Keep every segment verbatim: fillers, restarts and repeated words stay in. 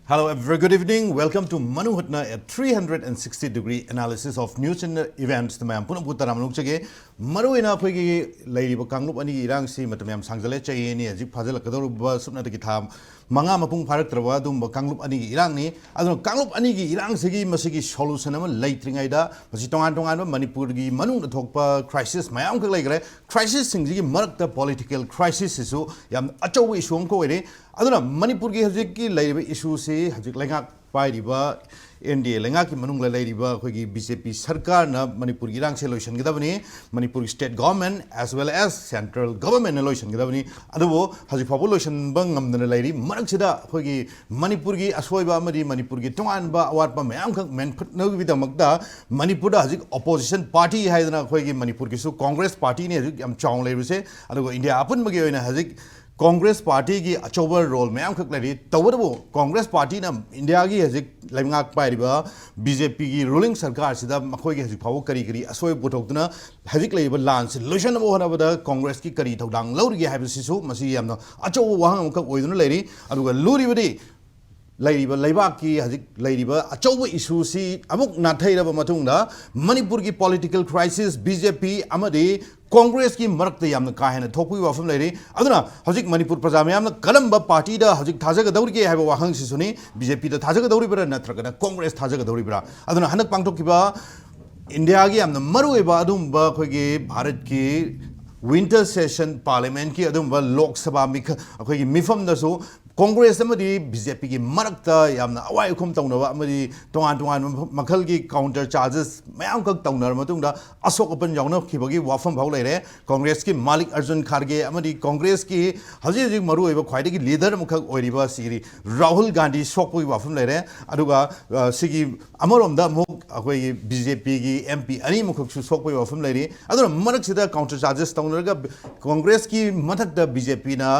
Hello, a very good evening. Welcome to Manu Hutna, a three hundred sixty degree analysis of news and events. ꯃꯌꯥꯝ ꯄꯨꯝꯅꯃꯛꯄꯨ ꯇꯔꯥꯝꯅ ꯑꯣꯛꯆꯒꯦ꯫ ꯃꯔꯨꯑꯣꯏꯅ ꯑꯩꯈꯣꯏꯒꯤ ꯂꯩꯔꯤꯕ ꯀꯥꯡꯂꯨꯞ ꯑꯅꯤꯒꯤ ꯏꯔꯥꯡꯁꯤ ꯃꯇꯝ ꯌꯥꯝ ꯁꯥꯡꯖꯜꯂꯦ꯫ ꯆꯍꯤ ꯑꯅꯤ ꯍꯧꯖꯤꯛ ꯐꯥꯖꯤꯜꯂꯛꯀꯗꯧꯔꯤꯕ ꯁꯨꯞꯅꯇꯒꯤ ꯊꯥ ꯃꯉꯥ ꯃꯄꯨꯡ ꯐꯥꯔꯛꯇ꯭ꯔꯕ ꯑꯗꯨꯒꯨꯝꯕ ꯀꯥꯡꯂꯨꯞ ꯑꯅꯤꯒꯤ ꯏꯔꯥꯡꯅꯤ꯫ ꯑꯗꯨꯅ ꯀꯥꯡꯂꯨꯞ ꯑꯅꯤꯒꯤ ꯏꯔꯥꯡꯁꯤꯒꯤ ꯃꯁꯤꯒꯤ solution ꯑꯃ ꯂꯩꯇ꯭ꯔꯤꯉꯩꯗ ꯃꯁꯤ ꯇꯣꯉꯥꯟ ꯇꯣꯉꯥꯟꯕ ꯃꯅꯤꯄꯨꯔꯒꯤ ꯃꯅꯨꯡꯗ ꯊꯣꯛꯄ crisis ꯃꯌꯥꯝ ꯑꯃꯈꯛ ꯂꯩꯈ꯭ꯔꯦ꯫ Crisisꯁꯤꯡꯁꯤꯒꯤ ꯃꯔꯛꯇ political crisisꯁꯤꯁꯨ ꯌꯥꯝ ꯑꯆꯧꯕ issue ꯑꯃꯈꯛ ꯑꯣꯏꯔꯦ꯫ ꯑꯗꯨꯅ ꯃꯅꯤꯄꯨꯔꯒꯤ ꯍꯧꯖꯤꯛꯀꯤ ꯂꯩꯔꯤꯕ issueꯁꯤ ꯍꯧꯖꯤꯛ ꯂꯩꯉꯥꯛ ꯄꯥꯏꯔꯤꯕ NDA ꯂꯩꯉꯥꯛꯀꯤ ꯃꯅꯨꯡꯗ ꯂꯩꯔꯤꯕ ꯑꯩꯈꯣꯏꯒꯤ BJP ꯁꯔꯀꯥꯔꯅ ꯃꯅꯤꯄꯨꯔꯒꯤ ꯏꯔꯥꯡꯁꯦ ꯂꯣꯏꯁꯤꯟꯒꯗꯕꯅꯤ, ꯃꯅꯤꯄꯨꯔꯒꯤ state government as well as central governmentꯅ ꯂꯣꯏꯁꯤꯟꯒꯗꯕꯅꯤ꯫ ꯑꯗꯨꯕꯨ ꯍꯧꯖꯤꯛ ꯐꯥꯎꯕ ꯂꯣꯏꯁꯤꯟꯕ ꯉꯝꯗꯅ ꯂꯩꯔꯤ꯫ ꯃꯔꯛꯁꯤꯗ ꯑꯩꯈꯣꯏꯒꯤ ꯃꯅꯤꯄꯨꯔꯒꯤ ꯑꯁꯣꯏꯕ ꯑꯃꯗꯤ ꯃꯅꯤꯄꯨꯔꯒꯤ ꯇꯣꯉꯥꯟꯕ ꯑꯋꯥꯠꯄ ꯃꯌꯥꯝꯈꯛ ꯃꯦꯟꯈꯠꯅꯕꯒꯤꯗꯃꯛꯇ ꯃꯅꯤꯄꯨꯔꯗ ꯍꯧꯖꯤꯛ opposition party ꯍꯥꯏꯗꯅ ꯑꯩꯈꯣꯏꯒꯤ ꯃꯅꯤꯄꯨꯔꯒꯤꯁꯨ Congress partyꯅꯤ ꯍꯧꯖꯤꯛ ꯌꯥꯝ ꯆꯥꯎꯅ ꯂꯩꯔꯤꯁꯦ꯫ ꯑꯗꯨꯒ India ꯑꯄꯨꯟꯕꯒꯤ ꯑꯣꯏꯅ ꯍꯧꯖꯤꯛ Congress partyꯒꯤ ꯑꯆꯧꯕ role ꯃꯌꯥꯝꯈꯛ ꯂꯩꯔꯤ꯫ ꯇꯧꯕꯇꯕꯨ Congress partyꯅ Indiaꯒꯤ ꯍꯧꯖꯤꯛ ꯂꯩꯉꯥꯛ ꯄꯥꯏꯔꯤꯕ BJPꯒꯤ ruling ꯁꯔꯀꯥꯔꯁꯤꯗ ꯃꯈꯣꯏꯒꯤ ꯍꯧꯖꯤꯛ ꯐꯥꯎꯕ ꯀꯔꯤ ꯀꯔꯤ ꯑꯁꯣꯏꯕ ꯄꯨꯊꯣꯛꯇꯨꯅ ꯍꯧꯖꯤꯛ ꯂꯩꯔꯤꯕ ꯂꯥꯟꯁꯤ ꯂꯣꯏꯁꯤꯟꯅꯕ ꯍꯣꯠꯅꯕꯗ Congressꯀꯤ ꯀꯔꯤ ꯊꯧꯗꯥꯡ ꯂꯧꯔꯤꯒꯦ ꯍꯥꯏꯕꯁꯤꯁꯨ ꯃꯁꯤ ꯌꯥꯝꯅ ꯑꯆꯧꯕ ꯋꯥꯍꯪ ꯑꯃꯈꯛ ꯑꯣꯏꯗꯨꯅ ꯂꯩꯔꯤ꯫ ꯑꯗꯨꯒ ꯂꯨꯔꯤꯕꯗꯤ ꯂꯩꯔꯤꯕ ꯂꯩꯕꯥꯛꯀꯤ ꯍꯧꯖꯤꯛ ꯂꯩꯔꯤꯕ ꯑꯆꯧꯕ issueꯁꯤ ꯑꯃꯨꯛ ꯅꯥꯊꯩꯔꯕ ꯃꯇꯨꯡꯗ ꯃꯅꯤꯄꯨꯔꯒꯤ political crisis BJP ꯑꯃꯗꯤ Congressꯀꯤ ꯃꯔꯛꯇ ꯌꯥꯝꯅ ꯀꯥ ꯍꯦꯟꯅ ꯊꯣꯛꯄꯒꯤ ꯋꯥꯐꯝ ꯂꯩꯔꯤ꯫ ꯑꯗꯨꯅ ꯍꯧꯖꯤꯛ ꯃꯅꯤꯄꯨꯔ ꯄ꯭ꯔꯖꯥ ꯃꯌꯥꯝꯅ ꯀꯔꯝꯕ partyꯗ ꯍꯧꯖꯤꯛ ꯊꯥꯖꯒꯗꯧꯔꯤꯒꯦ ꯍꯥꯏꯕ ꯋꯥꯍꯪꯁꯤꯁꯨꯅꯤ꯫ BJPꯗ ꯊꯥꯖꯒꯗꯧꯔꯤꯕ꯭ꯔꯥ ꯅꯠꯇ꯭ꯔꯒꯅ Congress ꯊꯥꯖꯒꯗꯧꯔꯤꯕ꯭ꯔꯥ? ꯑꯗꯨꯅ ꯍꯟꯗꯛ ꯄꯥꯡꯊꯣꯛꯈꯤꯕ Indiaꯒꯤ ꯌꯥꯝꯅ ꯃꯔꯨꯑꯣꯏꯕ ꯑꯗꯨꯒꯨꯝꯕ ꯑꯩꯈꯣꯏꯒꯤ ꯚꯥꯔꯠꯀꯤ winter session parliamentꯀꯤ ꯑꯗꯨꯒꯨꯝꯕ ꯂꯣꯛ ꯁꯚꯥ ꯃꯤꯈ-, ꯑꯩꯈꯣꯏꯒꯤ ꯃꯤꯐꯝꯗꯁꯨ Congress ꯑꯃꯗꯤ BJPꯒꯤ ꯃꯔꯛꯇ ꯌꯥꯝꯅ ꯑꯋꯥꯏ ꯑꯈꯨꯝ ꯇꯧꯅꯕ ꯑꯃꯗꯤ ꯇꯣꯉꯥꯟ ꯇꯣꯉꯥꯟꯕ ꯃꯈꯜꯒꯤ counter charges ꯃꯌꯥꯝꯈꯛ ꯇꯧꯅꯔ ꯃꯇꯨꯡꯗ ꯑꯁꯣꯛ ꯑꯄꯟ ꯌꯥꯎꯅꯈꯤꯕꯒꯤ ꯋꯥꯐꯝ ꯐꯥꯎ ꯂꯩꯔꯦ꯫ Congressꯀꯤ Mallikarjun Kharge ꯑꯃꯗꯤ Congressꯀꯤ ꯍꯧꯖꯤꯛ ꯍꯧꯖꯤꯛ ꯃꯔꯨꯑꯣꯏꯕ ꯈ꯭ꯋꯥꯏꯗꯒꯤ leader ꯑꯃꯈꯛ ꯑꯣꯏꯔꯤꯕ ꯁꯤꯔꯤ ꯔꯥꯍꯨꯜ ꯒꯥꯟꯙꯤ ꯁꯣꯛꯄꯒꯤ ꯋꯥꯐꯝ ꯂꯩꯔꯦ꯫ ꯑꯗꯨꯒ, ꯑ, ꯁꯤꯒꯤ ꯑꯃꯔꯣꯝꯗ ꯑꯃꯨꯛ ꯑꯩꯈꯣꯏꯒꯤ BJPꯒꯤ MP ꯑꯅꯤꯃꯨꯛꯈꯛꯁꯨ ꯁꯣꯛꯄꯒꯤ ꯋꯥꯐꯝ ꯂꯩꯔꯤ꯫ ꯑꯗꯨꯅ ꯃꯔꯛꯁꯤꯗ counter charges ꯇꯧꯅꯔꯒ Congressꯀꯤ ꯃꯊꯛꯇ BJPꯅ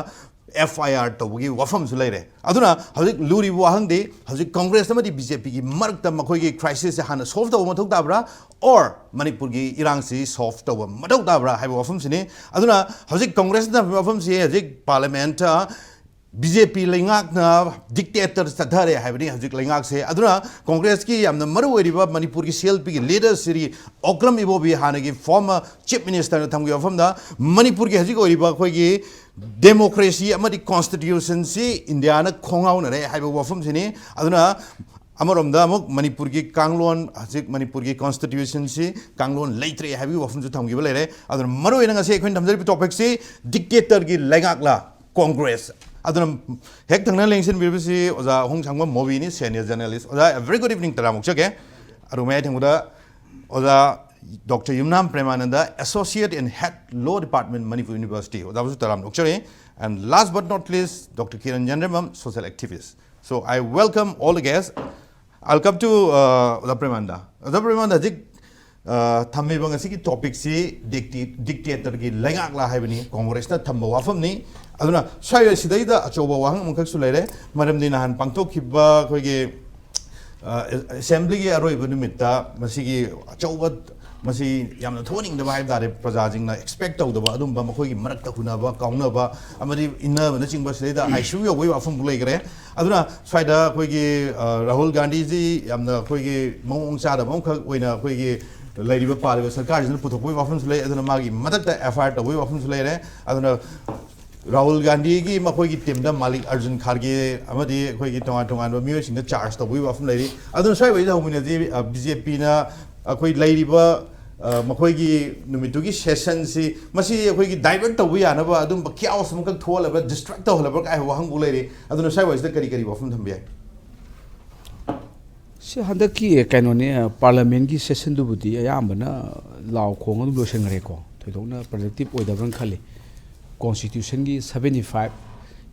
FIR ꯇꯧꯕꯒꯤ ꯋꯥꯐꯝꯁꯨ ꯂꯩꯔꯦ꯫ ꯑꯗꯨꯅ ꯍꯧꯖꯤꯛ ꯂꯨꯔꯤꯕ ꯋꯥꯍꯪꯗꯤ ꯍꯧꯖꯤꯛ Congress ꯑꯃꯗꯤ BJPꯒꯤ ꯃꯔꯛꯇ ꯃꯈꯣꯏꯒꯤ crisisꯁꯦ ꯍꯥꯟꯅ solve ꯇꯧꯕ ꯃꯊꯧ ꯇꯥꯕ꯭ꯔꯥ, or ꯃꯅꯤꯄꯨꯔꯒꯤ ꯏꯔꯥꯡꯁꯤ solve ꯇꯧꯕ ꯃꯊꯧ ꯇꯥꯕ꯭ꯔꯥ ꯍꯥꯏꯕ ꯋꯥꯐꯝꯁꯤꯅꯤ꯫ ꯑꯗꯨꯅ ꯍꯧꯖꯤꯛ Congressꯅ ꯊꯝꯃꯤꯕ ꯋꯥꯐꯝꯁꯤ ꯍꯧꯖꯤꯛ parliamentꯇ ꯕꯤ ꯖꯦ ꯄꯤ ꯂꯩꯉꯥꯛꯅ ꯗꯤꯛꯇꯦꯇꯔ ꯆꯠꯊꯔꯦ ꯍꯥꯏꯕꯅꯤ ꯍꯧꯖꯤꯛ ꯂꯩꯉꯥꯛꯁꯦ꯫ ꯑꯗꯨꯅ ꯀꯣꯡꯒ꯭ꯔꯦꯁꯀꯤ ꯌꯥꯝꯅ ꯃꯔꯨ ꯑꯣꯏꯔꯤꯕ ꯃꯅꯤꯄꯨꯔꯒꯤ ꯁꯤ ꯑꯦꯜ ꯄꯤꯒꯤ ꯂꯤꯗꯔ ꯁ꯭ꯔꯤ ꯑꯣꯀ꯭ꯔꯝ ꯏꯕꯣꯕꯤ, ꯍꯥꯟꯅꯒꯤ ꯐꯣꯔꯃꯔ ꯆꯤꯐ ꯃꯤꯅꯤꯁꯇꯔꯅ ꯊꯝꯈꯤꯕ ꯋꯥꯐꯝꯗ, ꯃꯅꯤꯄꯨꯔꯒꯤ ꯍꯧꯖꯤꯛ ꯑꯣꯏꯔꯤꯕ ꯑꯩꯈꯣꯏꯒꯤ ꯗꯦꯃꯣꯀ꯭ꯔꯦꯁꯤ ꯑꯃꯗꯤ ꯀꯣꯟꯁꯇꯤꯇ꯭ꯌꯨꯁꯟꯁꯤ ꯏꯟꯗꯤꯌꯥꯅ ꯈꯣꯡꯉꯥꯎꯅꯔꯦ ꯍꯥꯏꯕ ꯋꯥꯐꯝꯁꯤꯅꯤ꯫ ꯑꯗꯨꯅ ꯑꯃꯔꯣꯝꯗ ꯑꯃꯨꯛ ꯃꯅꯤꯄꯨꯔꯒꯤ ꯀꯥꯡꯂꯣꯟ, ꯍꯧꯖꯤꯛ ꯃꯅꯤꯄꯨꯔꯒꯤ ꯀꯣꯟꯁꯇꯤꯇ꯭ꯌꯨꯁꯟꯁꯤ ꯀꯥꯡꯂꯣꯟ ꯂꯩꯇ꯭ꯔꯦ ꯍꯥꯏꯕꯒꯤ ꯋꯥꯐꯝꯁꯨ ꯊꯝꯈꯤꯕ ꯂꯩꯔꯦ꯫ ꯑꯗꯨꯅ ꯃꯔꯨꯑꯣꯏꯅ ꯉꯁꯤ ꯑꯩꯈꯣꯏꯅ ꯊꯝꯖꯔꯤꯕ ꯇꯣꯄꯤꯛꯁꯤ ꯗꯤꯛꯇꯦꯇꯔꯒꯤ ꯂꯩꯉꯥꯛꯂ ꯀꯣꯡꯒ꯭ꯔꯦꯁ꯫ ꯑꯗꯨꯅ ꯍꯦꯛ ꯊꯪꯅ ꯂꯦꯡꯁꯤꯟꯕꯤꯔꯤꯕꯁꯤ ꯑꯣꯖꯥ ꯑꯍꯣꯡꯁꯥꯡꯕꯝ ꯃꯣꯕꯤꯅꯤ, ꯁꯦꯅꯤꯌꯔ ꯖꯔꯅꯦꯂꯤꯁ꯫ ꯑꯣꯖꯥ, very good evening, ꯇꯔꯥꯝꯅ ꯑꯣꯛꯆꯒꯦ꯫ ꯑꯗꯨꯒ ꯃꯌꯥꯏ ꯊꯪꯕꯗ ꯑꯣꯖꯥ doctor Yumnam Premananda, Associate and Head Law Department, Manipur University, ꯑꯣꯖꯥꯕꯨꯁꯨ ꯇꯔꯥꯝꯅ ꯑꯣꯛꯆꯔꯤ꯫ And last but not least, Doctor Kiran Yanremam, social activist. So I welcome all the guests. I'll come to uh, ꯑꯣꯖꯥ ꯄ꯭ꯔꯦꯃꯥꯅꯟꯗ꯫ ꯑꯣꯖꯥ ꯄ꯭ꯔꯦꯃꯥꯅꯟꯗ, ꯍꯧꯖꯤꯛ ꯑ, ꯊꯝꯃꯤꯕ ꯉꯁꯤꯒꯤ ꯇꯣꯄꯤꯛꯁꯤ ꯗꯤꯛꯇꯤ ꯗꯤꯛꯇꯦꯇꯔꯒꯤ ꯂꯩꯉꯥꯛꯂ ꯍꯥꯏꯕꯅꯤ, ꯀꯣꯡꯒ꯭ꯔꯦꯁꯅ ꯊꯝꯕ ꯋꯥꯐꯝꯅꯤ꯫ ꯑꯗꯨꯅ ꯁ꯭ꯋꯥꯏ ꯁꯤꯗꯩꯗ ꯑꯆꯧꯕ ꯋꯥꯍꯪ ꯑꯃꯈꯛꯁꯨ ꯂꯩꯔꯦ꯫ ꯃꯔꯝꯗꯤ ꯅꯍꯥꯟ ꯄꯥꯡꯊꯣꯛꯈꯤꯕ ꯑꯩꯈꯣꯏꯒꯤ ꯑ, ꯑꯦꯁꯦꯝꯕ꯭ꯂꯤꯒꯤ ꯑꯔꯣꯏꯕ ꯅꯨꯃꯤꯠꯇ ꯃꯁꯤꯒꯤ ꯑꯆꯧꯕ, ꯃꯁꯤ ꯌꯥꯝꯅ ꯊꯣꯛꯍꯟꯅꯤꯡꯗꯕ ꯍꯥꯏꯕ ꯇꯥꯔꯦ, ꯄ꯭ꯔꯖꯥꯁꯤꯡꯅ ꯑꯦꯛꯁꯄꯦꯛ ꯇꯧꯗꯕ ꯑꯗꯨꯝꯕ ꯃꯈꯣꯏꯒꯤ ꯃꯔꯛꯇ ꯍꯨꯟꯅꯕ ꯀꯥꯎꯅꯕ ꯑꯃꯗꯤ ꯏꯟꯅꯕꯅꯆꯤꯡꯕ, ꯁꯤꯗꯩꯗ ꯑꯥꯏ ꯁꯤ ꯌꯨ ꯌꯧꯕꯒꯤ ꯋꯥꯐꯝꯕꯨ ꯂꯩꯈ꯭ꯔꯦ꯫ ꯑꯗꯨꯅ ꯁ꯭ꯋꯥꯏꯗ ꯑꯩꯈꯣꯏꯒꯤ ꯑ, ꯔꯥꯍꯨꯜ ꯒꯥꯟꯙꯤꯖꯤ ꯌꯥꯝꯅ ꯑꯩꯈꯣꯏꯒꯤ ꯃꯑꯣꯡ ꯆꯥꯗꯕ ꯑꯃꯈꯛ ꯑꯣꯏꯅ ꯑꯩꯈꯣꯏꯒꯤ ꯂꯩꯔꯤꯕ ꯄꯥꯜꯂꯤꯕ ꯁꯔꯀꯥꯔꯁꯤꯅ ꯄꯨꯊꯣꯛꯄꯒꯤ ꯋꯥꯐꯝꯁꯨ ꯂꯩ꯫ ꯑꯗꯨꯅ ꯃꯥꯒꯤ ꯃꯊꯛꯇ ꯑꯦꯐ ꯑꯥꯏ ꯑꯥꯔ ꯇꯧꯕꯒꯤ ꯋꯥꯐꯝꯁꯨ ꯂꯩꯔꯦ꯫ ꯑꯗꯨꯅ ꯔꯥꯍꯨꯜ ꯒꯥꯟꯙꯤꯒꯤ ꯃꯈꯣꯏꯒꯤ ꯇꯤꯝꯗ ꯃꯥꯂꯤꯛ ꯑꯔꯖꯨꯟ ꯈꯥꯔꯒꯦ ꯑꯃꯗꯤ ꯑꯩꯈꯣꯏꯒꯤ ꯇꯣꯉꯥꯟ ꯇꯣꯉꯥꯟꯕ ꯃꯤꯑꯣꯏꯁꯤꯡꯗ ꯆꯥꯔꯖ ꯇꯧꯕꯒꯤ ꯋꯥꯐꯝ ꯂꯩꯔꯤ꯫ ꯑꯗꯨꯅ ꯁ꯭ꯋꯥꯏ ꯋꯥꯔꯤꯗ ꯍꯧꯃꯤꯟꯅꯁꯤ, ꯑ, ꯕꯤ ꯖꯦ ꯄꯤꯅ ꯑꯩꯈꯣꯏ ꯂꯩꯔꯤꯕ, ꯑ, ꯃꯈꯣꯏꯒꯤ ꯅꯨꯃꯤꯠꯇꯨꯒꯤ ꯁꯦꯁꯟꯁꯤ ꯃꯁꯤ ꯑꯩꯈꯣꯏꯒꯤ ꯗꯥꯏꯚꯔꯠ ꯇꯧꯕ ꯌꯥꯅꯕ ꯑꯗꯨꯝꯕ ꯀꯤꯌꯥꯎꯁ ꯑꯃꯈꯛ ꯊꯣꯛꯍꯜꯂꯕ꯭ꯔꯥ, ꯗꯤꯁꯇ꯭ꯔꯦꯛ ꯇꯧꯍꯜꯂꯕ꯭ꯔꯥ ꯀꯥꯏ ꯋꯥꯍꯪꯕꯨ ꯂꯩꯔꯤ꯫ ꯑꯗꯨꯅ ꯁ꯭ꯋꯥꯏ ꯋꯥꯔꯤꯁꯤꯗ ꯀꯔꯤ ꯀꯔꯤ ꯋꯥꯐꯝ ꯊꯝꯕ ꯌꯥꯏ? ꯁꯤ ꯍꯟꯗꯛꯀꯤ ꯀꯩꯅꯣꯅꯤ, ꯄꯥꯔꯂꯤꯌꯥꯃꯦꯟꯒꯤ ꯁꯦꯁꯟꯗꯨꯕꯨꯗꯤ ꯑꯌꯥꯝꯕꯅ ꯂꯥꯎ ꯈꯣꯡ ꯑꯗꯨꯝ ꯂꯣꯏꯁꯤꯟꯈ꯭ꯔꯦꯀꯣ꯫ ꯊꯣꯏꯗꯣꯛꯅ ꯄ꯭ꯔꯗꯛꯇꯤꯞ ꯑꯣꯏꯗꯕ꯭ꯔꯅ ꯈꯜꯂꯤ꯫ ꯀꯣꯟꯁꯇꯤꯇ꯭ꯌꯨꯁꯟꯒꯤ ꯁꯕꯦꯟꯇꯤ ꯐꯥꯏꯚ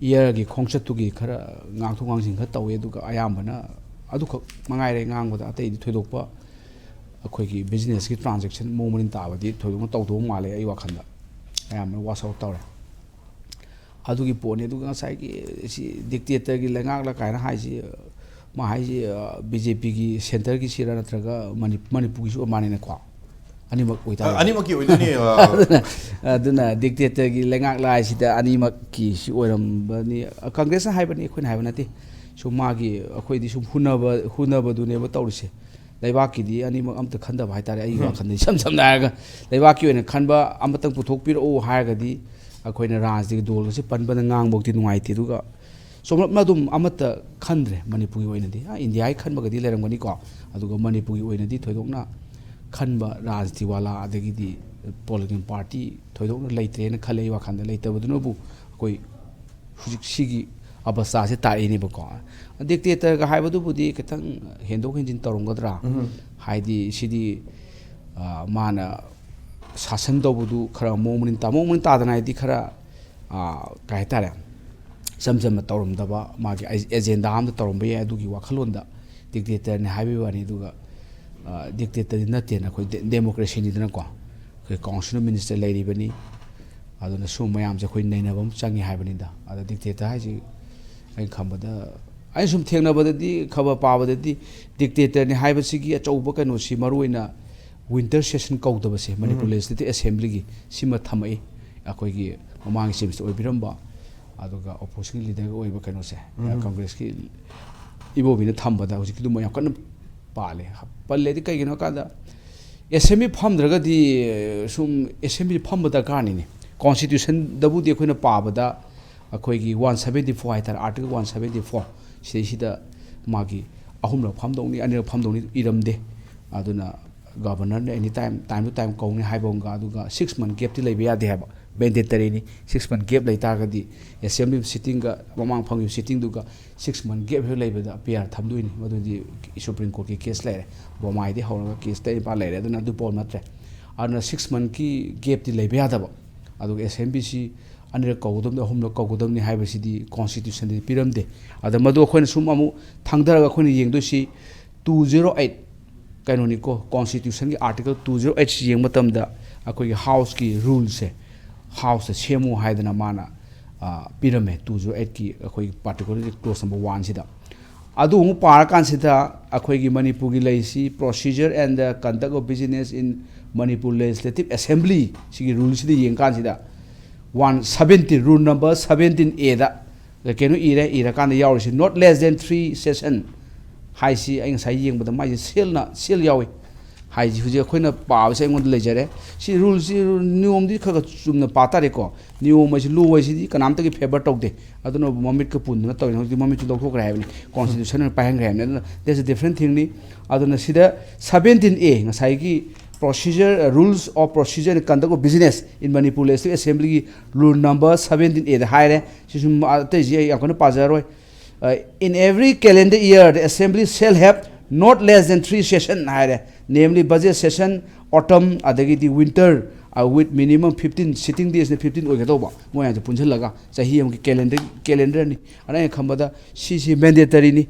ꯏꯌꯔꯒꯤ ꯈꯣꯡꯆꯠꯇꯨꯒꯤ ꯈꯔ ꯉꯥꯡꯊꯣꯛ ꯉꯥꯡꯖꯤꯟ ꯈꯔ ꯇꯧꯋꯦ, ꯑꯗꯨꯒ ꯑꯌꯥꯝꯕꯅ ꯑꯗꯨꯈꯛ ꯃꯉꯥꯏꯔꯦ ꯉꯥꯡꯕꯗ꯫ ꯑꯇꯩꯗꯤ ꯊꯣꯏꯗꯣꯛꯄ ꯑꯩꯈꯣꯏꯒꯤ ꯕꯤꯖꯤꯅꯦꯁꯀꯤ ꯇ꯭ꯔꯥꯟꯖꯦꯛꯁꯟ ꯃꯑꯣꯡ ꯃꯔꯤꯟ ꯇꯥꯕꯗꯤ ꯊꯣꯏꯗꯣꯛꯅ ꯇꯧꯗꯧꯕ ꯃꯥꯜꯂꯦ ꯑꯩ ꯋꯥꯈꯜꯗ꯫ ꯑꯌꯥꯝꯕꯅ ꯋꯥꯁ ꯑꯥꯎꯠ ꯇꯧꯔꯦ꯫ ꯑꯗꯨꯒꯤ ꯄꯣꯠꯅꯤ꯫ ꯑꯗꯨꯒ ꯉꯁꯥꯏꯒꯤ ꯁꯤ ꯗꯤꯛꯇꯦꯇꯔꯒꯤ ꯂꯩꯉꯥꯛꯂ ꯀꯥꯏꯅ ꯍꯥꯏꯁꯤ, ꯃꯥ ꯍꯥꯏꯁꯤ, ꯑ, ꯕꯤ ꯖꯦ ꯄꯤꯒꯤ ꯁꯦꯟꯇꯔꯒꯤꯁꯤꯔ ꯅꯠꯇ꯭ꯔꯒ ꯃꯅꯤ-, ꯃꯅꯤꯄꯨꯔꯒꯤꯁꯨ ꯑꯣꯏ ꯃꯥꯜꯂꯦꯅꯦꯀꯣ? ꯑꯅꯤꯃꯛ ꯑꯣꯏꯇꯥꯔꯦ꯫ ꯑꯅꯤꯃꯛꯀꯤ ꯑꯣꯏꯗꯣꯏꯅꯤ꯫ ꯑ, ꯑꯗꯨꯅ, ꯑꯗꯨꯅ dictator ꯒꯤ ꯂꯩꯉꯥꯛ ꯂꯥꯏꯁꯤꯗ ꯑꯅꯤꯃꯛꯀꯤ ꯁꯤ ꯑꯣꯏꯔꯝꯕꯅꯤ꯫ ꯀꯪꯒ꯭ꯔꯦꯁꯅ ꯍꯥꯏꯕꯅꯤ, ꯑꯩꯈꯣꯏꯅ ꯍꯥꯏꯕ ꯅꯠꯇꯦ꯫ ꯁꯨꯝ ꯃꯥꯒꯤ, ꯑꯩꯈꯣꯏꯗꯤ ꯁꯨꯝ ꯍꯨꯟꯅꯕ, ꯍꯨꯟꯅꯕꯗꯨꯅꯦꯕ ꯇꯧꯔꯤꯁꯦ꯫ ꯂꯩꯕꯥꯛꯀꯤꯗꯤ ꯑꯅꯤꯃꯛ ꯑꯝꯇ ꯈꯟꯗꯕ ꯍꯥꯏꯇꯥꯔꯦ꯫ ꯑꯩꯒꯤ ꯋꯥꯈꯜꯗ ꯏꯁꯝ ꯁꯝꯅ ꯍꯥꯏꯔꯒ, ꯂꯩꯕꯥꯛꯀꯤ ꯑꯣꯏꯅ ꯈꯟꯕ ꯑꯃꯇꯪ ꯄꯨꯊꯣꯛꯄꯤꯔꯛꯎ ꯍꯥꯏꯔꯒꯗꯤ, ꯑꯩꯈꯣꯏꯅ ꯔꯥꯖꯅꯤꯇꯤꯒꯤ ꯗꯣꯜꯒꯁꯦ ꯄꯟꯕꯗ ꯉꯥꯡꯕꯃꯛꯇꯤ ꯅꯨꯡꯉꯥꯏꯇꯦ꯫ ꯑꯗꯨꯒ ꯆꯨꯝꯂꯞꯅ ꯑꯗꯨꯝ ꯑꯃꯠꯇ ꯈꯟꯗ꯭ꯔꯦ ꯃꯅꯤꯄꯨꯔꯒꯤ ꯑꯣꯏꯅꯗꯤ꯫ ꯑ, ꯏꯟꯗꯤꯌꯥꯒꯤ ꯈꯟꯕꯒꯗꯤ ꯂꯩꯔꯝꯒꯅꯤꯀꯣ, ꯑꯗꯨꯒ ꯃꯅꯤꯄꯨꯔꯒꯤ ꯑꯣꯏꯅꯗꯤ ꯊꯣꯏꯗꯣꯛꯅ ꯈꯟꯕ ꯔꯥꯖꯅꯤꯇꯤ ꯋꯥꯂꯥ ꯑꯗꯒꯤꯗꯤ ꯄꯣꯂꯤꯇꯤꯀꯦꯜ ꯄꯥꯔꯇꯤ ꯊꯣꯏꯗꯣꯛꯅ ꯂꯩꯇ꯭ꯔꯦꯅ ꯈꯜꯂꯦ ꯑꯩ ꯋꯥꯈꯜꯗ꯫ ꯂꯩꯇꯕꯗꯨꯅꯕꯨ ꯑꯩꯈꯣꯏ ꯍꯧꯖꯤꯛ ꯁꯤꯒꯤ ꯑꯕꯁꯇꯥꯁꯦ ꯇꯥꯔꯛꯏꯅꯦꯕꯀꯣ꯫ Dictator ꯒ ꯍꯥꯏꯕꯗꯨꯕꯨꯗꯤ ꯈꯤꯇꯪ ꯍꯦꯟꯗꯣꯛ ꯍꯦꯟꯖꯤꯟ ꯇꯧꯔꯝꯒꯗ꯭ꯔꯥ? ꯍꯥꯏꯗꯤ ꯁꯤꯗꯤ, ꯑ, ꯃꯥꯅ ꯁꯥꯁꯟ ꯇꯧꯕꯗꯨ ꯈꯔ ꯃꯑꯣꯡ ꯃꯔꯤꯟ ꯇꯥ-, ꯃꯑꯣꯡ ꯃꯔꯤꯟ ꯇꯥꯗꯅ ꯍꯥꯏꯗꯤ ꯈꯔ, ꯑ, ꯀꯩ ꯍꯥꯏꯇꯥꯔꯦ, ꯏꯆꯝ ꯆꯝꯅ ꯇꯧꯔꯝꯗꯕ, ꯃꯥꯒꯤ ꯑꯦ-, agenda ꯑꯃꯗ ꯇꯧꯔꯝꯕ ꯌꯥꯏ꯫ ꯑꯗꯨꯒꯤ ꯋꯥꯈꯜꯂꯣꯟꯗ dictator ꯅꯤ ꯍꯥꯏꯕꯒꯤ ꯋꯥꯅꯤ꯫ ꯑꯗꯨꯒ, ꯑ, dictator ꯗꯤ ꯅꯠꯇꯦꯅ ꯑꯩꯈꯣꯏ ꯗꯦ-, democracy ꯅꯤꯗꯅꯀꯣ꯫ ꯑꯩꯈꯣꯏ council of minister ꯂꯩꯔꯤꯕꯅꯤ꯫ ꯑꯗꯨꯅ ꯁꯨꯝ ꯃꯌꯥꯝꯁꯦ ꯑꯩꯈꯣꯏ ꯅꯩꯅꯕ ꯑꯃ ꯆꯪꯉꯤ ꯍꯥꯏꯕꯅꯤꯗ꯫ ꯑꯗ dictator ꯍꯥꯏꯁꯤ ꯑꯩꯅ ꯈꯪꯕꯗ, ꯑꯩꯅ ꯁꯨꯝ ꯊꯦꯡꯅꯕꯗꯗꯤ, ꯈꯕꯔ ꯄꯥꯕꯗꯗꯤ dictator ꯅꯤ ꯍꯥꯏꯕꯁꯤꯒꯤ ꯑꯆꯧꯕ ꯀꯩꯅꯣꯁꯤ ꯃꯔꯨꯑꯣꯏꯅ winter session ꯀꯧꯗꯕꯁꯦ, Manipur Legislative Assembly ꯒꯤ, ꯁꯤꯃ ꯊꯝꯃꯛꯏ꯫ ꯑꯩꯈꯣꯏꯒꯤ ꯃꯃꯥꯡꯒꯤ chief minister ꯑꯣꯏꯕꯤꯔꯝꯕ, ꯑꯗꯨꯒ opposition leader ꯒ ꯑꯣꯏꯕ ꯀꯩꯅꯣꯁꯦ, ꯀꯪꯒ꯭ꯔꯦꯁꯀꯤ ꯏꯕꯣꯕꯤꯅ ꯊꯝꯕꯗ ꯍꯧꯖꯤꯛꯀꯤꯗꯨꯃ ꯌꯥꯝ ꯀꯟꯅ ꯄꯥꯜꯂꯦ꯫ ꯄꯜꯂꯦꯗꯤ ꯀꯩꯒꯤꯅꯣ ꯍꯥꯏ ꯀꯥꯟꯗ, assembly ꯐꯝꯗ꯭ꯔꯒꯗꯤ ꯁꯨꯝ assembly ꯐꯝꯕ ꯗꯔꯀꯥꯔꯅꯤꯅꯦ꯫ Constitution ꯗꯕꯨꯗꯤ ꯑꯩꯈꯣꯏꯅ ꯄꯥꯕꯗ ꯑꯩꯈꯣꯏꯒꯤ one seventy four ꯍꯥꯏꯇꯥꯔꯦ, article one seventy four ꯁꯤꯗꯩꯁꯤꯗ ꯃꯥꯒꯤ ꯑꯍꯨꯝꯂꯛ ꯐꯝꯗꯧꯅꯤ, ꯑꯅꯤꯔꯛ ꯐꯝꯗꯧꯅꯤ ꯏꯔꯝꯗꯦ꯫ ꯑꯗꯨꯅ governor ꯅ any time, time to time ꯀꯧꯅꯤ ꯍꯥꯏꯕ ꯑꯃꯒ, ꯑꯗꯨꯒ six month gap ꯇꯤ ꯂꯩꯕ ꯌꯥꯗꯦ ꯍꯥꯏꯕ, mandatory ꯅꯤ꯫ Six month gap ꯂꯩ ꯇꯥꯔꯒꯗꯤ assembly sitting ꯒ ꯃꯃꯥꯡ ꯐꯝꯈꯤꯕ sitting ꯗꯨꯒ six month gap ꯍꯦꯛ ꯂꯩꯕꯗ P R ꯊꯝꯗꯣꯏꯅꯤ꯫ ꯃꯗꯨꯗꯤ Supreme Court ꯀꯤ case ꯂꯩꯔꯦ, ꯕꯣꯃꯥꯏꯗꯩ ꯍꯧꯔꯒ case ꯇꯔꯦꯠ ꯅꯤꯄꯥꯜ ꯂꯩꯔꯦ꯫ ꯑꯗꯨꯅ ꯑꯗꯨ ꯄꯣꯠ ꯅꯠꯇ꯭ꯔꯦ꯫ ꯑꯗꯨꯅ six month ꯀꯤ gap ꯇꯤ ꯂꯩꯕ ꯌꯥꯗꯕ꯫ ꯑꯗꯨꯒ assembly ꯁꯤ ꯑꯅꯤꯔꯛ ꯀꯧꯒꯗꯕꯅꯤ, ꯑꯍꯨꯝꯂꯛ ꯀꯧꯒꯗꯕꯅꯤ ꯍꯥꯏꯕꯁꯤꯗꯤ constitution ꯗꯗꯤ ꯄꯤꯔꯝꯗꯦ꯫ ꯑꯗ ꯃꯗꯨ ꯑꯩꯈꯣꯏꯅ ꯁꯨꯝ ꯑꯃꯨꯛ ꯊꯥꯡꯊꯔꯒ ꯑꯩꯈꯣꯏꯅ ꯌꯦꯡꯗꯣꯏꯁꯤ two zero eight ꯀꯩꯅꯣꯅꯤꯀꯣ, constitution ꯒꯤ article two zero eight ꯁꯤ ꯌꯦꯡꯕ ꯃꯇꯝꯗ ꯑꯩꯈꯣꯏꯒꯤ house ꯀꯤ rule ꯁꯦ, house ꯇ ꯁꯦꯝꯃꯨ ꯍꯥꯏꯗꯅ ꯃꯥꯅ, ꯑ, ꯄꯤꯔꯝꯃꯦ, two zero eight ꯀꯤ ꯑꯩꯈꯣꯏꯒꯤ particularly clause number one ꯁꯤꯗ꯫ ꯑꯗꯨ ꯑꯃꯨꯛ ꯄꯥꯔꯀꯥꯟꯁꯤꯗ ꯑꯩꯈꯣꯏꯒꯤ ꯃꯅꯤꯄꯨꯔꯒꯤ ꯂꯩꯁꯤ, Procedure and the Conduct of Business in Manipur Legislative Assembly, ꯁꯤꯒꯤ ꯔꯨꯜꯁꯤꯗ ꯌꯦꯡꯀꯥꯟꯁꯤꯗ one seventeen, rule number seventeen ꯑꯦꯗ ꯀꯩꯅꯣ ꯏꯔꯦ, ꯏꯔꯀꯥꯟꯗ ꯌꯥꯎꯔꯤꯁꯤ not less than three session ꯍꯥꯏꯁꯤ ꯑꯩ ꯉꯁꯥꯏ ꯌꯦꯡꯕꯗ ꯃꯥꯏꯁꯦ ꯁꯦꯜꯅ, ꯁꯦꯜ ꯌꯥꯎꯏ ꯍꯥꯏꯁꯤ ꯍꯧꯖꯤꯛ ꯑꯩꯈꯣꯏꯅ ꯄꯥꯕꯁꯦ ꯑꯩꯉꯣꯟꯗ ꯂꯩꯖꯔꯦ꯫ ꯁꯤ ꯔꯨꯜꯁꯤ, ꯅꯤꯌꯣꯝꯗꯤ ꯈꯔ ꯈꯔ ꯆꯨꯝꯅ ꯄꯥ ꯇꯥꯔꯦꯀꯣ꯫ ꯅꯤꯌꯣꯝ ꯍꯥꯏꯁꯤ, ꯂꯣ ꯍꯥꯏꯁꯤꯗꯤ ꯀꯅꯥꯝꯇꯒꯤ ꯐꯦꯕꯔ ꯇꯧꯗꯦ꯫ ꯑꯗꯨꯅ ꯃꯃꯤꯠꯀ ꯄꯨꯟꯗꯅ ꯇꯧꯔꯤꯅꯤ꯫ ꯍꯧꯖꯤꯛꯇꯤ ꯃꯃꯤꯠꯁꯨ ꯂꯧꯊꯣꯛꯈ꯭ꯔꯦ ꯍꯥꯏꯕꯅꯤ, ꯀꯣꯟꯁꯇꯤꯇ꯭ꯌꯨꯁꯟ ꯑꯣꯏꯅ ꯄꯥꯏꯍꯟꯈ꯭ꯔꯦ ꯍꯥꯏꯕꯅꯤ꯫ ꯑꯗꯨꯅ that's a different thingꯅꯤ꯫ ꯑꯗꯨꯅ ꯁꯤꯗ ꯁꯕꯦꯟꯇꯤꯟ ꯑꯦ, ꯉꯁꯥꯏꯒꯤ Procedure, Rules of Procedure and Conduct of Business in Manipur Legislative Assemblyꯒꯤ ꯔꯨꯜ ꯅꯝꯕꯔ ꯁꯕꯦꯟꯇꯤꯟ ꯑꯦꯗ ꯍꯥꯏꯔꯦ꯫ ꯁꯤꯁꯨ ꯑꯇꯩꯁꯤ ꯑꯩ ꯌꯥꯝ ꯀꯟꯅ ꯄꯥꯖꯔꯔꯣꯏ꯫ Uh, in every calendar year, the assembly shall have not less than three session ꯍꯥꯏꯔꯦ, namely budget session, autumn, ꯑꯗꯒꯤꯗꯤ winter, uh, with minimum fifteen sitting daysꯅ fifteen ꯑꯣꯏꯒꯗꯧꯕ, ꯃꯣꯏ ꯃꯌꯥꯝꯁꯦ ꯄꯨꯟꯁꯤꯜꯂꯒ ꯆꯍꯤ ꯑꯃꯒꯤ calendar, calendarꯅꯤ꯫ ꯑꯗ ꯑꯩꯅ ꯈꯟꯕꯗ ꯁꯤꯁꯤ mandatoryꯅꯤ꯫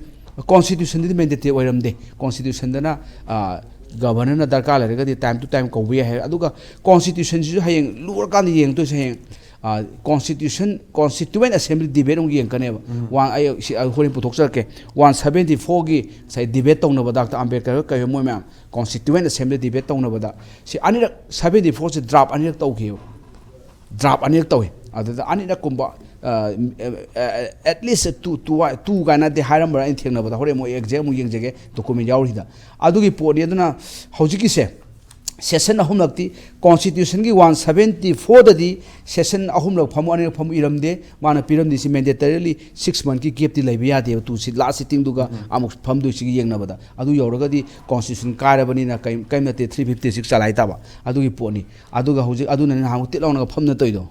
Constitutionꯗꯗꯤ mandatory ꯑꯣꯏꯔꯝꯗꯦ꯫ Constitutionꯗꯅ, ꯑ, governorꯅ ꯗꯔꯀꯥꯔ ꯂꯩꯔꯒꯗꯤ time to time ꯀꯧꯕ ꯌꯥꯏ ꯍꯥꯏ꯫ ꯑꯗꯨꯒ Constitutionꯁꯤꯁꯨ ꯍꯌꯦꯡ ꯂꯨꯔꯀꯥꯟꯗ ꯌꯦꯡꯗꯣꯏꯁꯦ ꯍꯌꯦꯡ, ꯑ, Constitution, Constituent Assembly debate ꯑꯃꯨꯛ ꯌꯦꯡꯉꯛꯀꯅꯦꯕ꯫ ꯎꯝ꯫ ꯋꯥ-, ꯑꯩ ꯁꯤ, ꯑꯩ ꯍꯣꯔꯦꯟ ꯄꯨꯊꯣꯛꯆꯔꯛꯀꯦ꯫ ꯋꯥꯟ ꯁꯕꯦꯟꯇꯤ ꯐꯣꯔꯒꯤ ꯉꯁꯥꯏ debate ꯇꯧꯅꯕ ꯗꯥꯛꯇꯔ ꯑꯝꯕꯦꯗꯀꯔꯒ ꯀꯩ ꯃꯣꯏ ꯃꯌꯥꯝ Constituent Assembly debate ꯇꯧꯅꯕꯗ ꯁꯤ ꯑꯅꯤꯔꯛ, ꯁꯕꯦꯟꯇꯤ ꯐꯣꯔꯁꯦ draft ꯑꯅꯤꯔꯛ ꯇꯧꯈꯤꯕ꯫ Draft ꯑꯅꯤꯔꯛ ꯇꯧꯏ꯫ ꯑꯗꯨꯗ ꯑꯅꯤꯔꯛꯀꯨꯝꯕ, ꯑ, at least two, two, two ꯀꯥꯏꯅꯗꯤ ꯍꯥꯏꯔꯝꯕ꯭ꯔꯥ ꯑꯩꯅ ꯊꯦꯡꯅꯕꯗ, ꯍꯣꯔꯦꯟ ꯑꯃꯨꯛ exact ꯑꯃꯨꯛ ꯌꯦꯡꯖꯒꯦ, document ꯌꯥꯎꯔꯤꯗ꯫ ꯑꯗꯨꯒꯤ ꯄꯣꯠꯅꯤ꯫ ꯑꯗꯨꯅ ꯍꯧꯖꯤꯛꯀꯤꯁꯦ session ꯑꯍꯨꯝꯂꯛꯇꯤ, Constitutionꯒꯤ ꯋꯥꯟ ꯁꯕꯦꯟꯇꯤ ꯐꯣꯔꯗꯗꯤ session ꯑꯍꯨꯝꯂꯛ ꯐꯝꯃꯨ, ꯑꯅꯤꯔꯛ ꯐꯝꯃꯨ ꯏꯔꯝꯗꯦ꯫ ꯃꯥꯅ ꯄꯤꯔꯝꯗꯣꯏꯁꯤ mandatorily six monthꯀꯤ gapꯇꯤ ꯂꯩꯕ ꯌꯥꯗꯦꯕ, ꯇꯨ ꯁꯤ last sittingꯗꯨꯒ ꯎꯝ꯫ ꯑꯃꯨꯛ ꯐꯝꯗꯣꯏꯁꯤꯒ ꯌꯦꯡꯅꯕꯗ꯫ ꯑꯗꯨ ꯌꯧꯔꯒꯗꯤ Constitution ꯀꯥꯏꯔꯕꯅꯤꯅ ꯀꯩꯝ, ꯀꯩꯝ ꯅꯠꯇꯦ, three fifty six ꯆꯂꯥꯏ ꯇꯥꯕ꯫ ꯑꯗꯨꯒꯤ ꯄꯣꯠꯅꯤ꯫ ꯑꯗꯨꯒ ꯍꯧꯖꯤꯛ ꯑꯗꯨꯅꯅꯤ ꯅꯍꯥꯟꯃꯨꯛ ꯇꯤꯠ ꯂꯥꯎꯅꯒ ꯐꯝꯅ ꯇꯧꯔꯤꯗꯣ꯫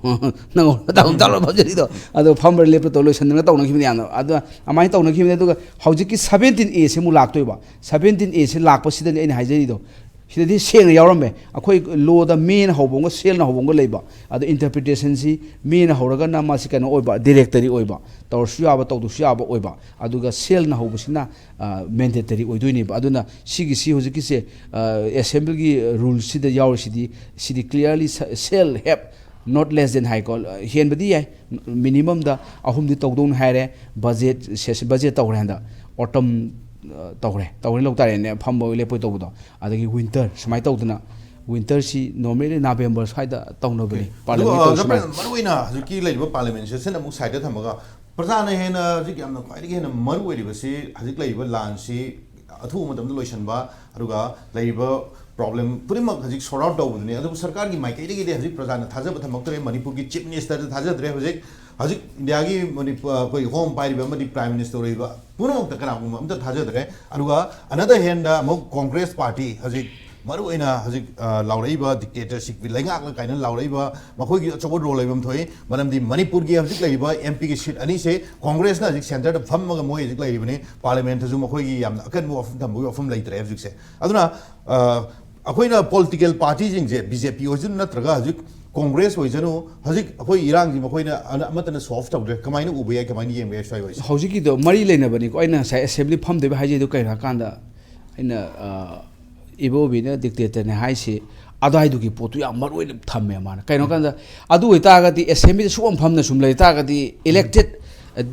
ꯅꯪ ꯇꯥꯎ ꯇꯥꯎ ꯐꯝꯖꯔꯤꯗꯣ꯫ ꯑꯗꯣ ꯐꯝꯕ꯭ꯔꯥ ꯂꯦꯞꯄ꯭ꯔꯥ ꯇꯧ ꯂꯣꯏꯁꯟꯗꯅ ꯇꯧꯅꯈꯤꯕꯅꯤ ꯌꯥꯝꯅ꯫ ꯑꯗꯣ ꯑꯗꯨꯃꯥꯏꯅ ꯇꯧꯅꯈꯤꯕꯅꯤ꯫ ꯑꯗꯨꯒ ꯍꯧꯖꯤꯛꯀꯤ ꯁꯕꯦꯟꯇꯤꯟ ꯑꯦꯁꯦ ꯑꯃꯨꯛ ꯂꯥꯛꯇꯣꯏꯕ꯫ ꯁꯕꯦꯟꯇꯤꯟ ꯑꯦꯁꯦ ꯂꯥꯛꯄꯁꯤꯗꯅꯤ ꯑꯩꯅ ꯍꯥꯏꯖꯔꯤꯗꯣ꯫ ꯁꯤꯗꯗꯤ ꯁꯦꯡꯅ ꯌꯥꯎꯔꯝꯃꯦ꯫ ꯑꯩꯈꯣꯏ ꯂꯣꯗ ꯃꯦꯅ ꯍꯧꯕ ꯑꯃꯒ ꯁꯦꯜꯅ ꯍꯧꯕ ꯑꯃꯒ ꯂꯩꯕ꯫ ꯑꯗꯣ interpretationꯁꯤ ꯃꯦꯅ ꯍꯧꯔꯒꯅ ꯃꯥꯁꯤ ꯀꯩꯅꯣ ꯑꯣꯏꯕ, directory ꯑꯣꯏꯕ, ꯇꯧꯔꯁꯨ ꯌꯥꯕ, ꯇꯧꯗ꯭ꯔꯁꯨ ꯌꯥꯕ ꯑꯣꯏꯕ꯫ ꯑꯗꯨꯒ ꯁꯦꯜꯅ ꯍꯧꯕꯁꯤꯅ, ꯑ, mandatory ꯑꯣꯏꯗꯣꯏꯅꯦꯕ꯫ ꯑꯗꯨꯅ ꯁꯤꯒꯤꯁꯤ ꯍꯧꯖꯤꯛꯀꯤꯁꯦ, ꯑ, assemblyꯒꯤ ꯔꯨꯜꯁꯤꯗ ꯌꯥꯎꯔꯤꯁꯤꯗꯤ, ꯁꯤꯗꯤ clearly shall have not less than ꯍꯥꯏꯀꯣ, ꯍꯦꯟꯕꯗꯤ ꯌꯥꯏ, minimumꯗ ꯑꯍꯨꯝꯗꯤ ꯇꯧꯗꯧꯅꯤ ꯍꯥꯏꯔꯦ꯫ Budget session, budget ꯇꯧꯈ꯭ꯔꯦ ꯍꯟꯗꯛ꯫ ꯑꯣꯇꯝ ꯇꯧꯈ꯭ꯔꯦ, ꯇꯧꯈ꯭ꯔꯦ ꯂꯧ ꯇꯥꯔꯦꯅꯦ, ꯐꯝꯕ ꯂꯦꯞꯄꯣꯏ ꯇꯧꯕꯗꯣ꯫ ꯑꯗꯒꯤ ꯋꯤꯟꯇꯔ ꯁꯨꯃꯥꯏꯅ ꯇꯧꯗꯅ, ꯋꯤꯟꯇꯔꯁꯤ ꯅꯣꯔꯃꯦꯂꯤ ꯅꯕꯦꯝꯕꯔ ꯁ꯭ꯋꯥꯏꯗ ꯇꯧꯅꯕꯅꯤ꯫ ꯑꯗꯨꯒ ꯄꯥꯔꯂꯤꯌꯥꯃꯦꯟ ꯇꯧꯕ ꯁꯨꯃꯥꯏꯅ꯫ ꯃꯔꯨ ꯑꯣꯏꯅ ꯍꯧꯖꯤꯛꯀꯤ ꯂꯩꯔꯤꯕ ꯄꯥꯔꯂꯤꯌꯥꯃꯦꯟ ꯁꯦꯁꯟ ꯑꯃꯨꯛ ꯁꯥꯏꯗ ꯊꯝꯃꯒ, ꯄ꯭ꯔꯖꯥꯅ ꯍꯦꯟꯅ ꯍꯧꯖꯤꯛ ꯌꯥꯝꯅ ꯈ꯭ꯋꯥꯏꯗꯒꯤ ꯍꯦꯟꯅ ꯃꯔꯨ ꯑꯣꯏꯔꯤꯕꯁꯤ ꯍꯧꯖꯤꯛ ꯂꯩꯔꯤꯕ ꯂꯥꯟꯁꯤ ꯑꯊꯨꯕ ꯃꯇꯝꯗ ꯂꯣꯏꯁꯤꯟꯕ, ꯑꯗꯨꯒ ꯂꯩꯔꯤꯕ ꯄ꯭ꯔꯣꯕ꯭ꯂꯦꯝ ꯈꯨꯗꯤꯡꯃꯛ ꯍꯧꯖꯤꯛ ꯁꯣꯔꯠ ꯑꯥꯎꯠ ꯇꯧꯕꯗꯨꯅꯤ꯫ ꯑꯗꯨꯕꯨ ꯁꯔꯀꯥꯔꯒꯤ ꯃꯥꯏꯀꯩꯗꯒꯤꯗꯤ ꯍꯧꯖꯤꯛ ꯄ꯭ꯔꯖꯥꯅ ꯊꯥꯖꯕ ꯊꯝꯃꯛꯇ꯭ꯔꯦ, ꯃꯅꯤꯄꯨꯔꯒꯤ ꯆꯤꯐ ꯃꯤꯅꯤꯁꯇꯔꯗ ꯊꯥꯖꯗ꯭ꯔꯦ꯫ ꯍꯧꯖꯤꯛ ꯍꯧꯖꯤꯛ ꯏꯟꯗꯤꯌꯥꯒꯤ ꯃꯅꯤꯄꯨꯔ, ꯑꯩꯈꯣꯏ ꯍꯣꯝ ꯄꯥꯏꯔꯤꯕ ꯑꯃꯗꯤ ꯄ꯭ꯔꯥꯏꯝ ꯃꯤꯅꯤꯁꯇꯔ ꯑꯣꯏꯔꯤꯕ ꯄꯨꯝꯅꯃꯛꯇ ꯀꯅꯥꯒꯨꯝꯕ ꯑꯝꯇ ꯊꯥꯖꯗ꯭ꯔꯦ꯫ ꯑꯗꯨꯒ ꯑꯅꯗꯔ ꯍꯦꯟꯗ ꯑꯃꯨꯛ ꯀꯣꯡꯒ꯭ꯔꯦꯁ ꯄꯥꯔꯇꯤ ꯍꯧꯖꯤꯛ ꯃꯔꯨ ꯑꯣꯏꯅ ꯍꯧꯖꯤꯛ, ꯑ, ꯂꯥꯎꯔꯛꯏꯕ ꯗꯤꯛꯇꯦꯇꯔꯁꯤꯞꯀꯤ ꯂꯩꯉꯥꯛꯅ ꯀꯥꯏꯅ ꯂꯥꯎꯔꯛꯏꯕ ꯃꯈꯣꯏꯒꯤ ꯑꯆꯧꯕ ꯔꯣꯜ ꯂꯩꯕ ꯑꯃ ꯊꯣꯛꯏ꯫ ꯃꯔꯝꯗꯤ ꯃꯅꯤꯄꯨꯔꯒꯤ ꯍꯧꯖꯤꯛ ꯂꯩꯔꯤꯕ ꯑꯦꯝ ꯄꯤꯒꯤ ꯁꯤꯠ ꯑꯅꯤꯁꯦ ꯀꯣꯡꯒ꯭ꯔꯦꯁꯅ ꯍꯧꯖꯤꯛ ꯁꯦꯟꯇꯔꯗ ꯐꯝꯃꯒ ꯃꯣꯏ ꯍꯧꯖꯤꯛ ꯂꯩꯔꯤꯕꯅꯤ꯫ ꯄꯥꯔꯂꯤꯌꯥꯃꯦꯟꯇꯁꯨ ꯃꯈꯣꯏꯒꯤ ꯌꯥꯝꯅ ꯑꯀꯟꯕ ꯋꯥꯐꯝ ꯊꯝꯕꯒꯤ ꯋꯥꯐꯝ ꯂꯩꯇ꯭ꯔꯦ ꯍꯧꯖꯤꯛꯁꯦ꯫ ꯑꯗꯨꯅ, ꯑ, ꯑꯩꯈꯣꯏꯅ ꯄꯣꯂꯤꯇꯤꯀꯦꯜ ꯄꯥꯔꯇꯤꯁꯤꯡꯁꯦ, ꯕꯤ ꯖꯦ ꯄꯤ ꯑꯣꯏꯁꯅꯨ ꯅꯠꯇ꯭ꯔꯒ ꯍꯧꯖꯤꯛ ꯀꯣꯡꯒ꯭ꯔꯦꯁ ꯑꯣꯏꯁꯅꯨ, ꯍꯧꯖꯤꯛ ꯑꯩꯈꯣꯏ ꯏꯔꯥꯡꯁꯤ ꯃꯈꯣꯏꯅ ꯑꯅ-, ꯑꯃꯠꯇꯅ ꯁꯣꯜꯚ ꯇꯧꯗ꯭ꯔꯦ꯫ ꯀꯃꯥꯏꯅ ꯎꯕ ꯌꯥꯏ, ꯀꯃꯥꯏꯅ ꯌꯦꯡꯕ ꯌꯥꯏ ꯁ꯭ꯋꯥꯏ ꯋꯥꯏꯁꯦ? ꯍꯧꯖꯤꯛꯀꯤꯗꯣ ꯃꯔꯤ ꯂꯩꯅꯕꯅꯤꯀꯣ꯫ ꯑꯩꯅ ꯉꯁꯥꯏ ꯑꯦꯁꯦꯝꯕ꯭ꯂꯤ ꯐꯝꯗꯣꯏꯕ ꯍꯥꯏꯖꯩꯗꯣ ꯀꯩꯅꯣ ꯍꯥꯏꯀꯥꯟꯗ, ꯑꯩꯅ, ꯑ, ꯏꯕꯣꯕꯤꯅ ꯗꯤꯛꯇꯦꯇꯔꯅꯦ ꯍꯥꯏꯁꯤ ꯑꯗꯨꯋꯥꯏꯗꯨꯒꯤ ꯄꯣꯠꯇꯨ ꯌꯥꯝ ꯃꯔꯨ ꯑꯣꯏꯅ ꯊꯝꯃꯦ ꯃꯥꯅ꯫ ꯀꯩꯅꯣ ꯍꯥꯏꯀꯥꯟꯗ, ꯑꯗꯨ ꯑꯣꯏꯇꯥꯔꯒꯗꯤ ꯑꯦꯁꯦꯝꯕ꯭ꯂꯤꯗ ꯁꯨꯛꯐꯝ ꯐꯝꯅ ꯁꯨꯝ ꯂꯩ ꯇꯥꯔꯒꯗꯤ ꯏꯂꯦꯛꯇꯦꯠ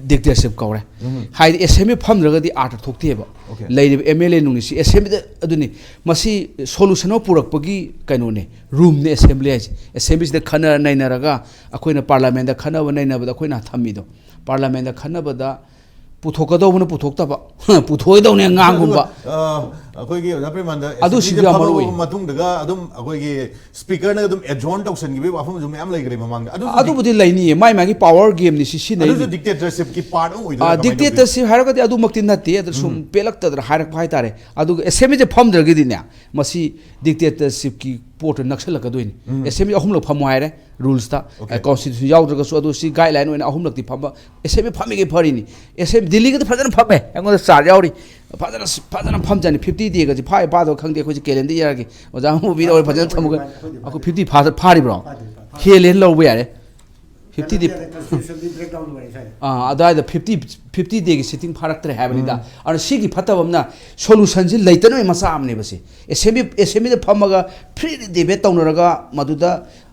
ꯗꯤꯛꯇꯦꯇꯔꯁꯤꯞ ꯀꯧꯔꯦ꯫ ꯎꯝ꯫ ꯍꯥꯏꯗꯤ ꯑꯦꯁꯦꯝꯕ꯭ꯂꯤ ꯐꯝꯗ꯭ꯔꯒꯗꯤ ꯑꯥꯔꯊ ꯊꯣꯛꯇꯦꯕ꯫ Okay. ꯂꯩꯔꯤꯕ ꯑꯦꯝ ꯑꯦꯜ ꯑꯦ ꯅꯨꯡꯅꯤ ꯁꯤ ꯑꯦꯁꯦꯝꯕ꯭ꯂꯤꯗ ꯑꯗꯨꯅꯤ꯫ ꯃꯁꯤ ꯁꯣꯂꯨꯁꯟ ꯑꯃ ꯄꯨꯔꯛꯄꯒꯤ ꯀꯩꯅꯣꯅꯦ, ꯔꯨꯝꯅꯦ ꯑꯦꯁꯦꯝꯕ꯭ꯂꯤ ꯍꯥꯏꯁꯦ꯫ ꯑꯦꯁꯦꯝꯕ꯭ꯂꯤꯁꯤꯗ ꯈꯟꯅ ꯅꯩꯅꯔꯒ ꯑꯩꯈꯣꯏꯅ ꯄꯥꯔꯂꯤꯌꯥꯃꯦꯟꯗ ꯈꯟꯅꯕ ꯅꯩꯅꯕꯗ ꯑꯩꯈꯣꯏꯅ ꯊꯝꯃꯤꯗꯣ꯫ ꯄꯥꯔꯂꯤꯌꯥꯃꯦꯟꯗ ꯈꯟꯅꯕꯗ ꯄꯨꯊꯣꯛꯀꯗꯧꯕꯅ ꯄꯨꯊꯣꯛꯇꯕ, ꯄꯨꯊꯣꯛꯑꯣꯏꯗꯧꯅꯦ ꯑꯉꯥꯡꯒꯨꯝꯕ꯫ ꯑꯗꯨꯒ, ꯑ, ꯑꯩꯈꯣꯏꯒꯤ ꯑꯣꯖꯥ ꯄ꯭ꯔꯦꯃꯥꯅꯟꯗ, ꯑꯗꯨ ꯑꯦꯁꯦꯝꯕ꯭ꯂꯤꯁꯦ ꯁꯤꯁꯨ ꯌꯥꯝ ꯃꯔꯨ ꯐꯝꯃꯕ ꯑꯣꯏ꯫ ꯃꯇꯨꯡꯗꯒ ꯑꯗꯨꯝ ꯑꯩꯈꯣꯏꯒꯤ ꯁ꯭ꯄꯤꯀꯔꯅ ꯑꯗꯨꯝ ꯑꯦꯗꯖꯣꯔꯟ ꯇꯧꯁꯟꯈꯤꯕꯒꯤ ꯋꯥꯐꯝꯁꯨ ꯃꯌꯥꯝ ꯂꯩꯈ꯭ꯔꯦ ꯃꯃꯥꯡꯗ꯫ ꯑꯗꯨꯗꯤ ꯑꯗꯨꯕꯨꯗꯤ ꯂꯩꯅꯤꯌꯦ, ꯃꯥꯏ ꯃꯥꯒꯤ ꯄꯥꯋꯔ ꯒꯦꯝꯅꯤ ꯁꯤ ꯑꯗꯨꯁꯨ ꯁꯤꯖꯤꯟꯅꯔꯤꯅꯤ꯫ ꯗꯤꯛꯇꯦꯇꯔꯁꯤꯞꯀꯤ ꯄꯥꯔꯠ ꯑꯃ ꯑꯣꯏꯗꯣꯏꯔꯥ? ꯑꯥ, ꯀꯃꯥꯏꯅ ꯇꯧꯗꯣꯏꯅꯣ? ꯗꯤꯛꯇꯦꯇꯔꯁꯤꯞ ꯍꯥꯏꯔꯒꯗꯤ ꯑꯗꯨꯃꯛꯇꯤ ꯅꯠꯇꯦ, ꯑꯗꯨ ꯁꯨꯝ ꯄꯦꯜꯂꯛꯇꯗꯅ ꯍꯥꯏꯔꯛꯄ ꯍꯥꯏꯇꯥꯔꯦ꯫ ꯑꯗꯨꯒ ꯑꯦꯁꯦꯝꯕ꯭ꯂꯤꯁꯦ ꯐꯝꯗ꯭ꯔꯒꯗꯤꯅꯦ, ꯃꯁꯤ ꯗꯤꯛꯇꯦꯇꯔꯁꯤꯞꯀꯤ ꯄꯣꯠꯇ ꯅꯛꯁꯜꯂꯛꯀꯗꯣꯏꯅꯤ꯫ ꯑꯦꯁꯦꯝꯕ꯭ꯂꯤ ꯑꯍꯨꯝꯂꯛ ꯐꯝꯃꯣ ꯍꯥꯏꯔꯦ ꯔꯨꯜꯁꯇ꯫ Okay. ꯀꯣꯟꯁꯇꯤꯇ꯭ꯌꯨꯁꯟ ꯌꯥꯎꯗ꯭ꯔꯒꯁꯨ, ꯑꯗꯨ ꯁꯤ ꯒꯥꯏꯗꯂꯥꯏꯟ ꯑꯣꯏꯅ ꯑꯍꯨꯝꯂꯛꯇꯤ ꯐꯝꯕ꯫ ꯑꯦꯁꯦꯝꯕ꯭ꯂꯤ ꯐꯝꯃꯤꯈꯩ ꯐꯔꯤꯅꯤ꯫ ꯑꯦꯁꯦꯝꯕ꯭ꯂꯤ ꯗꯤꯜꯂꯤꯒꯤꯗꯤ ꯐꯖꯅ ꯐꯝꯃꯦ, ꯑꯩꯉꯣꯟꯗ ꯆꯥꯔꯠ ꯌꯥꯎꯔꯤ꯫ ꯐꯖꯅ, ꯐꯖꯅ ꯐꯝꯖꯅꯤ꯫ ꯐꯤꯐꯇꯤ ꯗꯦꯒꯁꯤ ꯐꯥꯏ ꯐꯥꯗꯕ ꯈꯪꯗꯦ, ꯑꯩꯈꯣꯏꯁꯦ ꯀꯦꯂꯦꯟꯗꯔ ꯌꯥꯔꯒꯦ꯫ ꯑꯣꯖꯥ ꯑꯃꯨꯕꯤꯗ ꯑꯣꯏ ꯐꯖꯅ ꯊꯝꯃꯒ꯫ ꯑꯩꯈꯣꯏ ꯐꯤꯐꯇꯤ ꯐꯥꯔꯤꯕ꯭ꯔꯣ? ꯍꯦꯜꯂꯦꯅ ꯂꯧꯕ ꯌꯥꯔꯦ꯫ ꯐꯤꯐꯇꯤ ꯗꯦ꯫ ꯑꯥ, ꯑꯗꯨꯋꯥꯏꯗ ꯐꯤꯐꯇꯤ, ꯐꯤꯐꯇꯤ ꯗꯦꯒꯤ ꯁꯤꯇꯤꯡ ꯐꯥꯔꯛꯇ꯭ꯔꯦ ꯍꯥꯏꯕꯅꯤꯗ꯫ ꯑꯗꯨꯅ ꯁꯤꯒꯤ ꯐꯠꯇꯕ ꯑꯃꯅ ꯁꯣꯂꯨꯁꯟꯁꯤ ꯂꯩꯇꯅꯕꯒꯤ ꯃꯆꯥꯛ ꯑꯃꯅꯦꯕ ꯁꯤ꯫ ꯑꯦꯁꯦꯝꯕ꯭ꯂꯤ, ꯑꯦꯁꯦꯝꯕ꯭ꯂꯤꯗ ꯐꯝꯃꯒ ꯐ꯭ꯔꯤꯂꯤ ꯗꯤꯕꯦꯠ ꯇꯧꯅꯔꯒ ꯃꯗꯨꯗ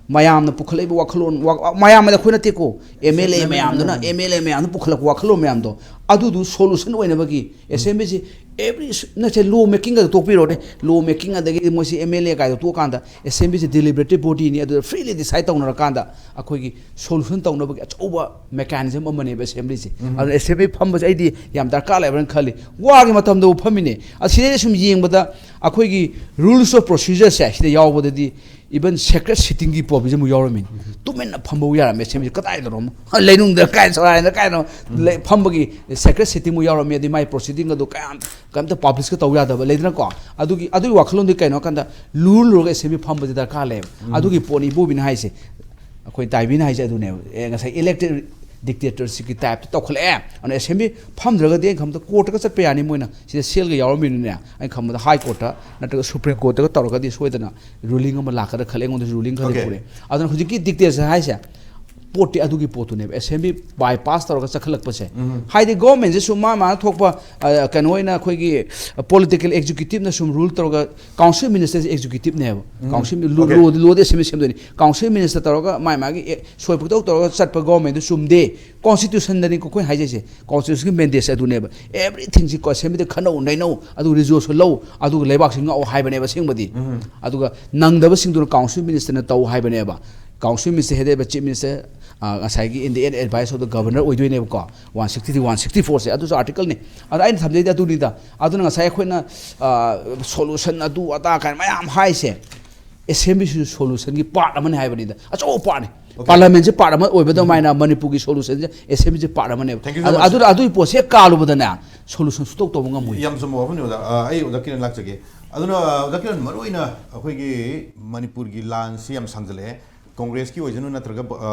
ꯃꯌꯥꯝꯅ ꯄꯨꯈꯠꯂꯛꯏꯕ ꯋꯥꯈꯜꯂꯣꯟ, ꯋꯥ-, ꯃꯌꯥꯝ ꯑꯗ ꯑꯩꯈꯣꯏ ꯅꯠꯇꯦꯀꯣ, ꯑꯦꯝ ꯑꯦꯜ ꯑꯦ ꯃꯌꯥꯝꯗꯨꯅ, ꯑꯦꯝ ꯑꯦꯜ ꯑꯦ ꯃꯌꯥꯝꯗꯨꯅ ꯄꯨꯈꯠꯂꯛꯄ ꯋꯥꯈꯜꯂꯣꯟ ꯃꯌꯥꯝꯗꯣ, ꯑꯗꯨꯗꯨ ꯁꯣꯂꯨꯁꯟ ꯑꯣꯏꯅꯕꯒꯤ ꯑꯦꯁꯦꯝꯕ꯭ꯂꯤꯁꯤ ꯑꯦꯕ꯭ꯔꯤ ꯅꯠꯇꯦ, ꯂꯣ ꯃꯦꯀꯤꯡ ꯑꯗꯨ ꯇꯣꯛꯄꯤꯔꯣꯅꯦ, ꯂꯣ ꯃꯦꯀꯤꯡ ꯑꯗꯒꯤ ꯃꯣꯏꯁꯤ ꯑꯦꯝ ꯑꯦꯜ ꯑꯦ ꯀꯥꯏꯗꯣ ꯇꯣꯛꯑꯀꯥꯟꯗ ꯑꯦꯁꯦꯝꯕ꯭ꯂꯤꯁꯤ ꯗꯤꯂꯤꯕꯔꯦꯇꯤꯞ ꯕꯣꯗꯤꯅꯤ, ꯑꯗꯨꯗ ꯐ꯭ꯔꯤꯂꯤ ꯗꯤꯁꯥꯏꯠ ꯇꯧꯅꯔꯀꯥꯟꯗ ꯑꯩꯈꯣꯏꯒꯤ ꯁꯣꯂꯨꯁꯟ ꯇꯧꯅꯕꯒꯤ ꯑꯆꯧꯕ ꯃꯦꯀꯥꯅꯤꯖꯝ ꯑꯃꯅꯦꯕ ꯑꯦꯁꯦꯝꯕ꯭ꯂꯤꯁꯦ꯫ ꯑꯗꯨꯅ ꯑꯦꯁꯦꯝꯕ꯭ꯂꯤ ꯐꯝꯕꯁꯦ ꯑꯩꯗꯤ ꯌꯥꯝ ꯗꯔꯀꯥꯔ ꯂꯩꯕ꯭ꯔꯅ ꯈꯜꯂꯤ꯫ ꯋꯥꯒꯤ ꯃꯇꯝꯗꯕꯨ ꯐꯝꯃꯤꯅꯦ꯫ ꯑꯁꯤꯗꯩꯗ ꯁꯨꯝ ꯌꯦꯡꯕꯗ ꯑꯩꯈꯣꯏꯒꯤ ꯔꯨꯜꯁ ꯑꯣꯐ ꯄ꯭ꯔꯣꯁꯤꯖꯔꯁꯦ ꯁꯤꯗ ꯌꯥꯎꯕꯗꯗꯤ ꯏꯚꯟ ꯁꯦꯀ꯭ꯔꯦꯠ ꯁꯤꯇꯤꯡꯒꯤ ꯄ꯭ꯔꯣꯕꯤꯖꯟꯕꯨ ꯌꯥꯎꯔꯝꯃꯤꯅꯤ꯫ ꯇꯨꯃꯤꯟꯅ ꯐꯝꯕꯧ ꯌꯥꯔꯝꯃꯦ ꯑꯦꯁꯦꯝꯕ꯭ꯂꯤꯁꯦ꯫ ꯀꯗꯥꯏꯗꯅꯣ ꯑꯃ ꯂꯩꯅꯨꯡꯗ ꯀꯥꯏ ꯁꯣꯔꯥꯏꯅ ꯀꯥꯏꯅꯣ ꯂꯩ-, ꯐꯝꯕꯒꯤ ꯁꯦꯀ꯭ꯔꯦꯠ ꯁꯤꯇꯤꯡꯕꯨ ꯌꯥꯎꯔꯝꯃꯤ꯫ ꯑꯗꯩ ꯃꯥꯏ ꯄ꯭ꯔꯣꯁꯤꯗꯤꯡ ꯑꯗꯨ ꯀꯌꯥꯝ ꯀꯩꯝꯇ ꯄꯥꯕ꯭ꯂꯤꯁꯀ ꯇꯧ ꯌꯥꯗꯕ ꯂꯩꯗꯅꯀꯣ꯫ ꯑꯗꯨꯒꯤ, ꯑꯗꯨꯒꯤ ꯋꯥꯈꯜꯂꯣꯟꯗꯤ ꯀꯩꯅꯣ ꯍꯥꯏ ꯀꯥꯟꯗ ꯂꯨꯔ ꯂꯨꯔꯒ ꯑꯦꯁꯦꯝꯕ꯭ꯂꯤ ꯐꯝꯕꯁꯦ ꯗꯔꯀꯥꯔ ꯂꯩꯌꯦꯕ꯫ ꯑꯗꯨꯒꯤ ꯄꯣꯠꯅꯤ ꯏꯕꯣꯕꯤꯅ ꯍꯥꯏꯁꯦ, ꯑꯩꯈꯣꯏ ꯇꯥꯏꯕꯤꯅ ꯍꯥꯏꯁꯦ ꯑꯗꯨꯅꯦꯕ꯫ ꯑꯦ, ꯉꯁꯥꯏ ꯏꯂꯦꯛꯇꯦꯠ ꯗꯤꯛꯇꯦꯇꯔꯁꯤꯞꯀꯤ ꯇꯥꯏꯞꯇ ꯇꯧꯈꯠꯂꯛꯑꯦ꯫ ꯑꯗꯨꯅ ꯑꯦꯁꯦꯝꯕ꯭ꯂꯤ ꯐꯝꯗ꯭ꯔꯒꯗꯤ ꯑꯩꯅ ꯈꯟꯕꯗ ꯀꯣꯔꯠꯇꯒ ꯆꯠꯄ ꯌꯥꯅꯤ ꯃꯣꯏꯅ꯫ ꯁꯤꯗ ꯁꯦꯜꯒ ꯌꯥꯎꯔꯝꯃꯤꯅꯤꯅꯦ꯫ ꯑꯩꯅ ꯈꯟꯕꯗ ꯍꯥꯏ ꯀꯣꯔꯠꯇ ꯅꯠꯇ꯭ꯔꯒ ꯁꯨꯄ꯭ꯔꯤꯝ ꯀꯣꯔꯠꯇꯒ ꯇꯧꯔꯒꯗꯤ ꯁꯣꯏꯗꯅ ꯔꯨꯂꯤꯡ ꯑꯃ ꯂꯥꯛꯀꯗ꯭ꯔꯥ ꯈꯜꯂꯦ꯫ ꯑꯩꯉꯣꯟꯗꯁꯨ ꯔꯨꯂꯤꯡ ꯈꯔꯗꯤ Okay. ꯄꯨꯔꯛꯑꯦ꯫ ꯑꯗꯨꯅ ꯍꯧꯖꯤꯛꯀꯤ ꯗꯤꯛꯇꯦꯇꯔ ꯍꯥꯏꯁꯦ ꯄꯣꯠꯇꯤ ꯑꯗꯨꯒꯤ ꯄꯣꯠꯇꯨꯅꯦꯕ, ꯑꯦꯁꯦꯝꯕ꯭ꯂꯤ ꯕꯥꯏꯄꯥꯁ ꯇꯧꯔꯒ ꯆꯠꯈꯠꯂꯛꯄꯁꯦ꯫ ꯍꯥꯏꯗꯤ ꯒꯣꯔꯃꯦꯟꯁꯦ ꯁꯨꯝ ꯃꯥ ꯃꯥꯅ ꯊꯣꯛꯄ, ꯑ, ꯀꯩꯅꯣ ꯑꯣꯏꯅ ꯑꯩꯈꯣꯏꯒꯤ ꯄꯣꯂꯤꯇꯤꯀꯦꯜ ꯑꯦꯛꯖꯤꯀ꯭ꯌꯨꯇꯤꯞꯅ ꯁꯨꯝ ꯔꯨꯜ ꯇꯧꯔꯒ, ꯀꯥꯎꯟꯁꯤꯜ ꯃꯤꯅꯤꯁꯇꯔꯁꯦ ꯑꯦꯛꯖꯤꯀ꯭ꯌꯨꯇꯤꯞꯅꯦꯕ꯫ ꯀꯥꯎꯟꯁꯤꯜ ꯂꯣ-, Okay. Lodi, Lodi assembly ꯁꯦꯝꯗꯣꯏꯅꯤ꯫ Council minister ꯇꯧꯔꯒ ꯃꯥꯏ ꯃꯥꯒꯤ ꯑꯦ-, ꯁꯣꯏ ꯄꯛꯇꯧ ꯇꯧꯔꯒ ꯆꯠꯄ ꯒꯣꯔꯃꯦꯟꯗꯨ ꯆꯨꯝꯗꯦ꯫ ꯀꯣꯟꯁꯇꯤꯇ꯭ꯌꯨꯁꯟꯗꯅꯤꯀꯣ ꯑꯩꯈꯣꯏꯅ ꯍꯥꯏꯖꯩꯁꯦ꯫ ꯀꯣꯟꯁꯇꯤꯇ꯭ꯌꯨꯁꯟꯒꯤ ꯃꯦꯟꯗꯦꯠꯁꯦ ꯑꯗꯨꯅꯦꯕ꯫ ꯑꯦꯕ꯭ꯔꯤꯊꯤꯡꯁꯤ ꯀꯣ ꯑꯦꯁꯦꯝꯕ꯭ꯂꯤꯗ ꯈꯟꯅꯧ ꯅꯩꯅꯧ, ꯑꯗꯨꯒ ꯂꯩꯕꯥꯛꯁꯤ ꯉꯥꯛꯑꯣ ꯍꯥꯏꯕꯅꯦꯕ ꯑꯁꯦꯡꯕꯗꯤ꯫ ꯑꯗꯨꯒ ꯅꯪꯗꯕꯁꯤꯡꯗꯨꯅ ꯀꯥꯎꯟꯁꯤꯜ ꯃꯤꯅꯤꯁꯇꯔꯅ ꯇꯧ ꯍꯥꯏꯕꯅꯦꯕ꯫ Council minister headed by chief minister, ꯑ, ꯉꯁꯥꯏꯒꯤ in the advice of the governor ꯑꯣꯏꯗꯣꯏꯅꯦꯕꯀꯣ꯫ One sixty three, one sixty ꯐꯣꯔꯁꯦ ꯑꯗꯨꯁꯨ ꯑꯥꯔꯇꯤꯀꯜꯅꯤ꯫ ꯑꯗ ꯑꯩꯅ ꯊꯝꯖꯩꯗꯤ ꯑꯗꯨꯅꯤꯗ꯫ ꯑꯗꯨꯅ ꯉꯁꯥꯏ ꯑꯩꯈꯣꯏꯅ, ꯑ, ꯁꯣꯂꯨꯁꯟ ꯑꯗꯨ ꯑꯗꯥ ꯀꯥꯏꯅ ꯃꯌꯥꯝ ꯍꯥꯏꯁꯦ, ꯑꯦꯁꯦꯝꯕ꯭ꯂꯤꯁꯤꯁꯨ ꯁꯣꯂꯨꯁꯟꯒꯤ ꯄꯥꯔꯠ ꯑꯃꯅꯤ ꯍꯥꯏꯕꯅꯤꯗ, ꯑꯆꯧꯕ ꯄꯥꯔꯠꯅꯤ꯫ Okay. ꯄꯥꯔꯂꯥꯃꯦꯟꯁꯦ ꯄꯥꯔꯠ ꯑꯃ ꯑꯣꯏꯕ ꯑꯗꯨꯃꯥꯏꯅ ꯃꯅꯤꯄꯨꯔꯒꯤ ꯁꯣꯂꯨꯁꯟꯁꯦ ꯑꯦꯁꯦꯝꯕ꯭ꯂꯤꯁꯦ ꯄꯥꯔꯠ ꯑꯃꯅꯦꯕ꯫ Thank you so ꯑꯗꯨ, much. ꯑꯗꯨ, ꯑꯗꯨꯒꯤ ꯄꯣꯠꯁꯦ ꯀꯥꯜꯂꯨꯕꯗꯅꯦ ꯁꯣꯂꯨꯁꯟ ꯁꯨꯇꯧ ꯇꯧꯕ ꯉꯝꯃꯣꯏ꯫ ꯌꯥꯝ ꯆꯨꯝꯕ ꯋꯥꯐꯝꯅꯤ ꯑꯣꯖꯥ꯫ ꯑ, ꯑꯩ ꯑꯣꯖꯥ ꯀꯤꯔꯟ ꯂꯥꯛꯆꯒꯦ꯫ ꯑꯗꯨꯅ, ꯑ, ꯑꯣꯖꯥ ꯀꯤꯔꯟ, ꯃꯔꯨꯑꯣꯏꯅ ꯑꯩꯈꯣꯏꯒꯤ ꯃꯅꯤꯄꯨꯔꯒꯤ ꯂꯥꯟꯁꯤ ꯌꯥꯝ ꯁꯥꯡꯖꯜꯂꯛꯑꯦ꯫ ꯀꯣꯡꯒ꯭ꯔꯦꯁꯀꯤ ꯑꯣꯏꯁꯅꯨ ꯅꯠꯇ꯭ꯔꯒ